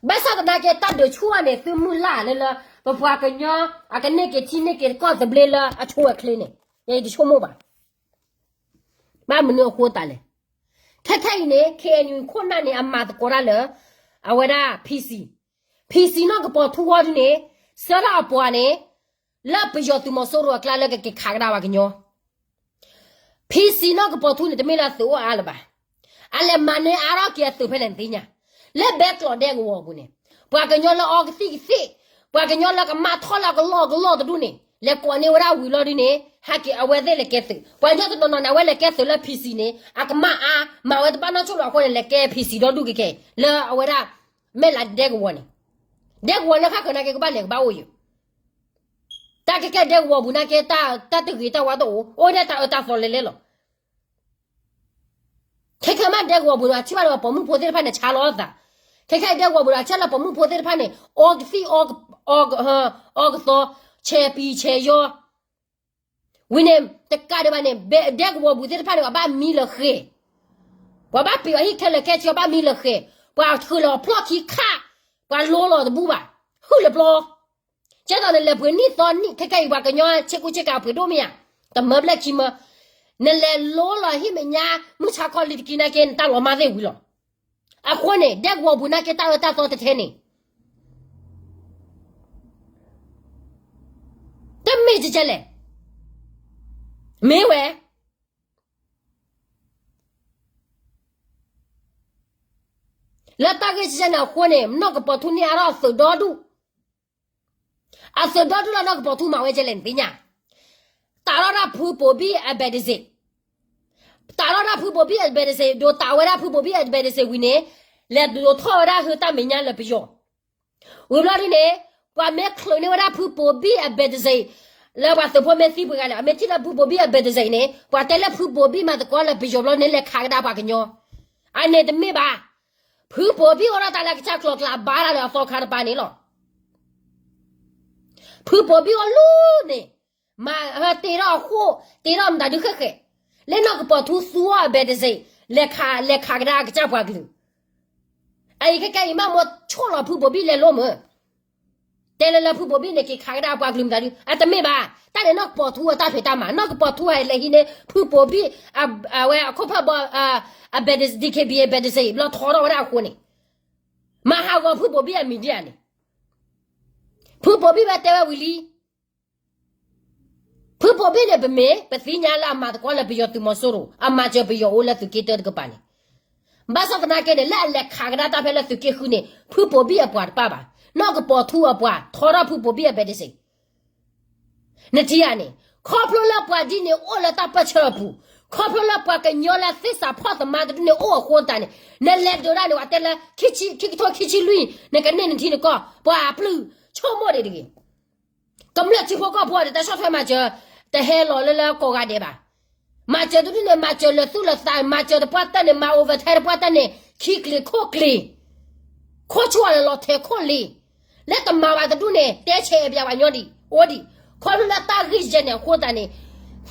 ဘၣ်ဆၣ်သနာ်က့ တၢ်ဒုးဆူၣ်ထီၣ်န့ၣ် သုမုၢ်လၢ်လၢလၢ ပပှၤကညီ အကန့ၢ်က့ၤထံန့ၢ်က့ၤကီၢ်သဘျ့လၢအဆိအချ့န့ၣ် ယတဆိကမိၣ်ဘၣ်. ဘၣ်မနုၤအဃိသတးလဲၣ်. ခဲခဲအံၤန့ၣ် ခ့ၣ်အဲၣ်ယူၣ် ခိၣ်နၢ်န့ၣ် အမၤသကိးတၢ်လၢ အဝဲဒၣ် PC, PC နီၢ်ကပီၤထူဝီဒုန့ၣ် ဆှၢထီၣ်အပှၤန့ၣ် လၢပယီၤသုးမီၤစိရိၤအကျါလၢကက့ၤခးကဒါပှၤကညီ PC နီၢ်ကပီၤထူန့ၣ် တမ့ၢ်လၢအသုးအိၣ်အါလၢၤဘၣ်. အလဲၤမၤန့ၢ်အါထီၣ်က့ၤအသုးဖဲလဲၣ်နသ့ၣ်ညါ, လၢဘဲကျိးဒဲကဝီၤအပူၤန့ၣ် ပှၤကညီလၢအီကသံၣ်ကသ့ၣ်, ပှၤကညီလၢကမၣ်ထီၣ်လၢအကလီၢ်ကလီၢ်တဒူၣ်န့ၣ် လဲၤကိးန့ၢ်ဝဲဒၣ်ဝံၤလီၤဒုန့ၣ် ဟဲက့ၤအဝဲသ့ၣ်လဲၤကဲသုး, ပှၤကညီတနီၤနီၤန့ၣ် အဝဲလဲၤကဲသုးလၢ PC န့ၣ် အကမၣ်အါ, မၤဝဲတဘၣ်နီၢ်ဆိၣ်လီၤအဃိန့ၣ် လဲၤကဲ PC ဒီဒူၣ်ကကဲ လၢအဝဲဒၣ် မဲၢ်လးဒဲကဝီၤန့ၣ်, ဒဲကဝီၤလၢဃၣ်ဃၢၤနာ်က့ ကဘၣ်လဲၤကဘၣ်အိၣ်ယိာ် တၢ်ကဲကဲဒဲကဝီၤပူၤနာ်က့ တၢ်တဂ့ၤတၢ်ဝါတအိၣ်, အိၣ်ဒၣ်တၢ်အၢတၢ်သီလဲၤလဲၤလီၤ. ခဲခဲမးဒဲကဝီၤပူၤဒီး အထံၣ်ဘၣ်ဒီးပိာ်မုၣ်ဖိသ့ၣ်တဖၣ်န့ၣ် ဆါလီၤအသး, ခဲခဲအံၤဒဲကဝီၤပူၤဒီး အထံၣ်လၢပိာ်မုၣ်ဖိသ့ၣ်တဖၣ်န့ၣ် အီကသံၣ် အီကသီ, ဆဲးပံၤဆဲးယီၤ ဝံၤန့ၣ် တကးဒံးဘၣ်န့ၣ် ဒဲကဝီၤပူၤသ့ၣ်တဖၣ်န့ၣ် ပှၤဘၣ်မံလၢာ်ဃဲၤ, ပှၤဘၣ်ပံာ်အီၤဟံၣ်ခဲလၢာ်ခဲဆ့ ဘၣ်မံလၢာ်ဃဲၤ, ပှၤထုးလီၤအဖျီၣ်ခံခါ, ပှၤလိလီၤတဘူၣ်ဘၣ်, ဟုၣ်လၢပျီ ကဲသိးန့ၣ် လဲၤပှ့ၤနံၣ်သီနံၣ် ခဲခဲအံၤ ပှၤကညီဆ့ကူဆ့ကၤပှ့ၤဒိၣ်မ့ၢ်ဧါ, တမၢဘျဲၣ်ခံမၢ, နလဲၤလိလီၤဟံၣ်မဲာ်ညါ မုၢ်ဆါခီလံတကံနာ်က့ နတၢ်လီၤမၢ်သ့ၣ်ဝံၤလီၤ. အဃိန့ၣ် ဒဲကဝီၤပူၤနာ်က့ တၢ်အၢတၢ်သီတထဲန့ၣ် တမ့ၢ်ကကဲလဲၣ်, မ့ၢ်ဝဲ လၢတၢ်ဂ့ၢ်ကကဲန့ၣ်အဃိန့ၣ် နီၢ်ကပီၤထူန့ၢ်အါထီၣ်အသုးဒီဒူၣ်, အသုးဒီဒူၣ်လၢနီၢ်ကပီၤထူမၤဝဲကဲလဲၣ်နသ့ၣ်ညါ, တၢ်ထီၣ်ဒၣ်ဖုဘိၤဘံၣ်အဘဲးတစ့ၣ်, တၢ်ထီၣ်ဒၣ်ဖုဘိၤဘံၣ်အဘဲးတစ့ၣ် ဒိးတၢ်ဝဲဒၣ်ဖုဘိၤဘံၣ်အဘဲးတစ့ၣ်ဝံၤန့ၣ် လဲၤဒိးထီၣ်ဝဲဒၣ်ဟုတၢ်မဲာ်ညါလၢပယီၤ ဝံၤဘျီဒ်န့ၣ် ပှၤမ့ၢ်ချုးန့ၢ်ဝဲဒၣ်ဖုဘိၤဘံၣ်အဘဲးတစ့ၣ်, လၢပှၤသုးဖိမ့ၢ်သံပှဲၤဂၤလဲၣ် အမ့ၢ်ထံၣ်လၢဖုဘိၤဘံၣ်အဘဲးတစ့ၣ်န့ၣ် ပှၤတဲလၢဖုဘိၤဘံၣ်မၤသကိးလၢပယီၤဘျီန့ၣ် လဲၤခးကဒါပှၤကညီ, အန့ၣ်တမ့ၢ်ဘၣ်. ဖုဘိၤဘံၣ်အိၣ်ဒီးတၢ်လၢကစၢ်ကျီၤကျါအဘါတၢ်လၢအသီခါတပၤန့ၣ်လီၤ. ဖုဘိၤဘံၣ်အိၣ်လူၤန့ၣ် မၤတ့ထီၣ်အဃိ, တ့ထီၣ်မတၤဒုးဃဲၣ်ဃဲၣ်, လၢနီၢ်ကပီၤထူသူအီၤအဘဲးတစ့ၣ်, လဲၤခးကဒါအကစၢ်ပှၤကလုာ် အအံၤခဲကဲအံၤမးမိၢ်ဆိၣ်လီၤဖုဘိၤဘံၣ်လဲၤလိမ့ၢ်, တဲလၢလၢဖုဘိၤဘံၣ်န့ၣ် က့ၤခးကဒါအပှၤကလုာ်မတၤဒုး အတမ့ၢ်ဘၣ်. တၢ်န့ၣ်နီၢ်ကပီၤထူအတၢ်ဖံးတၢ်မၤ, နီၢ်ကပီၤထူဟဲလဲၤဟံးန့ၢ် ဖုဘိၤဘံၣ် အဝဲအခိၣ်ဖၢၣ်ဘီ အဘဲး DKBA အဘဲးတစ့ၣ် ဘျီထီထီၣ်ဝဲဒၣ်အဃိန့ၣ်, မၤဟးဂီၤဖုဘိၤဘံၣ်အမံၤဒ်အံၤန့ၣ်, ဖုဘိၤဘံၣ်ဝဲတဲဝဲဝံၤလံ ဖုဘိၤဘံၣ်န့ၣ် ပမ့ၢ်ပသ့ၣ်ညါလၢအမၤသကိးလၢပယီၤသုးမီၤစိရိၤ, အမၤစၢၤပယီၤအိၣ်လၢသုးက့တၢတကပၤန့ၣ်, ဘၣ်ဆၣ်သနာ်က့န့ၣ် လၢအလဲၤခးကဒါတၢ်ဖဲလၢသုးက့ဃုန့ၣ် ဖုဘိၤဘံၣ်အပှၤတပၣ်ဘၣ်, နီၢ်ကပီၤထူအပှၤထီထီၣ်ဖုဘိၤဘံၣ်အဘဲးတစ့ၣ် နထံၣ်ဧါန့ၣ်, ခီဖျိလၢပှၤဒ်န့ၣ်အိၣ်လၢတၢ်ပၢၢ်ဆၢအပူၤ, ခီဖျိလၢပှၤကညီလၢသ့ၣ်စးဖှီၣ်သမါတဒူၣ်န့ၣ်အိၣ်အဃိသတးန့ၣ်, နလဲၤဒုးဒၣ်န့ၣ် ပှၤတဲလၢ ခံကထိခံဆံလွံၢ် နကန့ၢ်နထံနကီၢ်, ပှၤပျုၢ်ဆိကမိၣ်ဒံးတဂ့ၤ. ကမျၢၢ်ထံဖိကီၢ်ဖိန့ၣ် တၢ်ဆီၣ်ထွဲမၤစၢၤ တဟဲလီၤလၢလၢကိးဂၤဒဲးဘၣ်. မၤစၢၤတဒူၣ်န့ၣ် မၤစၢၤလၢသူၣ်လၢသး, မၤစၢၤတပှၢ်တၢၢ်န့ၣ် မၤ overtime တပှၢ်တၢၢ်န့ၣ် ခံကျိၤခိၣ်ကျိၤ, ခိၣ်ဆူၣ်လီၤလီၤထဲးခိၣ်လ့ၤ, လၢတမၤဘၣ်တဒူၣ်န့ၣ် တဲဆဲးပၠးပှၤညီဒံး အိၣ်ဒံး, ခီဖျိလၢတၢ်ဂ့ၢ်ယဲၢ်န့ၣ်အဃိသတးန့ၣ်,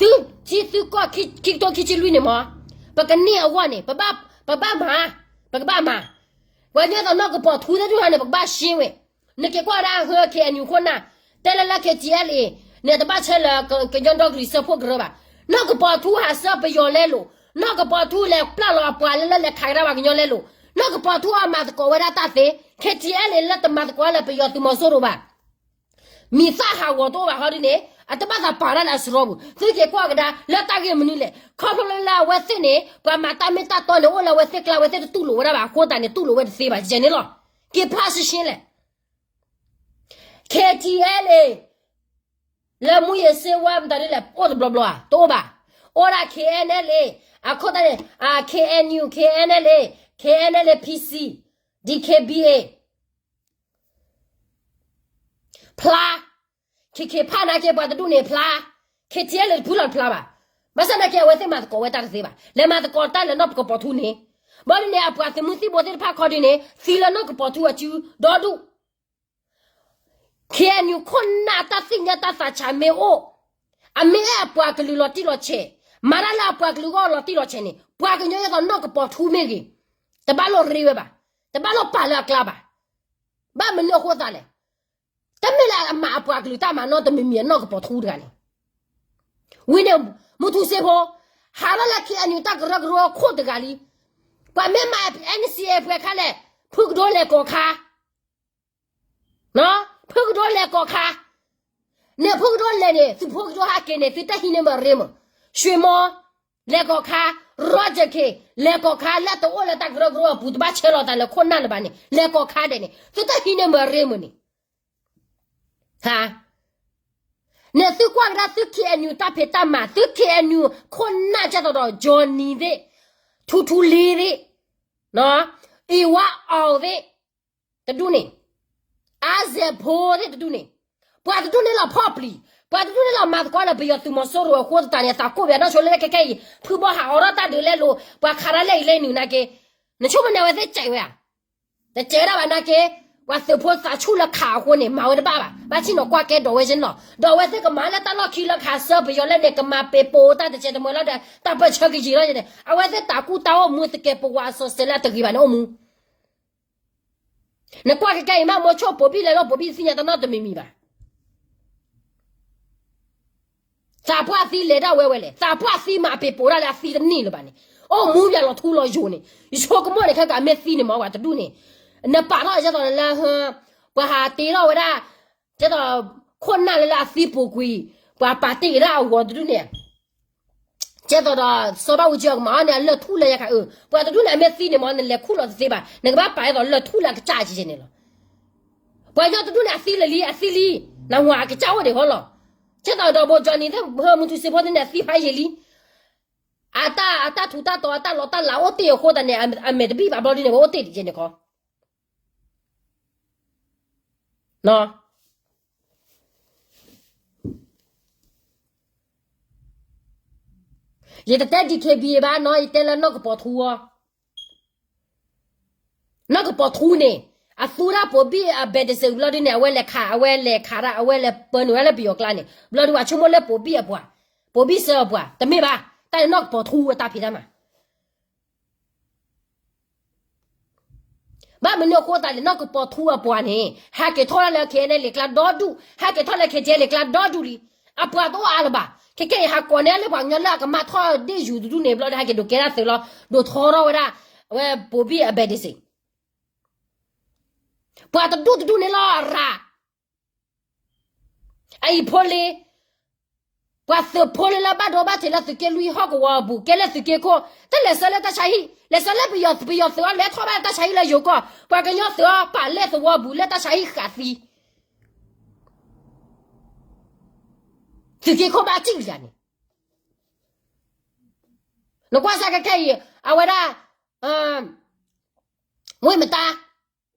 သုထံသုကီၢ် ခံကထိခံဆံလွံၢ်န့ၣ်မ့ၢ်, ပကန့ၢ်အဂီၢ်န့ၣ် ပဘၣ်မၤ, ပကဘၣ်မၤ, ပှၤညီသိးနီၢ်ကပီၤထူသ့ၣ်တဖၣ်န့ၣ် ပကဘၣ်ရှင်းဝဲ နက့ၤကွၢ်ဒၣ်ဟၢ KNU ခိၣ်နၢ်, တဲလၢလၢ KTLA န့ၣ် တဘၣ်ဆဲးလၢကညီဒီကလုာ်စၢဖှိၣ်ကရၢဘၣ်. နီၢ်ကပီၤထူဟးဆှၢပယီၤလဲလိာ်, နီၢ်ကပီၤထူလဲၤပျၢ်လီၤအပှၤလၢလၢလဲၤခးကဒါပှၤကညီလဲလိာ်, နီၢ်ကပီၤထူအမၤသကိးဝဲဒၣ်တၢ်သ့, KTLA လၢတမၤသကိးလၢပယီၤသုးမီၤစိရိၤဘၣ် မံၤသၣ်ဟးဂီၤတအိၣ်ဘၣ်ဟီဒ်န့ၣ် အတဘၣ်သးပာ်တၢ်လၢအစရီပူၤ, သုက့ၤကွၢ်ကဒါလၢတၢ်ဂ့ၢ်မနုၤလဲၣ်, ခီဖျိလၢလၢအဝဲသ့ၣ်န့ၣ် ပှၤမၤတၢ်မ့ၢ်တၢ်တီန့ၣ် အိၣ်လၢအဝဲသ့ၣ်ကျါ အဝဲသ့ၣ်တတူၢ်လိာ်ဝဲဒၣ်ဘၣ်အဃိသတးန့ၣ် တူၢ်လိာ်ဝဲတသ့ဘၣ် ယဲန့ၣ်လီၤ. က့ၤဖျါရှင်းရှင်းလဲၣ် KTLA လၢမူယ့ၤစ့ဝါမတၤဒ်လဲၣ် အိၣ်တဘျီဘျီဧါ, တအိၣ်ဘၣ်. အိၣ်ဒၣ် KNLA အခိၣ်သတးန့ၣ် KNU, KNLA, KNLA PC, DKBA ဖျါ, ခ့ခ့ဖၣ်နာ်က့ပှၤတဒူၣ်န့ၣ်ဖျါ, KTLA တဖုလီၤတဖျါဘၣ်. ဘၣ်ဆၣ်သနာ်က့ အဝဲသ့ၣ်မၤသကိးဝဲတၢ်တသ့ဘၣ်. လဲၤမၤသကိးတၢ်လၢနီၢ်ကပီၤထူန့ၣ်, ဘၣ်ဒ်န့ၣ် အပှၤသုးမုၢ်သံၣ်ဘိသ့ၣ်တဖၣ်ခီဒုန့ၣ် သံလၢနီၢ်ကပီၤထူအစုဒီဒူၣ်. ခ့ၣ်အဲၣ်ယူၣ် ခိၣ်နၢ်တၢ်သ့ၣ်ညါတၢ်သးဆးမ့ၢ်အိၣ်, အမ့ၢ်အဲၣ်အပှၤကလုာ်လီၤတံၢ်လီၤဆဲး, မၤတၢ်လၢအပှၤကလုာ်ဂီၢ်လီၤတံၢ်လီၤဆဲးန့ၣ် ပှၤကညီဒ်သိးနီၢ်ကပီၤထူမ့ၢ်ဂ့ၤ, တဘၣ်လိၣ်ရ့ဝဲဘၣ်, တဘၣ်လိၣ်ပာ်လၢအကျါဘၣ်. ဘၣ်မနုၤအဃိသတးလဲၣ်. တမ့ၢ်လၢအမၤအပှၤကလုာ်တၢ်မၤနီတမံၤမံၤအနီၢ်ကပီၤထူတဂၤန့ၣ် ဝံၤန့ၣ် မူထူစ့ဖိ ဟးထီၣ်လၢ ခ့ၣ်အဲၣ်ယူၣ် တၢ်ကရၢကရိအခိၣ်တဂၤလံ. ပှၤမ့ၢ်မၤ NCA ပှဲၤခါလဲၣ်, ဖုကဒိလဲၤကီၢ်ခါ, ဖုကဒိလဲၤကီၢ်ခါ, န့ၣ်ဖုကဒိလဲၤန့ၣ် သုးဖိကဒိဟဲက့ၤန့ၣ် သုတဟံးန့ၢ်မ့ၢ်ရ့မ့ၢ်, ရွှေမော် လဲၤကီၢ်ခါ, Roger Khin လဲၤကီၢ်ခါ လၢတအိၣ်လၢတၢ်ကရၢကရိအပူၤ တဘၣ်ဆဲးလီၤသးလၢခိၣ်နၢ်လၢၤဘၣ်န့ၣ် လဲၤကီၢ်ခါဒဲးန့ၣ် သုတဟံးန့ၢ်မ့ၢ်ရ့မ့ၢ်န့ၣ် ဟါ, န့ၣ်သုကွၢ်ကဒါသု ခ့ၣ်အဲၣ်ယူၣ် တၢ်ဖံးတၢ်မၤ, သု ခ့ၣ်အဲၣ်ယူၣ် ခိၣ်နၢ်ကဲသိးဒီး Johnny သ့ၣ်, ထူထူလံသ့ၣ်, အ့ၣ်ဝါအီၣ်သ့ၣ်, တဒူၣ်န့ၣ်, အါစဲးဖိသ့ၣ်တဒူၣ်န့ၣ်, ပှၤတဒူၣ်န့ၣ်လီၤဖီၣ်ပျံၤ, ပှၤတဒူၣ်န့ၣ်လီၤမၤသကိးလၢပယီၤသုးမီၤစိရိၤအဃိသတးန့ၣ် အသးကိၢ်ဘၣ်နီၢ်ဆိလၢခဲခဲအံၤ ဖုဘီဟးအိးထီၣ်တၢ်ဒုးလဲလိာ် ပှၤခးတၢ်လၢအံၤလၢနုာ်နာ်က့, နဆိကမိၣ်န့ၣ် အဝဲသ့ၣ်စဲးဝဲဧါ. တစဲးဝဲဒၣ်ဘၣ်နာ်က့, ပှၤသုးဖိသးဆူၣ်လၢခးအဃိန့ၣ် မၤဝဲတဘၣ်ဘၣ်. ဘၣ်ဆ့ၣ်နီၤကွၢ်ကဲဒိးဝဲက့နီၤ, ဒီးအဝဲသ့ၣ်ကမၤလၢတၢ်လီၢ်ခံလၢခးဆၢပယီၤလဲန့ၣ် ကမၤပ့ၤပိာ်တၢ်တစဲးတမှဲၤလီၤဒီး တၢ်ပၢၢ်ဆၢကယံာ်လီၤန့ၣ် အဝဲသ့ၣ်တၢ်ကူတၢ်အိၣ်မူသကဲးပဝးစီၤစဲးလၢအတဂ့ၤဘၣ်န့ၣ်အိၣ်မူ နကွၢ်ကကဲအံၤမး မိၤဆိ ပိာ်ဘံၣ်လဲၤလီၤ ပိာ်ဘံၣ်သ့ၣ်ညါတၢ်နီတမံၤမံၤဘၣ်. သးပှၢ်သံလဲၤဒၣ်ဝဲဝဲလဲၣ်, သးပှၢ်သံမၤပ့ၤပိာ်ဒၣ်လၢအသံတန့ၢ်လၢၤဘၣ်န့ၣ်, အိၣ်မူပၠးလီၤထူလီၤယိာ်န့ၣ်, ယဆိကမိၣ်န့ၣ် ခဲကးမ့ၢ်သံန့ၣ်မ့ၢ်ပှၤတဒူၣ်န့ၣ်, နပာ်ထီၣ်ကဲသိးလၢ ပှၤဟးတ့ထီၣ်ဝဲဒၣ်, ကဲသိး ခိၣ်နၢ်လၢလၢအသံပူၤကွံာ်, ပှၤပာ်တ့ၢ်က့ၤဒၣ်အဂီၤတဒူၣ်န့ၣ် ကဲသိးဒီး စီၤဘၣ်အူကၠံအကမၤအီၤန့ၣ် အလၢၢ်ထူၣ်လၢယခးအၢ, ပှၤတဒူၣ်န့ၣ် အမ့ၢ်သံန့ၣ်မ့ၢ် နလဲၤခူၣ်လီၤတသ့ဘၣ်, နကဘၣ်ပာ်အသိးလၢၢ်ထူၣ်လၢအကစၢ်ကဲကဲန့ၣ်လီၤ. ပှၤကညီတဒူၣ်န့ၣ် အသံလၢာ်လံ အသံလံ, နဝၤအကစၢ်အိၣ်ဒံးဃီလီၤ. ကဲသိးဒီးဘိကၠီနံၤသ့ၣ် မူထူစ့ဖိသ့ၣ်န့ၣ် အသံဖးယံာ်လံ, အတၢ်ထူးတၢ်တီၤအတၢ်လီတၢ်လၤအိၣ်တ့ၢ်အဃိသတးန့ၣ် အမဲာ်တဘံၣ်ဘၣ်ဘျီဒ်န့ၣ် ပအိၣ်တ့ၢ်တကဲန့ၣ်ခီ ယတတဲ DKBA ဘၣ်နီၤ, ယတဲလၢနီၢ်ကပီၤထူအီၤ, နီၢ်ကပီၤထူန့ၣ် အသူတၢ်ပိာ်ဘံၣ်အဘဲးတစ့းဘျီဒ်န့ၣ် အဝဲလဲၤခး အဝဲလဲၤခးဒၣ် အဝဲလဲၤပၢနုာ်ဝဲလၢပယီၤကျါန့ၣ် ဘျီဒ်ပှၤဆိကမိၣ်လၢပိာ်ဘံၣ်အပှၤ, ပိာ်ဘံၣ်စၢအပှၤ တမ့ၢ်ဘၣ်, တၢ်န့ၣ်နီၢ်ကပီၤထူအတၢ်ဖံးတၢ်မၤ ဘၣ်မနုၤအဃိသတးလဲၣ် နီၢ်ကပီၤထူအပှၤန့ၣ် ဟဲက့ၤထီၣ်လၢ KNLA ကျါဒီဒူၣ်, ဟဲက့ၤထီၣ်လၢ KTLA ကျါဒီဒူၣ်လံ, အပှၤတအိၣ်အါလၢၤဘၣ်, ခဲကဲအံၤ ဟးကိးန့ၢ်လၢပှၤကညီလၢအကမၣ်ထီၣ်ဒ့ၣ်ယူၤတဒူၣ်န့ၣ် ဘျီဒီးဟဲက့ၤဒိးကဲတၢ်သုးလီၤ, ဒိးထီထီၣ်ဝဲဒၣ်, အဝဲပိာ်ဘံၣ်အဘဲးဒ့စ့း ပှၤတဒူၣ်တဒူၣ်န့ၣ်လီၤအရၤ အအံၤဖိလ့, ပှၤသုးဖိလ့လၢဘၣ်ဒိဘၣ်ထံးလၢသုးက့လွံၢ်ဟီၣ်ကဝီၤအပူၤ ကဲလၢသုးက့ခိၣ်, တလဲၤဆှၢလၢတၢ်ဆါဟံၣ်, လဲၤဆှၢလၢပယီၤ, ပယီၤသုးအီၤလဲၤထီၣ်ဘၣ်လၢတၢ်ဆါဟံၣ်လၢယိၤကီၢ်, ပှၤကညီသုးအီၤပာ်လၢသဝီပူၤလၢတၢ်ဆါဟံၣ်ဃာ်သံ, သုးက့ခိၣ်ဘၣ်စံၣ်လံန့ၣ် နကွၢ်စၢ်ကဲခဲအံၤ အဝဲဒၣ်, ဝ့ၢ်မတၤ,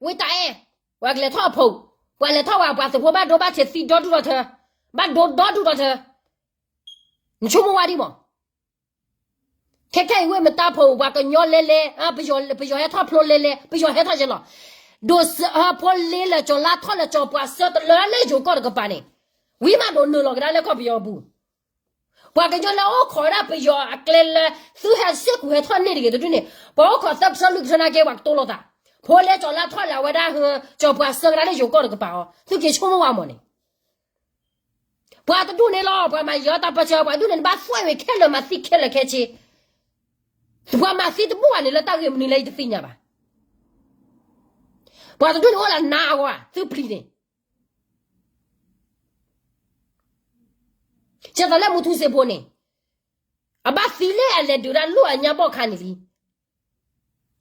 ဝ့ၢ်တၢ်အဲၣ်, ပှၤကလဲၤထီၣ်အဖိ, ပှၤလဲၤထီၣ်ဝဲ ပှၤသုးဖိဘၣ်ဒိဘၣ်ထံးသံဒီဒူၣ်ဒီထၢ, ဘၣ်ဒိဒီဒူၣ်ဒီထၢ, နဆိကမိၣ်ဝဲဒ်မး, ခဲခဲအံၤဝ့ၢ်မတၤဖိ ပှၤကညီလဲလဲ, ပယီၤဟဲထီၣ်ဖျိလဲလဲ, ပယီၤဟဲထီၣ်ယဲလီၤ, ဒိးစၢဖိလ့လၢကၠီၤလါထီၣ်လၢကၠီၤပှၤစၢတလၢလၢယိၤကီၢ်တကပၤန့ၣ်, ဝံၤမးဒိးနုာ်လီၤကဒါလၢကီၢ်ပယီၤအပူၤ ပှၤကညီလၢအိၣ်ခိးဝဲဒၣ်ပယီၤအကျဲလၢ သုဟဲစ့ၢ်ကီးဟဲထီၣ်န့ၢ်တဂ့ၤတဒူၣ်န့ၣ်, ပှၤအိၣ်ခိးသၢကထၢလွံၢ်ကထၢနာ်က့ ပှၤကတိၤလိာ်သး, ဖိလ့ကၠီၤလါထီၣ်လၢအဝဲဒၣ်ဟၢ ကၠီၤပှၤစၢကဒါလၢယိၤကီၢ်တကပၤအီၤ, သုက့ၤဆိကမိၣ်ဝဲမးန့ၣ်, ပှၤတဒူၣ်န့ၣ်လီၤ ပှၤမၤယံၤအီၣ်တၢ်ပၢဆှၢ ပှၤဒူၣ်န့ၣ် နဘၣ်သွဲၣ်ဝဲခဲလၢာ်မၤသံခဲလၢာ်ခဲဆ့, ပှၤမၤသံတဘူၣ်ဘၣ်န့ၣ် လၢတၢ်ဂ့ၢ်မနုၤလၢယတသ့ၣ်ညါဘၣ် ပှၤတဒူၣ်န့ၣ်အိၣ်လၢနါအဂီၢ် သုပျံၤန့ၣ်, ကဲသိးလၢမူထူစ့ဖိန့ၣ်, အဘၣ်သံလၢအလဲၤဒုးတၢ်လီၢ်အညါဘီၣ်ခါန့ၣ်လံ,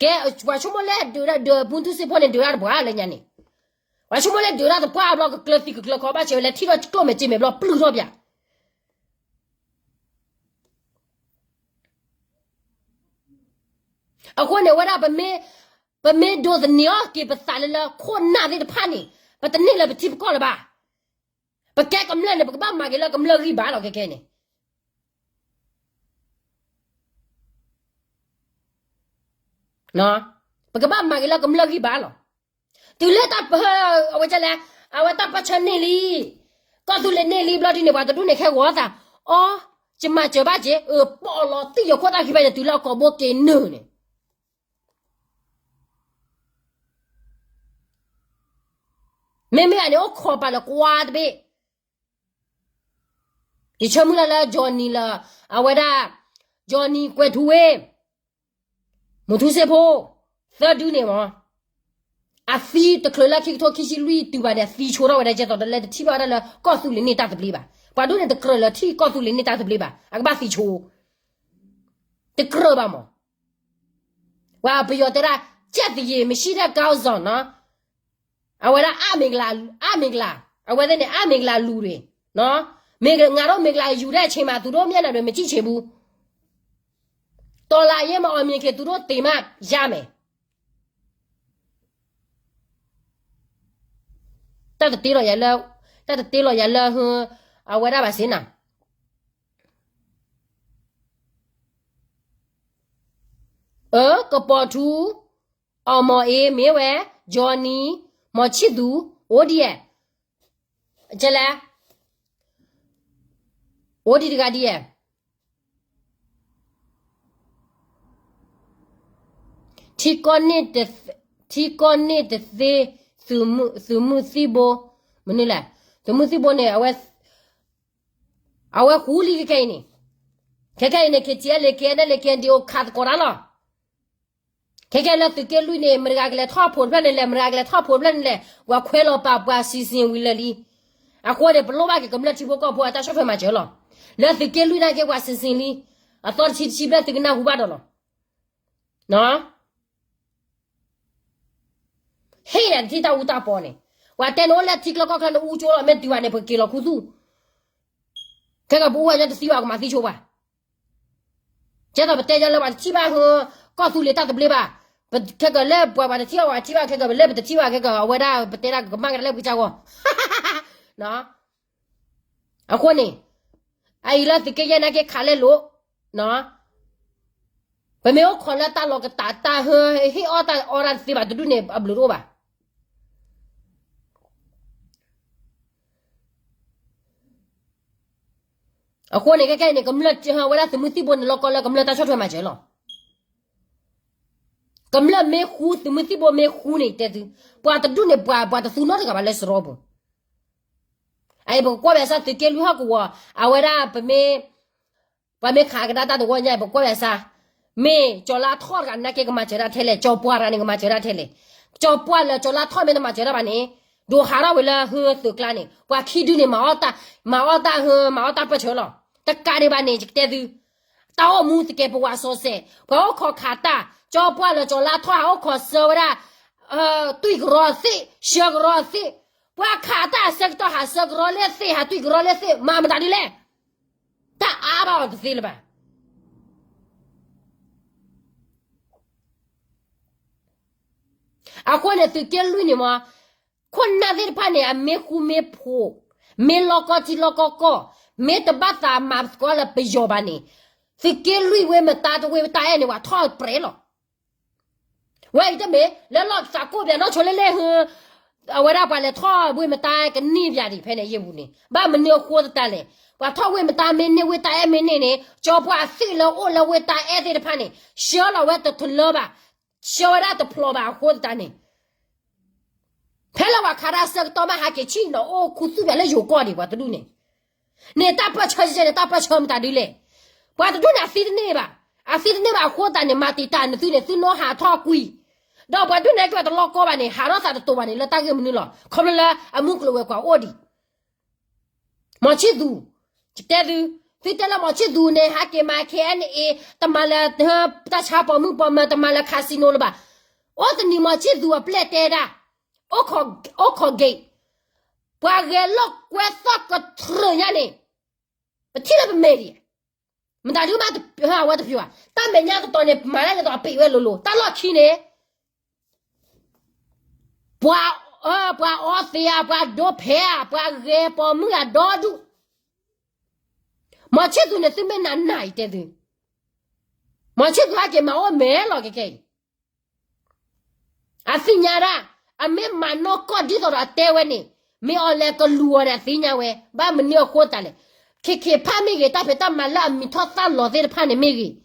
ကဲ, ပှၤဆိကမိၣ်လၢဒုးတၢ်ဒုးမူထူစ့ဖိန့ၣ် ဒုးတၢ်တပှၢ်လၢညါန့ၣ်, ပှၤဆိကမိၣ်လၢဒုးတၢ်တပှၢ်ဘျီ ကကျၢၤသံကကျၢၤခီ ဘၣ်ဆၢဝဲလဲၤထံၣ်ထီၣ်ကျိၣ်မဲာ်စ့မဲာ်ဘျီ ပျုၢ်ထီၣ်ပၠး အဃိန့ၣ်ဝဲဒၣ် ပမ့ၢ်ဒိးသန့ၤအီၤက့ၤပသးလၢလၢခိၣ်နၢ်သ့ၣ်တဖၣ်န့ၣ်, ပတန့ၢ်လၢပထံပကီၢ်လၢၤဘၣ်. ပကဲကမျၢၢ်န့ၣ် ပကဘၣ်မၤက့ၤလၢကမျၢၢ်ဂံၢ်ဘါလီၤ ခဲကဲန့ၣ်. ပကဘၣ်မၤက့ၤလၢကမျၢၢ်ဂံၢ်ဘါလီၤ. တုၤလၢတၢ်ပၢ အဝဲလဲၣ်, အဝဲတၢ်ပၢၢ်ဆၢန့ၢ်လံ, ကီၢ်သူလ့ၤန့ၢ်လံဘျီဒုန့ၣ် ပှၤတဒူၣ်န့ၣ်ခဲဂီၤသး, အီ, ယမၤစၢၤဘၣ်က့ၤ, အၢ ပီၣ်လီၤတံၢ်ယိၤခိၣ်တၢ်ခံဖဲန့ၣ် တုၤလၢအကိာ်ဘိက့ၤနုာ်န့ၣ် မ့မ့ၢ်အန့ၣ် အိၣ်ခိးပာ်လၢကွါတဘ့ၣ်, ယဆၢမုၢ်လၢ်လၢ Johnny လၢ အဝဲဒၣ် Johnny ကွဲၤထူဝ့ၣ်, မူထူစ့ဖိ, သၢဒုန့ၣ်မ့ၢ် အသံတချုးလၢခံကထိခံဆံလွံၢ်တုၤဘၣ်န့ၣ် အသံဆိထီၣ်ဝဲဒၣ် ကဲသိးဒီးလဲၤတထံၣ်ဘၣ်ဝဲဒၣ်လၢကီၢ်သူလ့ၤန့ၢ်တၢ်သဘျ့ဘၣ်. ပှၤဒူၣ်န့ၣ်တကြၢးလၢထံၣ်ကီၢ်သူလ့ၤန့ၢ်တၢ်သဘျ့ဘၣ်, အကဘၣ်သံဆိ, တကြၢးဘၣ်မ့ၢ် ပှၤပယီၤတဲဒၣ် ကြက်သရေမရှိတဲ့ခေါင်းဆောင်နီၤ, အဝဲဒၣ် အမင်္ဂလာ, အမင်္ဂလာ, အဝဲသ့ၣ်န့ၣ် အမင်္ဂလာလူၤတွေ, မ့ၢ် ငါတို့မင်္ဂလာယူတဲ့အချိန်မှာ သူတို့မျက်နှာတွေ မကြည့်ချင်ဘူး, တော်လှန်ရေးမအောင်မြင်ခင် သူတို့သေမှရမယ်. တၢ်တတ့လီၤယၤလၢ, တၢ်တတ့လီၤယၤလၢ အဝဲဒၣ်ဘၣ်စ့ၢ်နီၤ, အၢ ကပီၤထူ, အီၣ်မီၢ်အ့ မ့ၢ်ဝဲ, Johnny, မီၤဆံၣ်သူ, အိၣ်ဒံးဧါ, ကဲလဲၣ်, အိၣ်ဒံးတဂၤဒံးဧါ, ထံကီၢ်န့ၣ်တသ့, သုးမုၢ်သံၣ်ဘိ, မနုၤလဲၣ်, သုးမုၢ်သံၣ်ဘိန့ၣ် အဝဲဃူလံခဲခဲအံၤန့ၣ်, ခဲခဲအံၤန့ၣ် KTLA, KNLA, KNDO ခးသကိးတၢ်လီၤ. ခဲခဲလၢသုးက့လွံၢ်န့ၣ် မတဂၤကလဲၤထီၣ်ဖိးတဖျၢၣ်န့ၣ်လဲၣ်, မတဂၤကလဲၤထီၣ်ဖိးတဖျၢၣ်န့ၣ်လဲၣ်, ပှၤခွဲးလီၤပာ်ပှၤစံစ့ဝံၤလၢာ်လံ. အဃိန့ၣ် ပလိၣ်ဘၣ်က့ၤကမျၢၢ်ထံဖိကီၢ်ဖိအတၢ်ဆီၣ်ထွဲမၤစၢၤလီၤ. လၢသုးက့လွံၢ်နာ်က့ ပှၤစံစ့လံ, အသီတဆံတဆံဘျဲၣ်သုကနၢ်ဟူဘၣ်ဒီးလီၤ. ဟ့ၣ်နၤတထံၣ်တၢ်အူတၢ်ပီန့ၣ်, ပှၤတဲနအိၣ်လၢထံကျိကီၢ်ချၢနအူကၠိလီၤ မ့ၢ်တုၤဘၣ်န့ၣ် ပက့ၤလီၤခူသူၣ်, ခဲကပူၤဝဲညါတသံဘၣ်ကမၤသံဆိဘၣ်. ကဲသိးပတဲယလၢပှၤတထံၣ်ဘၣ်ဟၢ ကီၢ်သူလ့ၤတၢ်သဘျ့ဘၣ်, ခဲကလၢပှၤပှၤတထံၣ်ဘၣ်ပှၤတထံၣ်ဘၣ် ခဲကလၢပတထံၣ်ဘၣ် ခဲကအဝဲဒၣ်ပတဲဒၣ်ကကမၣ်ကဒါလၢပကစၢ်ဂီၢ် အဃိန့ၣ်, အအံၤလၢသုးက့ယဲၢ်နာ်က့ခးလဲၣ်လိၤ, ပမ့ၢ်အိၣ်ခိးလၢတၢ်လီၢ်ကတးတၢ်ဟၢ ဟ့ၣ်အီၣ်တၢ်အီတၢ်တသ့ဘၣ်တဒူၣ်န့ၣ် အဘျုးတအိၣ်ဘၣ်. အဃိန့ၣ် ခဲခဲအံၤန့ၣ် ကမျၢၢ်ဝဲဒၣ်သုးမုၢ်သံၣ်ဘိန့ၣ် လီၢ်ကီလၢကမျၢၢ်တၢ်ဆီၣ်ထွဲမၤစၢၤလီၤ. ကမျၢၢ်မ့ၢ်ဃူ သုးမုၢ်သံၣ်ဘိမ့ၢ်ဃူန့ၣ် တဲသု, ပှၤတဒူၣ်န့ၣ် ပှၤပှၤတသူနီတဂၤဘၣ်လၢစရီပူၤ. အအံၤပကကွၢ်ဘၣ်ဆၣ်သုးက့လွံၢ်ဟီၣ်ကဝီၤ အဝဲဒၣ်ပမ့ၢ် ပှၤမ့ၢ်ခးကဒါတၢ်တဝီညါအံၤ ပကွၢ်ဘၣ်ဆၣ်, မ့ၢ်ကၠီၤလါထီၣ်တဂၤနာ်က့ကမၤစၢၤတၢ်ထဲလဲၣ်, ကၠီၤပှၢ်တဂၤန့ၣ် ကမၤစၢၤတၢ်ထဲလဲၣ်. ကၠီၤပှၢ်လၢကၠီၤလါထီၣ်မ့ၢ်တမၤစၢၤတၢ်ဘၣ်န့ၣ်, ဒိးဟးထီၣ်ဝဲလၢဟၢသုးကျါန့ၣ် ပှၤခံဒုန့ၣ် မၤအီၣ်တၢ်ဟၢ မၤအီၣ်တၢ်ပၢၢ်ဆၢလီၤ. တကးဒံးဘၣ်န့ၣ် ယကတဲသု, တၢ်အိၣ်မူသကဲးပဝးစီၤစဲး ပှၤအိၣ်ခိးခးတၢ်, ကၠီၤပှၢ်လၢကၠီၤလါထီၣ်ဟးအိၣ်ခိးဆၢဝဲဒၣ် သွံၣ်ကရီအသ့ၣ် ဆၢကရီအသ့ၣ်, ပှၤခးတၢ်အဆၢကတီၢ် ဟးဆၢကရီလၢသ့ၣ် ဟးသွံၣ်ကရီလၢသ့ၣ် မၤမတၤဒ်လဲၣ်. တၢ်အါဘၣ်အီၤတသ့လၢၤဘၣ်. အဃိန့ၣ် သုးက့လွံၢ်န့ၣ်မ့ၢ် ခိၣ်နၢ်သ့ၣ်တဖၣ်န့ၣ် အမ့ၢ်ဃူမ့ၢ်ဖိး, မ့ၢ်လီၢ်ကီထံလီၢ်ကီကီၢ်, မ့ၢ်တဘၣ်သးမၤသကိးလၢပယီၤဘၣ်န့ၣ်, သုးက့လွံၢ်ဝ့ၢ်မတါတဝ့ၢ်တၢ်အဲၣ်န့ၣ် ပှၤထီၣ်ပြဲးလီၤ. ဝဲအံၤတမ့ၢ် လၢလီၢ်သးကိၢ်ပၠးနီၢ်ဆိလၢလဲၣ်ဟၢ, အဝဲဒၣ်ပှၤလဲၤထီၣ်ဝ့ၢ်မတါကန့ၢ်ပၠးဒံးဖဲန့ၣ်ယဲၢ်ပူၤန့ၣ် ဘၣ်မနုၤအဃိသတးလဲၣ်. ပှၤထီၣ်ဝ့ၢ်မတါမ့ၢ်န့ၢ်ဝ့ၢ်တၢ်အဲၣ်မ့ၢ်န့ၢ်န့ၣ် ကၠီၤပှၢ်အသွံၣ်လၢအိၣ်လၢဝ့ၢ်တၢ်အဲၣ်သ့ၣ်တဖၣ်န့ၣ် ဆှၢလီၤဝဲတထလၢဘၣ်, ဆှၢဝဲဒၣ်တဖျိးဘၣ်အဃိသတးန့ၣ် ဖဲလၢပှၤခးတၢ်အဆၢကတီၢ်မး ဟးက့ၤဆံၣ်နီၤအိၣ်ခူသူၣ်ပၠးလၢယိၤကီၢ်ဒံး ပှၤတဒူၣ်န့ၣ်, န့ၣ်တၢ်ပၢၢ်ဆၢယဲၢ်န့ၣ် တၢ်ပၢၢ်ဆၢမတၤဒ်လဲၣ်. ပှၤတဒူၣ်န့ၣ် အသံတန့ၢ်ဘၣ်, အသံတန့ၢ်ဘၣ်အဃိသတးန့ၣ် မၤတံာ်တာ်နသုန့ၣ် သုနီၢ်ဟးထီၣ်ကွံာ်, ဒီးပှၤဒူၣ်န့ၣ်က့ၤတလီၢ်ကီဘၣ်န့ၣ် ဟးထီၣ်သးတတိၤဘၣ်န့ၣ် လၢတၢ်ဂ့ၢ်မနုၤလီၤ. ခီဖျိလၢအမုၢ်ကျိၤဝဲၤကွာ်အိၣ်ဒံး မီၤဆံၣ်သူ, ယတဲသု, သုတဲလၢမီၤဆံၣ်သူန့ၣ် ဟးက့ၤမၤ K N A, တမၤလၢ တၢ်ဆါပိာ်မုၣ်ပိာ်မၢၤ တမၤလၢ casino လၢၤဘၣ်. အိၣ်တနံၤမီၤဆံၣ်သူအပျဲၢ်တဲဒၣ်, အိၣ်ခိး gate, ပှၤဂဲၤလိာ်ကွဲသီၣ်ကတြၢၢ်ညါန့ၣ်, ပထံၣ်လၢပမဲာ်ဒံး, မတၤဒုးမး အဝဲတဖျိဘၣ်. တၢ်မဲာ်ညါတတီၤန့ၣ် မၤဒၣ်လဲာ်ဒီးအပံာ်ဝဲလိၤလိၤ, တၢ်လီၢ်ခံန့ၣ် ပှၤ, ပှၤအီသံးဧါ, ပှၤဒိဖဲးဧါ, ပှၤဂဲၤပိာ်မုၣ်ဧါ, ဒီဒူၣ်. မီၤဆံၣ်သူန့ၣ် သုမ့ၢ်နၤနၤအံၤတဲသု, မီၤဆံၣ်သူဟဲက့ၤမၤအိၣ်မဲာ်လီၤကဲကဲအံၤ. အသ့ၣ်ညါဒၣ်, အမ့ၢ်မၤနီၢ်ကီၢ်ဒ်သိးဒီးအတဲဝဲန့ၣ်, မ့ၢ်အီၤလဲၤကလူၤအီၤန့ၣ် အသ့ၣ်ညါဝဲ, ဘၣ်မနုၤအဃိသတးလဲၣ်, ခဲခဲဖးမ့ၢ်ဂ့ၤ, တၢ်ဖံးတၢ်မၤလၢအမံၤထီၣ်သၣ်လီၤသ့ၣ်တဖၣ်န့ၣ်မ့ၢ်ဂ့ၤ,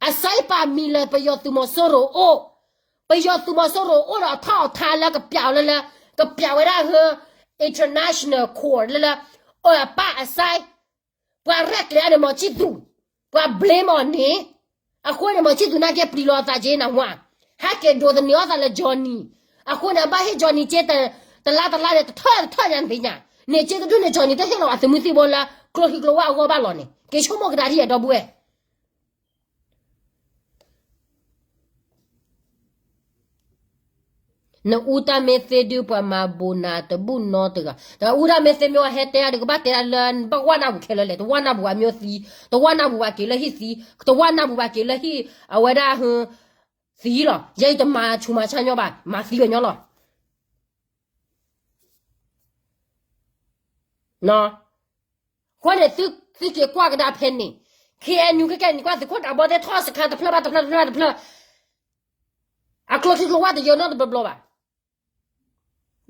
အစဲပာ်မံၤလၢပယီၤသုးမီၤစိရိၤအိၣ်, ပယီၤသုးမီၤစိရိၤအိၣ်ဒီးအထီၣ်အထါလၢကပျးအီၤလၢလၢ, ကပျးဝဲဒၣ်ဟၢ international court လၢလၢ, အပၢ်အစဲ ပှၤရဲၣ်ကျဲၤအန့ၣ်မီၤဆံၣ်သူး, ပှၤ blame အီၤန့ၣ်, အဃိန့ၣ် မီၤဆံၣ်သူးနာ်က့ပျံၤလီၤအသးက့နဝါ, ဟဲက့ၤဒိးသန့ၤအီၤသးလၢ Johnny, အဃိန့ၣ် အဘၣ်ဟ့ၣ် Johnny က့ တလါတလါန့ၣ် တထၢၣ်တထၢၣ်ညါနသ့ၣ်ညါ, န့ၣ်က့တဒူၣ်န့ၣ် Johnny တဟ့ၣ်လီၤအသုးမုၢ်သံၣ်ဘိလၢ ကျိချံကျိဝါအဂီၢ်ဘၣ်လီၤန့ၣ် က့ၤဆိကမိၣ်ကဒါထံၣ်ယဒီပုၢ်ဝဲၢ် နအူတၢ်မ့ၢ်သ့ဒုး ပှၤမၤဘိးနၤတဘူၣ်နီတဂၤ, တအူတၢ်မ့ၢ်သ့မ့ၢ်ဝဲဟဲတဲဒၣ်ဒီး ကဘၣ်တဲဒၣ်လၢ ဘၣ်ဝၢ်နၢ်ပူၤခဲလၢာ်လဲၣ်, တဝၢ်နၢ်ပူၤဘၣ်မ့ၢ်သံ, တဝၢ်နၢ်ပူၤဘၣ်က့ၤလၢဟံၣ်သံ, တဝၢ်နၢ်ပူၤဘၣ်က့ၤလၢဟံၣ် အဝဲဒၣ်ဟၢ သံလီၤ, ယဲယတမၤဆူးမၤဆါညီဘၣ်, မၤသံဝဲညီလီၤ. အဃိန့ၣ် သုက့ၤကွၢ်ကဒါဖဲန့ၣ်, KNU ခဲကဲန့ၣ် ကွၢ်သုးခိၣ်ဒးဘီသ့ၣ်ထီၣ်စခါတဖျၢၣ်ဘၣ်တဖျၢၣ်တဖျၢၣ်တဖျၢၣ်, အကျိချံကျိဝါတယၢၤနီတဘျီဘျီဘၣ်.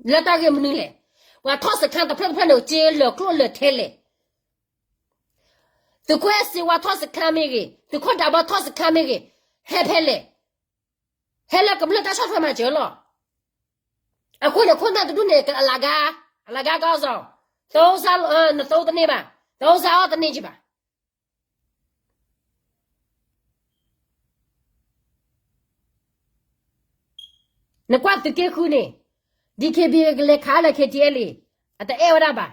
လၢတၢ်ဂ့ၢ်မနုၤလဲၣ်, ပှၤထီၣ်စခါတဖျၢၣ်တဖျၢၣ်န့ၣ် က့လၢာ်ကျိၣ်လၢာ်ထဲလဲၣ်, သုးခိၣ်အဲၣ်စ့ဝါထီၣ်စခါမ့ၢ်ဂ့ၤ, သုးခိၣ်ဒးဘီထီၣ်စခါမ့ၢ်ဂ့ၤ, ဟဲဖဲလဲၣ်, ဟဲလၢကမျၢၢ်တၢ်ဆီၣ်ထွဲမၤစၢၤလီၤ. အဃိန့ၣ် ခိၣ်နၢ်တဒူၣ်န့ၣ် အလၤဂၤ, အလၤဂၤကီၢ်စီၤ, သဝစ နသဝတန့ၢ်ဘၣ်, သဝစအီၣ်တန့ၢ်ကံဘၣ်. နကွၢ်သုးက့ဃုန့ၣ်, DKBA ကလဲၤခးလၢ KTLA, အတအဲၣ်ဝဲဒၣ်ဘၣ်.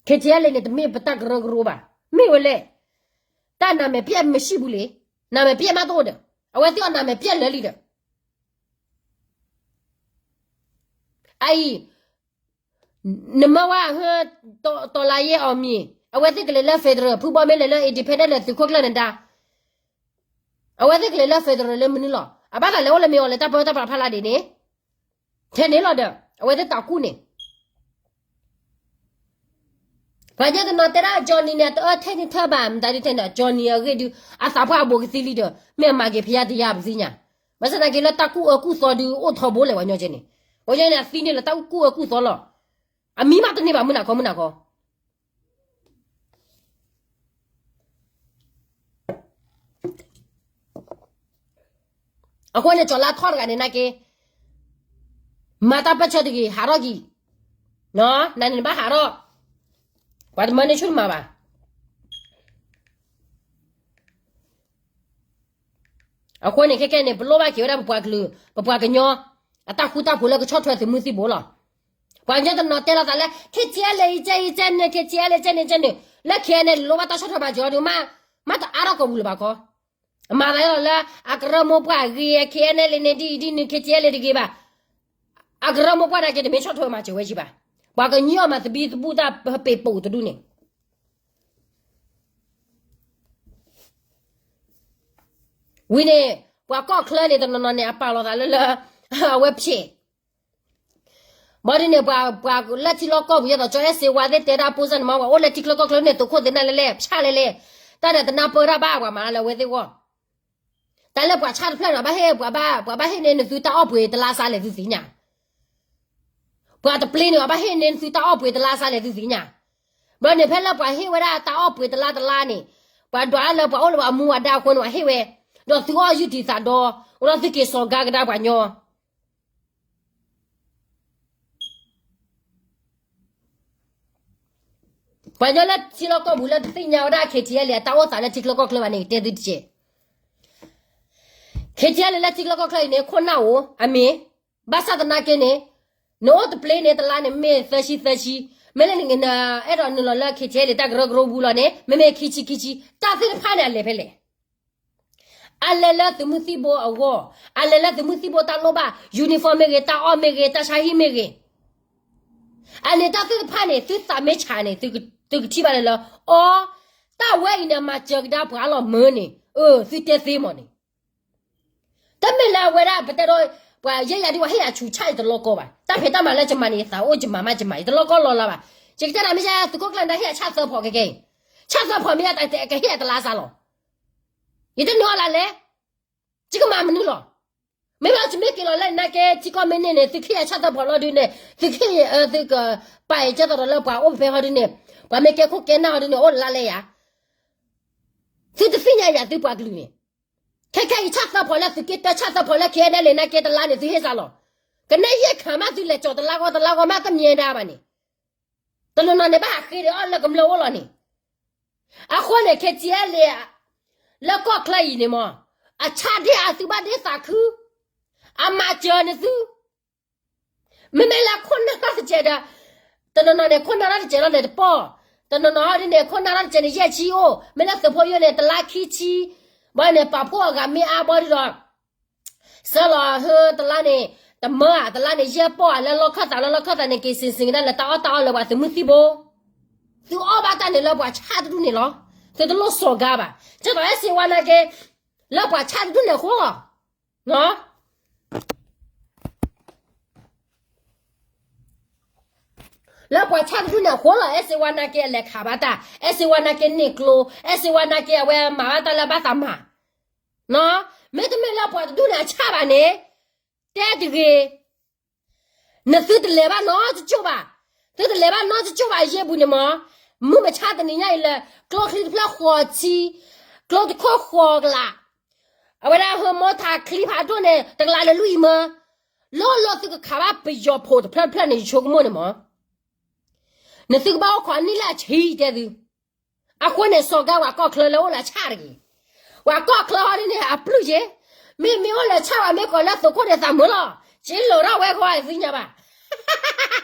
KTLA န့ၣ် တမ့ၢ်ပတၢ်ကရၢကရိဘၣ်, မ့ၢ်ဝဲလဲၣ်, တၢ်နမဲာ်ပျဲၢ်မရှိဘူးလံ, နမဲာ်ပျဲၢ်မးတအိၣ်ဒီး, အဝဲသ့ၣ်အီၤနမဲာ်ပျဲၢ်လၢာ်လံဒီး အအံၤ, နမၢဝဲဟၢ တော်လှန်ရေးအောင်မြင်, အဝဲသ့ၣ်ကလဲၤလၢ federal, ဖုဘီမ့ၢ်လဲၤလၢ independent လၢသုးခိၣ်ကျၢၢ်နဒါ, အဝဲသ့ၣ်ကလဲၤလၢ federal လၢမနုၤလီၤ. အဘၣ်သးလဲၤအိၣ်လၢမ့ၢ်အီၤလဲၤတၢ်ပၢတၢ်ပြးဖးလၢ်ဒ်န့ၣ်, ထဲန့ၣ်လီၤဒီး အဝဲသ့ၣ်တၢ်ကူၣ်န့ၣ် ပှၤကညီတနီၤတဲဒၣ် Johnny န့ၣ် တအၢထဲန့ၣ်ထၢၣ်ဘၣ်, မတၤဒုထဲန့ၣ် Johnny အဂ့ၢ်ဒုး အသးပှၢ်အဘူးကသံလံဒီး မ့ၢ်အမၤက့ၤဖယါတယါပသ့ၣ်ညါ, ဘၣ်ဆၣ်သနာ်က့လၢတၢ်ကူၣ်အၢကူၣ်သီဒုးအိၣ်ထီဘိလၢပှၤကညီကဲန့ၣ်, ပှၤကညီန့ၣ် အသံန့ၣ်လၢတၢ်ကူၣ်အၢကူၣ်သီလီၤ. အမံၤမးတန့ၢ်ဘၣ် မုၢ်နၤခီ မုၢ်နၤခီ အဃိန့ၣ် ကၠီၤလါထီၣ်တဂၤန့ၣ်နာ်က့, မၤတၢ်ပၢၢ်ဆၢတဂ့ၤ ဟးထီၣ်ကံၤ, နန့ၣ်ဘၣ်ဟးထီၣ်, ပှၤတမၢန့ၢ်ဆူၣ်တမၤဘၣ်. အဃိန့ၣ် ခဲကဲန့ၣ် ပလိၣ်ဘၣ်က့ၤဝဲဒၣ်ပပှၤကလုာ် ပပှၤကညီ အတၢ်ဃူတၢ်ဖိးလၢကဆီၣ်ထွဲသုးမုၢ်သံၣ်ဘိလီၤ. ပှၤကညီတနီၤတဲလိာ်သးလၢ KTLA အံၤကဲအံၤကဲန့ၣ် KTLA ကဲန့ၣ်ကဲန့ၣ်, လၢ KNLA လိၣ်ဘၣ်တၢ်ဆီၣ်ထွဲမၤစၢၤအီၤဒီး မ့ၢ်တအါထီၣ်ကိာ်ပူၤလၢၤဘၣ်ခီ, အမၤသးလီၤလၢ အကရၢမိၢ်ပှၢ်အဂ့ၤ KNLA န့ၣ်ဒ်အံၤဒ်နုၤ KTLA တဂ့ၤဘၣ်. အကရၢမိၢ်ပှၢ်နာ်က့တမ့ၢ်ဆီၣ်ထွဲမၤစၢၤဝဲကံဘၣ်. ပှၤကညီအီၤမၤသဘံၣ်သဘုၣ်တၢ်ပ့ၤပိာ်တဒူၣ်န့ၣ် ဝံၤန့ၣ် ပှၤကီၢ်ချၢန့ၣ် တနီၤနီၤန့ၣ် အပာ်လီၤသးလၢလၢ အဝဲဖျဲး ဘၣ်ဒ်န့ၣ် ပှၤ ပှၤလၢထံလီၢ်ကီၢ်ပူၤ ဒ်သိးကၠီအဲၣ်စ့ဝါသ့ၣ်တဲဒၣ် ပိၢ်စၢ်န့ၣ်မ့ၢ် ပှၤအိၣ်လၢထံချၢကီၢ်ချၢန့ၣ် သုးခိၣ်သ့ၣ်နၤလဲၣ်လဲၣ် ဖၠၣ်လဲၣ်လဲၣ်, တၢ်ဒီးတနၢ်ပၢၢ်တၢ်ဘၣ် ပှၤမၤလၢအဝဲသ့ၣ်ဂီၢ်, တၢ်လၢပှၤဆၣ်တဖျၢၣ်န့ၣ် ဘၣ်ဟ့ၣ် ပှၤဘၣ် ပှၤဘၣ်ဟ့ၣ်န့ၢ်နသုတၢ်အီၣ်ပှ့ၤတလါစးလဲၣ်သုသ့ၣ်ညါ, ပှၤတပျ့ၤန့ၣ် ပှၤဘၣ်ဟ့ၣ်န့ၢ်နသုတၢ်အီၣ်ပှ့ၤတလါစးလဲၣ်သုသ့ၣ်ညါ, ဘၣ်န့ၣ် ဖဲလၢပှၤဟ့ၣ်ဝဲဒၣ်တၢ်အီၣ်ပှ့ၤတလါတလါန့ၣ်, ပှၤဒွးလၢပှၤအိၣ်လၢပှၤအမူအဒါအဃိန့ၣ် ပှၤဟ့ၣ်ဝဲ, ဒီးသုအီၣ်ယုၢ်တံာ်သးဒီ, ဒီးသုက့ၤစိာ်ကါကဒါပှၤညီ ပှၤညီလၢထံလီၢ်ကီၢ်ပူၤလၢတသ့ၣ်ညါဝဲဒၣ် KTLA အတၢ်အိၣ်သးလၢထံချၢကီၢ်ချၢဘၣ်န့ၣ် ကတဲသုတကဲး, KTLA လၢထံချၢကီၢ်ချၢအံၤန့ၣ် ခိၣ်နၢ်အိၣ် အမ့ၢ်, ဘၣ်ဆၣ်သနာ်က့န့ၣ်, နအိၣ်တပျ့ၤန့ၣ် တလါန့ၣ် မ့ၢ်သၢဆံသၢဆံ, မ့ၢ်လၢနအဲၣ်ဒိးနုာ်လီၤလၢ KTLA တၢ်ကရၢကရိပူၤလီၤန့ၣ် မ့မ့ၢ်ခံဆံခံဆံ, တၢ်သ့ၣ်တဖၣ်န့ၣ် အလဲၤဖဲလဲၣ် အလဲၤလၢသုးမုၢ်သံၣ်ဘိအဂီၢ်, အလဲၤလၢသုးမုၢ်သံၣ်ဘိတၢ်လိၣ်ဘၣ်, uniform မ့ၢ်ဂ့ၤ, တၢ်အီၣ်မ့ၢ်ဂ့ၤ, တၢ်ဆါဟံၣ်မ့ၢ်ဂ့ၤ, အန့ၣ်တၢ်သ့ၣ်တဖၣ်န့ၣ် သုသးမ့ၢ်ဆးန့ၣ် သုကထံၣ်ဘၣ်လၢလၢ, အီ, တၢ်ဝဲအံၤန့ၣ် မၤစၢၤကဒါပှၤလီၤမၢ်န့ၣ်, အၢ သုတဲသ့မးန့ၣ် တမ့ၢ်လၢအဝဲဒၣ် ပတဲဒီး ပှၤယဲယၤဒ်ပှၤဟ့ၣ်ယၤဆူးဆါ ယတလီကီဘၣ်, တၢ်ဖံးတၢ်မၤလၢယမၤန့ၣ် ယသးအိၣ်ယမၤမးယမၤ ယတလီကီလီၤလၢၤဘၣ်, ယကတဲနၤမ့ၢ်ယဲ သုးခိၣ်ကျၢၢ်နဒါဟ့ၣ်ယၤဆၣ်သၢဖီးကဲကဲအံၤ, ဆၣ်သၢဖီးမ့ၢ်ယဲ ကဟ့ၣ်ယၤတလါစးလီၤ, ယတနုာ်အီၤလၢလဲၣ်, ယကမၤမနုၤလီၤ, မ့ၢ်ဘၣ်သုမ့ၢ်က့ၤလီၤလၢနာ်က့ ထံကီၢ်မ့ၢ်န့ၢ်န့ၣ် သုခ့ယၤဆၣ်သၢဖီလီၤဒုန့ၣ် သုခ့ယၤ သုကပာ်အံၤကဲသိးဒီးလၢပှၤအိၣ်ဖဲဟီဒုန့ၣ် ပှၤမ့ၢ်ကဲခိၣ်ကဲနၢ်ဟီဒုန့ၣ် အိၣ်လါလဲယၤ သုတသ့ၣ်ညါယၤသုပှၤကလုာ်န့ၣ် ခဲခဲအံၤဆၣ်သၢဖီလၢသုက့တၢ ဆၣ်သၢဖီလၢ ခဲအံၤဒ်လဲၣ်နာ်က့တလါန့ၣ် သုဟ့ၣ်စးလီၤ. ကနဲၣ်ယဲၢ်ခါမး သုလဲၤကၠီၤတလါဂီတလါဂီမးတမံၤဒၣ်ဘၣ်န့ၣ် တနီၤနီၤန့ၣ်ဘၣ်ဟးဃ့ဒီးအီၣ်လၢကမျၢၢ်အိၣ်လီၤန့ၣ် အဃိန့ၣ် ခဲကဲလၢ လၢကီၢ်ချၢအံၤန့ၣ်မး အဆၣ်ဒ့ၣ်အသုဘၣ်ဒ့သးခု အမၤစၢၤန့ၣ်သု မ့မ့ၢ်လၢခိၣ်နၢ်တၢ်တစဲးဒီး တနီၤနီၤန့ၣ် ခိၣ်နၢ်တၢ်တစဲးလီၤန့ၣ်တပီၢ်, တနီၤနီၤဒ်န့ၣ် ခိၣ်နၢ်တၢ်တစဲးန့ၣ် ယဲၢ်ဆံအိၣ်, မ့ၢ်လၢသုးဖိယိၣ်န့ၣ် တလါခံဆံ, ဘၣ်န့ၣ် ပာ်ဖှိၣ်အဂၤမ့ၢ်အါဘီဒ်ဒီး စၢလီၤဟၢတလါန့ၣ် တမၢဧါ, တလါန့ၣ် ယဲၢ်ပီၢ်ဧါ, လၢလီၢ်ခၢၣ်သး လၢလီၢ်ခၢၣ်သးန့ၣ် က့ၤစ့ၣ်စ့ၣ်ကဒါလၢတၢ်အီၣ်တၢ်အီလၢပှၤသုးမုၢ်သံၣ်ဘိ, သုအီၣ်ဘၣ်တၢ်န့ၣ်လၢပှၤဆၣ်တဒူၣ်န့ၣ်လီၤ, သုတလိၣ်စီၤကါဘၣ်, ကၠီၣ်တီၣ်အဲၣ်စ့ဝါနာ်က့ လၢပှၤဆၣ်တဒူၣ်န့ၣ်အဃိလီၤ. လၢပှၤဆၣ်တဒူၣ်န့ၣ်အဃိလီၤ, အဲၣ်စ့ဝါနာ်က့အလဲၤခးဘၣ်တၢ်, အဲၣ်စ့ဝါနာ်က့န့ၢ်ကျိ, အဲၣ်စ့ဝါနာ်က့အဝဲမၤဘၣ်တၢ်လၢဘၣ်သးမၤ, မ့တမ့ၢ်လၢပှၤတဒူၣ်န့ၣ်အဆၣ်ဘၣ်န့ၣ်, တဲတဂ့ၤ နသုတလဲၤဘၣ်နီတကၠိၢ်ဘၣ်, သုတလဲၤဘၣ်နီတကၠိၢ်ဘၣ်အယ့ၢ်ပူၤန့ၣ်မး, မုၢ်မဆါတနံၤညါအံၤလၢ ကျိချံတဖျၢၣ်ဃိးဆံ, ကျိတခိၣ်ဃိးကလး, အဝဲဒၣ်ဟၢမီထးချံဖးဒိၣ်န့ၣ် တကလးလၢလွံၢ်အံၤမၢ, လီၢ်လီၢ်သုကခးဘၣ်ပယီၤဖိးတဖျၢၣ်တဖျၢၣ်န့ၣ် ယဆိကမိၣ်န့ၣ်မး နသုကဘၣ်အိၣ်ခိးအနံၣ်လၢအဆံတဲသု, အဃိန့ၣ် စီၤကါပှၤကီၢ်ချၢလၢအိၣ်လၢဆၣ်တဂ့ၤ, ပှၤကီၢ်ချၢဟီဒ်န့ၣ် အပျုၢ်ယ့, မ့မ့ၢ်အိၣ်လၢဆၣ်ဝဲမ့ၢ်ကိးလၢသုးခိၣ်န့ၣ်သးမုာ်လီၤ, က့လိာ်ထီၣ်ဝဲဃီအသ့ၣ်ညါဘၣ်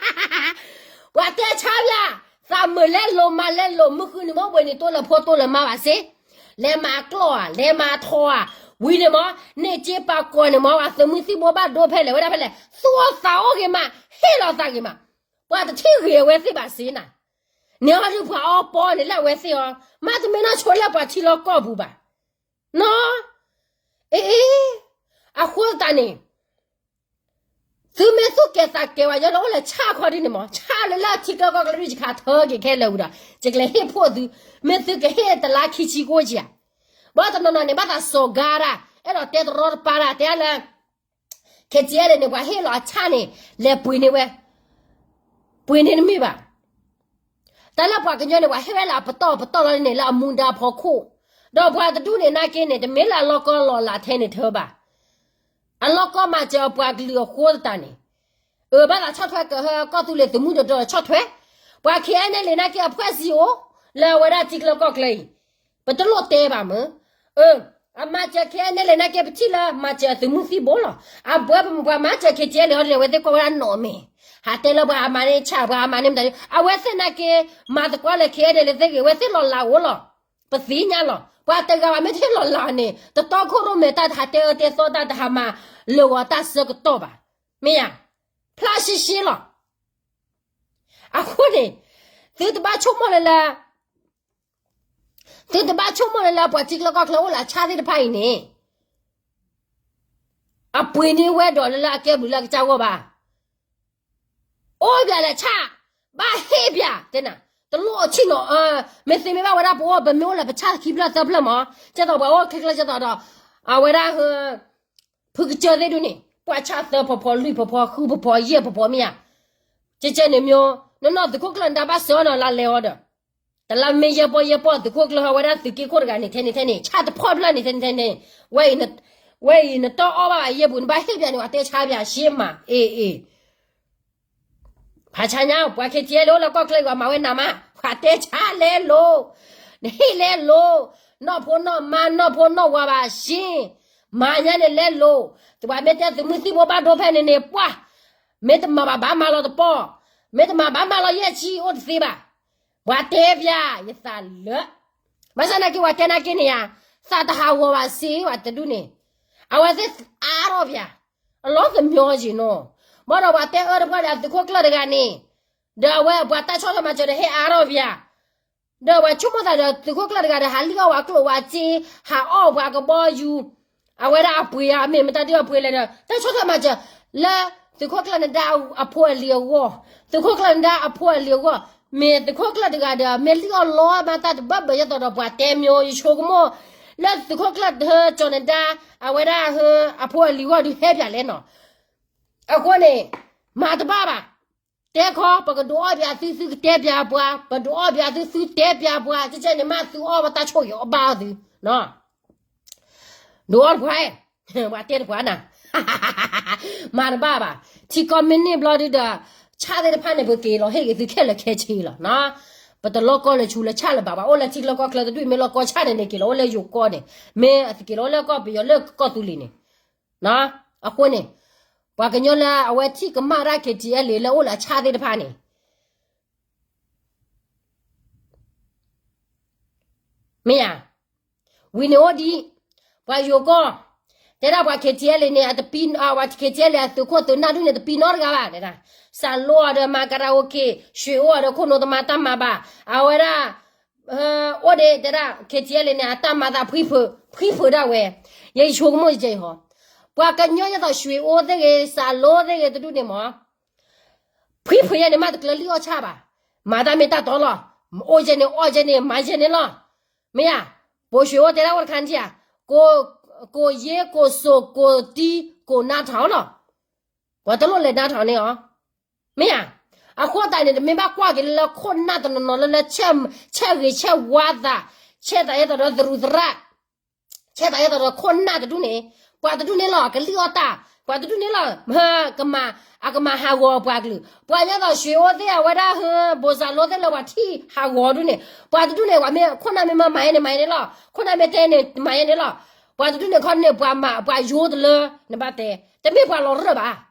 ပှၤတဲဆါပၠး, သးမုာ်လဲလိာ်မၤလဲလိာ် မုၢ်ဃုနံၤမ့ၢ်ဘှံးနံၤတိၢ်လၢဖိတိၢ်လၢမါဘၣ်စ့, လဲၤမၤကျီၢ်ဧါ, လဲၤမၤထီဧါ, ဝံၤန့ၣ်မး, န့ၢ်က့ပာ်ကီၢ်န့ၣ်မး ပှၤသုးမုၢ်သံၣ်ဘိဘၣ်ဒိဖဲလဲၣ်ဝဲဒၣ်ဖဲလဲၣ်, သူၣ်အိၣ်သးအိၣ်ဂ့ၤမး, ဟ့ၣ်လီၤသးဂ့ၤမး, ပှၤတထံၣ်ဂ့ၤအဝဲသ့ၣ်ဘၣ်စ့နၤ, န့ၣ်ဟီဒုးပှၤအီပီန့ၣ်လၢအဝဲသ့ၣ်အီၤ, မ့တမ့ၢ်နီၢ်ဆိလၢပှၤထံလီၢ်ကီၢ်ပူၤဘၣ်, နီၢ်, အ့, အဃိသတးန့ၣ် သုမ့ၢ်သူၣ်ကဲၤသးကဲၤဝဲ ယလၢအိၣ်လၢဆၣ်ခီဒ်န့ၣ်မး, ဆၣ်လၢလၢထံကျၢကီၢ်ကျၢ ယကခးထၢက့ၤခဲလၢာ်ဝံၤဒီး ယကလဲၤဟ့ၣ်ဖှိၣ်သု, မ့ၢ်သုကဟ့ၣ်တလါခံဆံကိၣ်ကံဧါ, ဘၣ်တနီၤနီၤန့ၣ် ဘၣ်သးစီၤကါတၢ်, အဲၣ်ဒိးတဲတရီတပါတၢ်, တဲလၢ ခဲကဲလၢန့ၣ် ပှၤဟ့ၣ်လီၤအဆၣ်န့ၣ် လဲၤပှ့ၤန့ၢ်ဝဲ, ပှ့ၤန့ၢ်တမ့ၢ်ဘၣ် တၢ်လၢပှၤကညီန့ၣ် ပှၤဟ့ၣ်ဝဲလၢအပတီၢ်ပတီၢ်လီၤန့ၣ် လၢအမူဒါဖီခိၣ်, ဒီးပှၤတဒူၣ်န့ၣ်နာ်က့န့ၣ် တမ့ၢ်လၢအလီၢ်ကီၢ်လီၤလးထဲန့ၣ်ထၢဘၣ်, အလီၢ်ကီၢ်မၤစၢၤအပှၤကလုာ်အဃိသတးန့ၣ်, အဘၣ်သးဆီၣ်ထွဲကဟၢကီၢ်သူလ့ၤသုးမုၢ်ဒိၣ်ဒီးဆီၣ်ထွဲ, ပှၤ ခဲအံၤနဲၣ်လံ နာ်က့အဖှဲးစ့အိၣ်, လၢအဝဲဒၣ်ထံကျၢကီၢ်ကျၢအံၤ, ပတလိၣ်တဲဘၣ်မၢ အၢ, အမၤစၢၤ ခဲအံၤနဲၣ်လံ နာ်က့ ပထံၣ်လၢမၤစၢၤသုးမုၢ်သံၣ်ဘိလီၤ. အဘၣ်ပှၤမၤစၢၤ ခဲအံၤန့ၣ် အဝဲသ့ၣ်ကိးဝဲဒၣ်နီၢ်မဲာ်, ဟးတဲလၢပှၤအမၤန့ၢ်ဆၣ် ပှၤအမၤန့ၢ်မတၤ, အဝဲသ့ၣ်နာ်က့ မၤသကိးလၢ ခဲအံၤနဲၣ်လံ သ့ၣ်ဂ့ၤ အဝဲသ့ၣ်လီၤလးအိၣ်လီၤ. ပသ့ၣ်ညါလီၤ. ပှၤတဂၤဘၣ်မ့ၢ်တဟ့ၣ်လီၤလးန့ၣ် တတီခိၣ်ရိၣ်မဲာ်တၢ်တဟးတဲအၢတဲသီတၢ် တဟးမၤလၢာ်ဂီၤတၢ်ဆၢကတီၢ်ဘၣ်. မ့ၢ်ဧါ. ဖျါရှဲရှဲလီၤ. အဃိန့ၣ် သုတဘၣ်ဆိကမိၣ်လၢလၢ သုတဘၣ်ဆိကမိၣ်လၢလၢ ပှၤထံချၢကီၢ်ချၢအိၣ်လၢအဆၣ်သ့ၣ်တဖၣ်အံၤန့ၣ် အပှ့ၤန့ၢ်ဝဲဒီးလၢလၢအကဲဘျုးလၢအကစၢ်ဂီၢ်ဘၣ်. အိၣ်ပၠးလၢဆၣ်, ဘၣ်ဟ့ၣ်ပၠး, တဲနၤ, တလိၣ်အဆံၣ်နီၤ, မ့ၢ်သ့မ့ၢ်ဘၣ်ဝဲဒၣ်ပအိၣ် ပမ့ၢ်အိၣ်လၢပဆၣ်ခံဖျၢၣ်သၢဖျၢၣ်မး, ကဲသိးပှၤအိၣ်ချ့ချ့ကဲသိးဒီး အဝဲဒၣ် ဖုကစၢၢ်သ့ၣ်ဒုန့ၣ် ပှၤဆၣ်သၢဖီဖီ လွံၢ်ဖီဖီ ဃုဖီဖီ ယဲၢ်ဖီဖီမ့ၢ်ဧါ. ကဲကဲန့ၣ်မ့ၢ် နီၢ်နီၢ်သုးခိၣ်ကျၢၢ်နဒါဘၣ်စၢၤနီၤလါလဲအီၤဒီး တလါမ့ၢ်ယဲၢ်ပီၢ်ယဲၢ်ပီၢ် သုးခိၣ်ကျၢၢ်ဟီဝဲဒၣ်သုးက့ခိၣ်တဂၤန့ၣ် ထဲန့ၣ်ထဲန့ၣ် ဆၣ်တဖီၣ်ဖျၢၣ်န့ၣ် ထဲန့ၣ်ထဲန့ၣ်, ဝဲအံၤ နတအီၣ်ဘၣ်ဘၣ်ယဲၢ်ပူၤ နဘၣ်ဟ့ၣ်ပၠးန့ၣ် ပှၤတဲဆါပၠးရှဲမး အ့ၣ်အ့ၣ် ဖးဆါညါ ပှၤခဲကဲလၢအိၣ်လၢကီၢ်ချၢအံၤ ပှၤမၤဝဲနးမး ပှၤတဲဆါလဲလိာ်, နဟ့ၣ်လဲလိာ်, နီၢ်ဖိနီၢ်မါ နီၢ်ဖိနီၢ်ဝၤဘၣ်ရှဲ, မၤညါန့ၣ်လဲလိာ်, သုပှၤမ့ၢ်တဲသုးမုၢ်သံၣ်ဘိဘၣ်ဒိဖဲန့ၣ်န့ၣ် ပှၤ မ့ၢ်တမၤဘၣ်ဘၣ်မၤလီၤတပီၢ်, မ့ၢ်တမၤဘၣ်မၤလီၤယဲၢ်ဆံအိၣ်တသ့ဘၣ်, ပှၤတဲပၠးယသးလၢ ဘၣ်ဆၣ်နာ်က့ ပှၤတဲနာ်က့န့ၣ်ဧါ, သးတဟးဂီၤဘၣ်စ့ ပှၤတဒူၣ်န့ၣ်, အဝဲသ့ၣ်အါထီၣ်ပၠး, အလီၢ်သမီက့ၤနီၤ, ဘၣ်ဒီးပှၤတဲအၢတပှၢ်ဒီးသုးခိၣ်ကျၢၢ်တဂၤန့ၣ်, ဒီးအဝဲပှၤတၢ်ဆီၣ်ထွဲမၤစၢၤဒီးဟဲအါထီၣ်ပၠး, ဒီးပှၤဆိကမိၣ်သးဒီးသုးခိၣ်ကျၢၢ်တဂၤဒီး ဟးလံၣ်အီၣ်ဝဲကျိၣ်ဝဲစ့, ဟးအီၣ်ပှၤကဘီယူၤ, အဝဲဒၣ်အပှ့ၤဧါ မ့ၢ်မတၤဒုအပှ့ၤလဲၣ်ဒီး တၢ်ဆီၣ်ထွဲမၤစၢၤ, လၢသုးခိၣ်ကျၢၢ်နဒါအဖိအလံၤအဂီၢ်, သုးခိၣ်ကျၢၢ်နဒါအဖိအလံၤအဂီၢ်, မ့ၢ်သုးခိၣ်ကျၢၢ်တဂၤဒီး မ့ၢ်လံၣ်အီၣ်လီမးတၢ်တဘၢဘၢ ယဲသိးဒီးပှၤတဲမ့ၢ် ယဆိကမိၣ် လၢသုးခိၣ်ကျၢၢ်ဟၢကၠီၤနဒါ အဝဲဒၣ်ဟၢအဖိအလံၤဂီၢ်ဒုးဟဲပၠးလဲၣ်နီၤ. အဃိန့ၣ် မၤတဘၣ်ဘၣ်. တဲခီ ပကဒုးအီၣ်ပၠးသု သုကတဲပၠးပှၤ, ပဒုးအီၣ်ပၠးသု သုတဲပၠးပှၤ, ကကဲန့ၣ်မးသုအီၣ်ဝဲတၢ်ဆိၣ်ဂ့ၤအီၣ်ဘၣ်အီၣ်သု ဒုးအီၣ်တပှၤ, ပှၤတဲတပှၤနၤ, မၤတဘၣ်ဘၣ်. ထံကီၢ်မ့ၢ်န့ၢ်ဘျီဒုဒီး ဆၣ်သ့ၣ်တဖၣ်န့ၣ် ပက့ၤလီၤဟ့ၣ်ဂ့ၤသုခဲလၢာ်ခဲဆ့လီၤ. ပတလီၢ်ကီၢ်လၢဆူလၢဆၣ်လၢၤဘၣ်, ပှၤအိၣ်လၢထံချၢကီၢ်ချၢတဒူၣ် မ့ၢ်လီၢ်ကီၢ်ဆၣ်န့ၣ်န့ၣ် က့ၤလီၤအိၣ်လၢယိၤကီၢ်န့ၣ်, မ့ၢ်အသုက့ၤလီၤအိၣ်လၢကီၢ်ပယီၤလၢကီၢ်သူလ့ၤန့ၣ်. အဃိန့ၣ် ပှၤကညီလၢအဝဲထံၣ်ကမၣ်တၢ် KTLA လၢအိၣ်လၢအဆၣ်သ့ၣ်တဖၣ်န့ၣ် မ့ၢ်ဧါ, ဝံၤန့ၣ်အိၣ်ဒံး, ပှၤယိၤကီၢ်, တဲဒၣ်ပှၤ KTLA န့ၣ် အတပံ, ပှၤ KTLA အသုးခိၣ်သုးနၢ်ဒုန့ၣ် တပံနီတဂၤဘၣ်, တဲဒၣ်, စးလိအီၤဒီးမၤကရၤအိၣ်က့ၤ, ရွှေအိၣ်အီၤဒီးခိၣ်နူာ်တမၤတၢ်မၤဘၣ်, အဝဲဒၣ်, အိၣ်ဒံး တဲဒၣ် KTLA န့ၣ် အတၢ်မၤသးဖှံဖုး, ဖှံဖုးဒၣ်ဝဲ, ယဆိကမိၣ်ယဲအံၤဟီ, ပှၤကညီယဲသိး ရွှေအိၣ်သ့ၣ်ဂ့ၤ စးလိသ့ၣ်ဂ့ၤတဒူၣ်န့ၣ်မး ဖှံဖုးယဲန့ၣ် မ့ၢ်တကျၢၤလံၣ်အီၣ်ဆၣ်ဘၣ်, မၤတၢ်မ့ၢ်တၢ်တီလီၤ, အိၣ်ယဲန့ၣ် အီၣ်ယဲန့ၣ် မၤယဲန့ၣ်လီၤ, မ့ၢ်ဧါ, ပိာ်ရွှေအိၣ်တဲဒၣ်အိၣ်တခါန့ၣ်ဧါ, ကိးယ့ၢ် ကိးစိး ကိးတံ ကိးနါထီၣ်လီၤ, ပှၤတလိၣ်လဲၤနါထီၣ်န့ၣ်အီၤ, မ့ၢ်ဧါ, အဃိသတးန့ၣ် တမ့ၢ်ဘၣ်ကွၢ်က့ၤလၢလၢခိၣ်နၢ်တနီၤနီၤလၢလၢ ဆဲးဂ့ၤဆဲးဝါသး, ဆဲးသးအဲၣ်သိးဒီးသရူးသရၣ် ဆဲးသးအဲၣ်သိးဒီးခိၣ်နၢ်တဒူၣ်န့ၣ်, ပှၤတဒူၣ်န့ၣ်လီၤ ကလံၣ်အီၣ်တၢ်, ပှၤတဒူၣ်န့ၣ်လီၤ, ကမၤ, အကမၤဟးဂီၤပှၤကလုာ်, ပှၤကညီသိး ရွှေအိၣ်သ့ၣ် အဝဲဒၣ်ဟၢ ဘိးစးလိသ့ၣ်လၢပှၤထံၣ်ဟးဂီၤဒူၣ်န့ၣ်, ပှၤတဒူၣ်န့ၣ် ပှၤမ့ၢ်ခိၣ်နၢ်မ့ၢ်မၤမၤယဲန့ၣ် မၤယဲန့ၣ်လီၤ, ခိၣ်နၢ်မ့ၢ်တဲန့ၣ် မၤယဲန့ၣ်လီၤ, ပှၤတဒူၣ်န့ၣ်ခီန့ၣ် ပှၤမၤ ပှၤယိတလၢ, နဘၣ်တဲ, တမ့ၢ်ပှၤလီၤရၢၢ်ဘၣ်.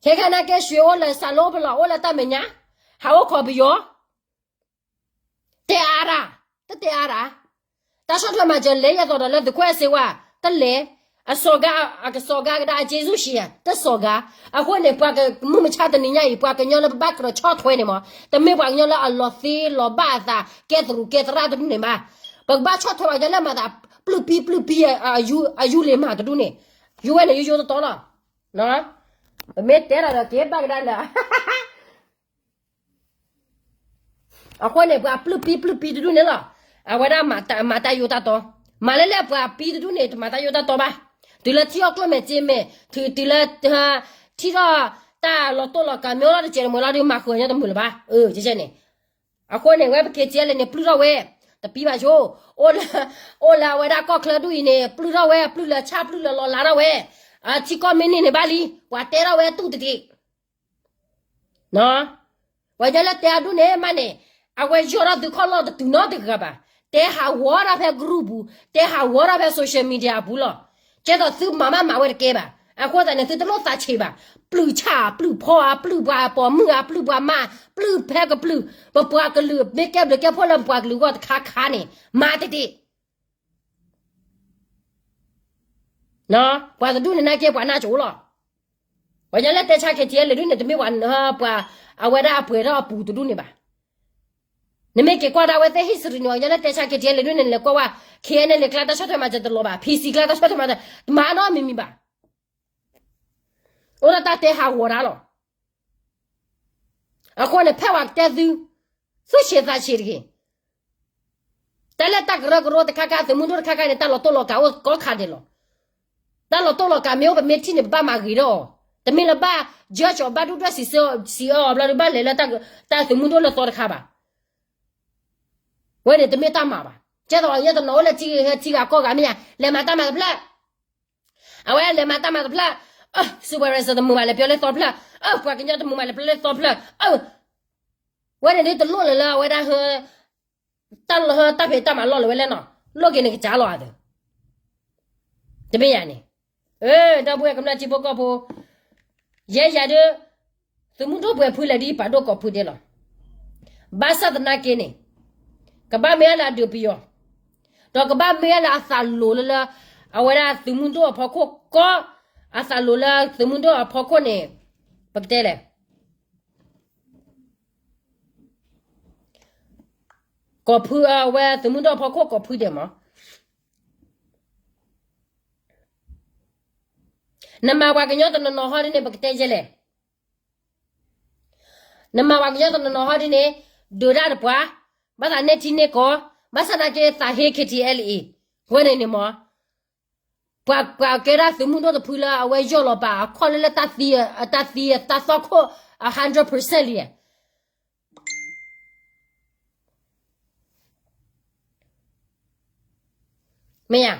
ခဲခါနာ်က့ ရွှေအိၣ်လၢစးလိပလီၢ် အိၣ်လၢတၢ်မဲာ်ညါ, ဟးအိၣ်ခိးပယီၤ တဲအါတၢ်, တတဲအါတၢ်, တၢ်ဆီၣ်ထွဲမၤစၢၤလဲၤယဲသိးဒီးလၢသုးခွဲးစ့ဝါ, တလဲၤ, အစီၤဂါ, အကစီၤဂါကဒါအက့ဆူၣ်ရှံယၤ, တစီၤဂါ, အဃိန့ၣ် ပှၤကမုၢ်မဆါတနံၤညါအံၤ ပှၤကညီလၢပဘၣ်ကရီးဆီၣ်ထွဲန့ၣ်မး, တမ့ၢ်ပှၤကညီလၢအလီၤသ့လီၤဘၣ်အသး ကဲသရူးကဲသရၣ်တဒူၣ်န့ၣ်ဘၣ်, ပကဘၣ်ဆီၣ်ထွဲပှၤကညီလၢမၤသး ပျုၢ်ပံပျုၢ်ပံ အယူလ့ၤမၤတဒူၣ်န့ၣ်, ယူဝဲန့ၣ် ယူယူတတီလီၤ, ပမ့ၢ်တဲဒီးက့ၤဘၣ်ကဒါလၢ အဃိန့ၣ် ပှၤပျုၢ်ပံပျုၢ်ပံတဒူၣ်န့ၣ်လီၤ, အဝဲဒၣ်မၤတၢ်ယိတၢ်တီ, မၤလၢလၢပှၤပံတဒူၣ်န့ၣ် တမၤတၢ်ယိတၢ်တီဘၣ်, တုၤလၢထံၣ်အီၣ်ကျိၣ်မဲာ်စ့မဲာ်, တုၤလၢ ထံၣ်ထီၣ်တၢ်လီၤတိၢ်လီၤကး မ့ၢ်အိၣ်လီၤတစဲးတမှဲၤလီၤဒီး မၤဃုာ်ညီတမုာ်လၢၤဘၣ်, အကဲန့ၣ်, အဃိန့ၣ် ဝဲပ KTLA န့ၣ် ပျုၢ်ထီၣ်ဝဲ, တပံဘၣ်ဆိ, အိၣ်လၢအဝဲဒၣ်ကီၢ်ချၢဒူၣ်အံၤန့ၣ် ပျုၢ်ထီၣ်ဝဲ ပျုၢ်လၢဆၣ်ပျုၢ်လၢလီၤလးထီၣ်ဝဲ, အထံကီၢ်မ့ၢ်န့ၢ်န့ၣ်ဘၣ်လံ, ပှၤတဲထီၣ်ဝဲတူၢ်တဒံး ပှၤကညီလၢတဲအဒူၣ်န့ၣ်မးန့ၣ်, အဝဲယီၢ်ထီၣ်သုးခီၣ်လီၢ်တတုၤနီတဂၤဘၣ်, တဲဟးဂီၤတၢ်ဖဲ group ပူၤ, တဲဟးဂီၤတၢ်ဖဲ social media အပူၤလီၤ, ကဲသိးသုမၤမးမၤဝဲတကဲဘၣ်, အဃိသတးန့ၣ် သုတလိၣ်သးဆံးဘၣ်, ပျုၢ်ဆၣ် ပျုၢ်ဖီ ပျုၢ်ပှၤပိာ်မုၣ် ပျုၢ်ပှၤမါ, ပျုၢ်ဖဲကပျုၢ်, ပပှၤကလုာ် မ့ၢ်ကဲဘျုးကဲဖှိၣ်လၢပပှၤကလုာ်အဂီၢ်တခါခါန့ၣ် မၤတဒံး ပှၤတဒူၣ်န့ၣ်နာ်က့ပှၤနၢ်ကၠိလီၤ, ပှၤကညီလၢတဲဆါ KTLA ဒူၣ်န့ၣ် တမ့ၢ်ပှၤ, ပှၤအဝဲဒၣ်အပှဲၤထီၣ်အပူၤတဒူၣ်န့ၣ်ဘၣ်, နမ့ၢ်က့ၤကွၢ်ဒၣ်ဝဲသ့ၣ် history န့ၣ် ပှၤကညီလၢတဲဆါ KTLA ဒူၣ်န့ၣ် နလဲၤကွၢ်ဝဲ KNLA ကျါတၢ်ဆီၣ်ထွဲမၤစၢၤတလီၤဘၣ်, PC ကျါတၢ်ဆီၣ်ထွဲမၤစၢၤ တမၤနီတမံၤမံၤဘၣ်, အိၣ်ဒၣ်တၢ်တဲဟးဂီၤတၢ်လီၤ. အဃိန့ၣ် ဖဲပှၤကတဲသု, သုဆံးသးဆံးတဂ့ၤ. တၢ်လၢတၢ်ကရၢကရိတခါခါ သုးမုၢ်ဒိၣ်တခါခါန့ၣ် တၢ်လီၤတိၢ်လီၤကးအိၣ်ကိးခါဒဲးလီၤ. တၢ်လီၤတိၢ်လီၤကးမ့ၢ်အိၣ် ပမ့ၢ်ထံၣ်န့ၣ် ပဘၣ်မၤဂ့ၤဒီးအီၤ, တမ့ၢ်လၢဘၣ် judge အီၤ ဘၣ်ဒိၣ်ဒွဲၣ်စံးဆၢအီၤဘျီဒီး ဘၣ်လဲၤလၢတၢ်သုးမုၢ်ဒိၣ်လၢသီတခါဘၣ်. ဝဲန့ၣ်တမ့ၢ်တၢ်မၤဘၣ်. ကဲသိးပှၤကညီတနီၤအိၣ်လၢထံဂၤကီၢ်ဂၤမ့ၢ်ဧါ, လဲၤမၤတၢ်မၤတဖျၢၣ် အဝဲလဲၤမၤတၢ်မၤတဖျၢၣ်, စူးပှၤရဲၣ်စၢၤတမုာ်ဘၣ်လဲၤပျီလၢသီဖျၢၣ်, ပှၤကညီတမုာ်ဘၣ်လဲၤပျီလၢသီဖျၢၣ်, ဝဲန့ၣ်ဒ်တလိၣ်လၢၤလၢအဝဲဒၣ်ဟၢ တၢ်လၢဟၢတၢ်ဖံးတၢ်မၤလီၢ်လၢၤဝဲလဲၣ်နီၤ, လိၣ်က့ၤန့ၣ်ကစၢ်လီၤအသး, တမ့ၢ်ယၤန့ၣ်, ဒီပုၢ်ဝဲၢ်ကမျၢၢ်ထံဖိကီၢ်ဖိ, ယဲယၤဒုး သုးမုၢ်ဒိၣ်ပှဲၤဖုလဲၣ်ဒ်ပာ်ဒိၣ်ကိးဖုဒဲးလီၤ. ဘၣ်ဆၣ်သနာ်က့န့ၣ်, ကဘၣ်မ့ၢ်ဝဲလၢအဒုးပယီၤ, ဒီးကဘၣ်မ့ၢ်ဝဲလၢအသးလိၤလၢလၢ အဝဲဒၣ်သုးမုၢ်ဒိၣ်အဖီခိၣ်ကီ, အသးလိၤလၢသုးမုၢ်ဒိၣ်အဖီခိၣ်န့ၣ်, ပကတဲလဲၣ် ကိးဖုအဝဲသုးမုၢ်ဒိၣ်အဖီခိၣ်ကိးဖုဒဲးမး, နမၤပှၤကညီတနီၤနီၤဟီဒ်န့ၣ် ပကတဲယဲလဲၣ်. နမၤပှၤကညီတနီၤနီၤဟီဒ်န့ၣ်, ဒုးတၢ်တပှၤ, ဘၣ်သးနဲၣ်ထံနဲၣ်ကီၢ်, ဘၣ်ဆၣ်သနာ်က့သးဟ့ KTLA, ဝဲန့ၣ်န့ၣ်မ့ၢ် ပှၤ ပှၤကဲဒၣ်သုးမုၢ်ဒိၣ်တဖုလၢအဝဲယီၢ်လီၤပာ်အခီၣ်လၢလၢတၢ်သံ တၢ်သံအတၢ်သီၣ်ခိၣ် a hundred percent လံ. မ့ၢ်ဧါ.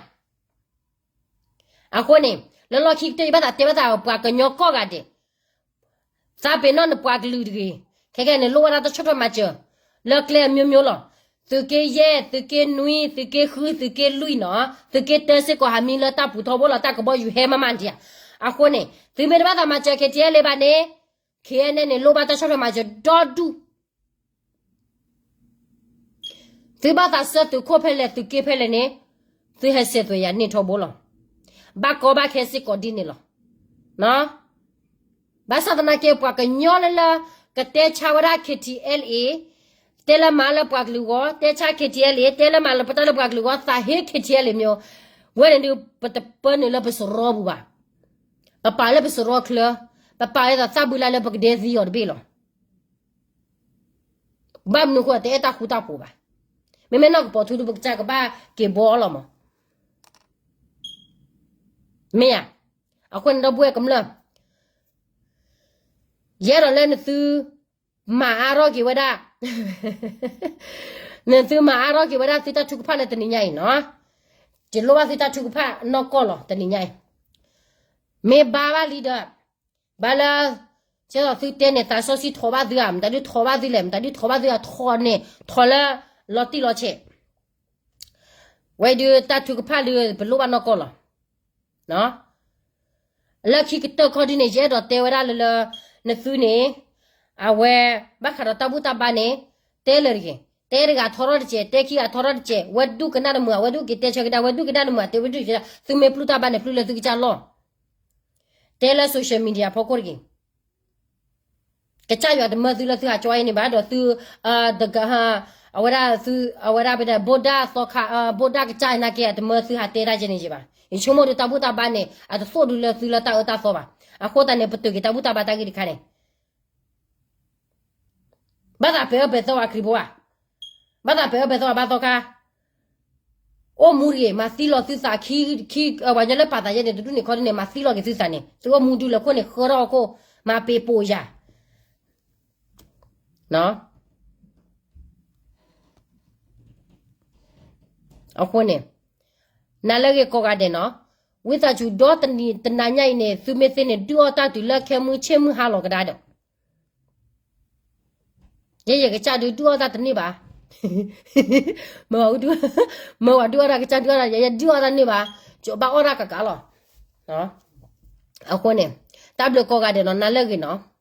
အဃိန့ၣ် လၢလီၢ်ခံကတၢၢ် ယဘၣ်သးတဲဘၣ်သးပှၤကညီကိးဂၤဒဲး သးပ့ၤနီၣ်နပှၤကလုာ်တဂ့ၤ, ခဲကနံၣ်န့ၣ် လိၣ်ဝဲဒၣ်တၢ်ဆီၣ်ထွဲမၤစၢၤ လၢကျဲအမျိုးမျိုးလီၤ. သုးက့ယဲၢ်, သုးက့နွံ, သုးက့ဃု, သုးက့လွံၢ်နီၤ, သုးက့တၢစ့ၢ်ကီး ဟးမံလၢတၢ်ပူၤထီဘိလီၤ, တၢ်ကဘီယူၤဟဲမးမးဒံးဧါ. အဃိန့ၣ် သုမ့ၢ်တဘၣ်သးမၤစၢၤ KTLA ဘၣ်န့ၣ် ခဲကနံၣ်န့ၣ် လိၣ်ဘၣ်တၢ်ဆီၣ်ထွဲမၤစၢၤဒီဒူၣ် သုဘၣ်သးဆှၢသုးခိၣ်ဖဲလဲၣ် သုးက့ဖဲလဲၣ်န့ၣ် သုဟဲဆဲးသွဲးယၤန့ၢ်ထီဘိလီၤ. ဘၣ်ကီဘၣ်ခဲစ့ၢ်ကီးဒ်န့ၣ်လီၤ. ဘၣ်ဆၣ်သနာ်က့ ပှၤကညီလၢလၢ ကတဲဆါဝဲဒၣ် KTLA, တဲလၢမၤလၢပှၤကလုာ်ဂီၢ်, တဲဆါ KTLA, တဲလၢမၤလၢပတၢ်လၢပှၤကလုာ်ဂီၢ်, သးဟ့ KTLA မ့ၢ်, ဝဲန့ၣ်ဒုး ပတပၢနုာ်လၢပစရီပူၤဘၣ်. ပပာ်လၢပစရီချၢ, ပပာ်လၢသးသၣ်ဘုလါလၢပကဒဲသံအီၤတဘ့ၣ်လီၤ. ဘၣ်မနုၤဃိ တအဲၣ်တၢ်ဃူတၢ်ဖိးဘၣ်. မ့မ့ၢ်နီၢ်ကပီၤထူဒုး ပကစၢ်ကဘၣ်က့ၤဘီအီၤလီၤမး. မ့ၢ်ဧါ. အဃိန့ၣ်ဒီပုၢ်ဝဲၢ်ကမျၢၢ် ယအဲၣ်ဒိးလၢနသု မၤအါထီၣ်က့ၤဝဲဒၣ်, နသုမၤအါထီၣ်က့ၤဝဲဒၣ်သုတၢ်ထုကဖၣ်လၢတနံၤညါအံၤနီၤ. ယလိၣ်ဘၣ်သုတၢ်ထုကဖၣ်နီၢ်ကီၢ်လီၤ တနံၤညါအံၤ. မ့ၢ်ဘါဘၣ်လံဒီး ဘၣ်လၢ ကဲသိးသုတဲန့ၣ် သးစီဆှံထိးဘၣ်သုဧါ, မတၤဒုးထိးဘၣ်သုလဲၣ်, မတၤဒုးထိးဘၣ်သုဧါ, ထိးန့ၣ် ထိးလၢ လီၤတံၢ်လီၤဆဲး ဝဲဒုးတၢ်ထုကဖၣ်ဒုး ပလိၣ်ဘၣ်နီၢ်ကီၢ်လီၤ. လၢခံကတၢၢ်ခီဒုန့ၣ် ယအဲၣ်ဒိးတဲဝဲဒၣ်လၢလၢ နသုန့ၣ် အဝဲ ဘၣ်ဃးဒီးတၢ်ဘူၣ်တၢ်ဘါန့ၣ် တဲလၢာ်တဂ့ၤ, တဲတဂၤထီထီၣ်တစဲး, တဲခံဂၤထီထီၣ်တစဲး, ဝဲဒူၣ်ကနၣ်တမုာ်, အဝဲဒူၣ်က့ၤတဲဆၢကဒါ, ဝဲဒူၣ်ကနၣ်တမုာ်, အတဲဝဲဒူၣ်က့ၤ, သုမ့ၢ်ပျုၢ်တၢ်ဘါန့ၣ် ပျုၢ်လၢသုကစၢ်လီၢ်, တဲလၢ social media ဖီခိၣ်တဂ့ၤ. ကစၢ်ယွၤတမၢသုလၢသုဟးကၠီအံၤန့ၣ်ဘၣ်, ဒီးသု တဂၤ အဝဲဒၣ်သု အဝဲဒၣ်ဖဲဒၣ် ဗုဒ္ဓသီခါ, ဗုဒ္ဓကစၢ်နာ်က့ အတမၢသုဟးတဲတၢ်ကဲန့ၣ်ယံၤဘၣ်. ယဆိကမိၣ်ဒီးတၢ်ဘူၣ်တၢ်ဘါန့ၣ် အတသိၣ်ဒုးလၢသုလၢတၢ်အၢတၢ်သီဘၣ်. အဃိသတးန့ၣ် ပတုာ်က့ၤတၢ်ဘူၣ်တၢ်ဘါတၢ်ဂ့ၢ်တခါန့ၣ် ဘၣ်သးပှဲၤအၢပှဲၤသီဝဲခရံာ်ဖိဧါ, ဘၣ်သးပှဲၤအၢပှဲၤသီဝဲဘၣ်သီခါ, အိၣ်မူတဂ့ၤ, မၤသံလီၤသုသးခံ, ခံ, ပှၤကညီလၢပာ်သးယဲန့ၣ် တဒူၣ်န့ၣ်ခီဒုန့ၣ် မၤသံလီၤက့ၤသုသးန့ၣ်, သုအိၣ်မူဒုလၢခိၣ်န့ၣ် ဃၢထီၣ်ဟီၣ်ခိၣ်, မၤပ့ၤပိာ်ယၤ အဃိန့ၣ် နၤလၢအဂ့ၤကိးဂၤဒဲးနီၤ, ဝံသးစူၤဒီတနံၤတနၤညါအံၤန့ၣ် သုမ့ၢ်သ့န့ၣ် ဒုးအီၣ်တၢ်တုၤလၢခဲမုၢ်ဆ့ၣ်မုၢ်ဟါလီၤကဒါဒီး ယဲယကစၢ်ဒုး ဒုးအီၣ်တၢ်တန့ၢ်ဘၣ်. မ့ၢ်ဝဲဒုး, မ့ၢ်ဝဲဒုးအီၣ်တၢ်ကစၢ်ဒုးအီၣ်တၢ် ယဲယဒုးအီၣ်တၢ်န့ၢ်ဘၣ်, ကဘၣ်အီၣ်တၢ်ကကးလီၤ. အဃိန့ၣ် တၢ်ဘျုးကိးဂၤဒဲးနီၤ, နၤလၢအဂ့ၤနီၤ.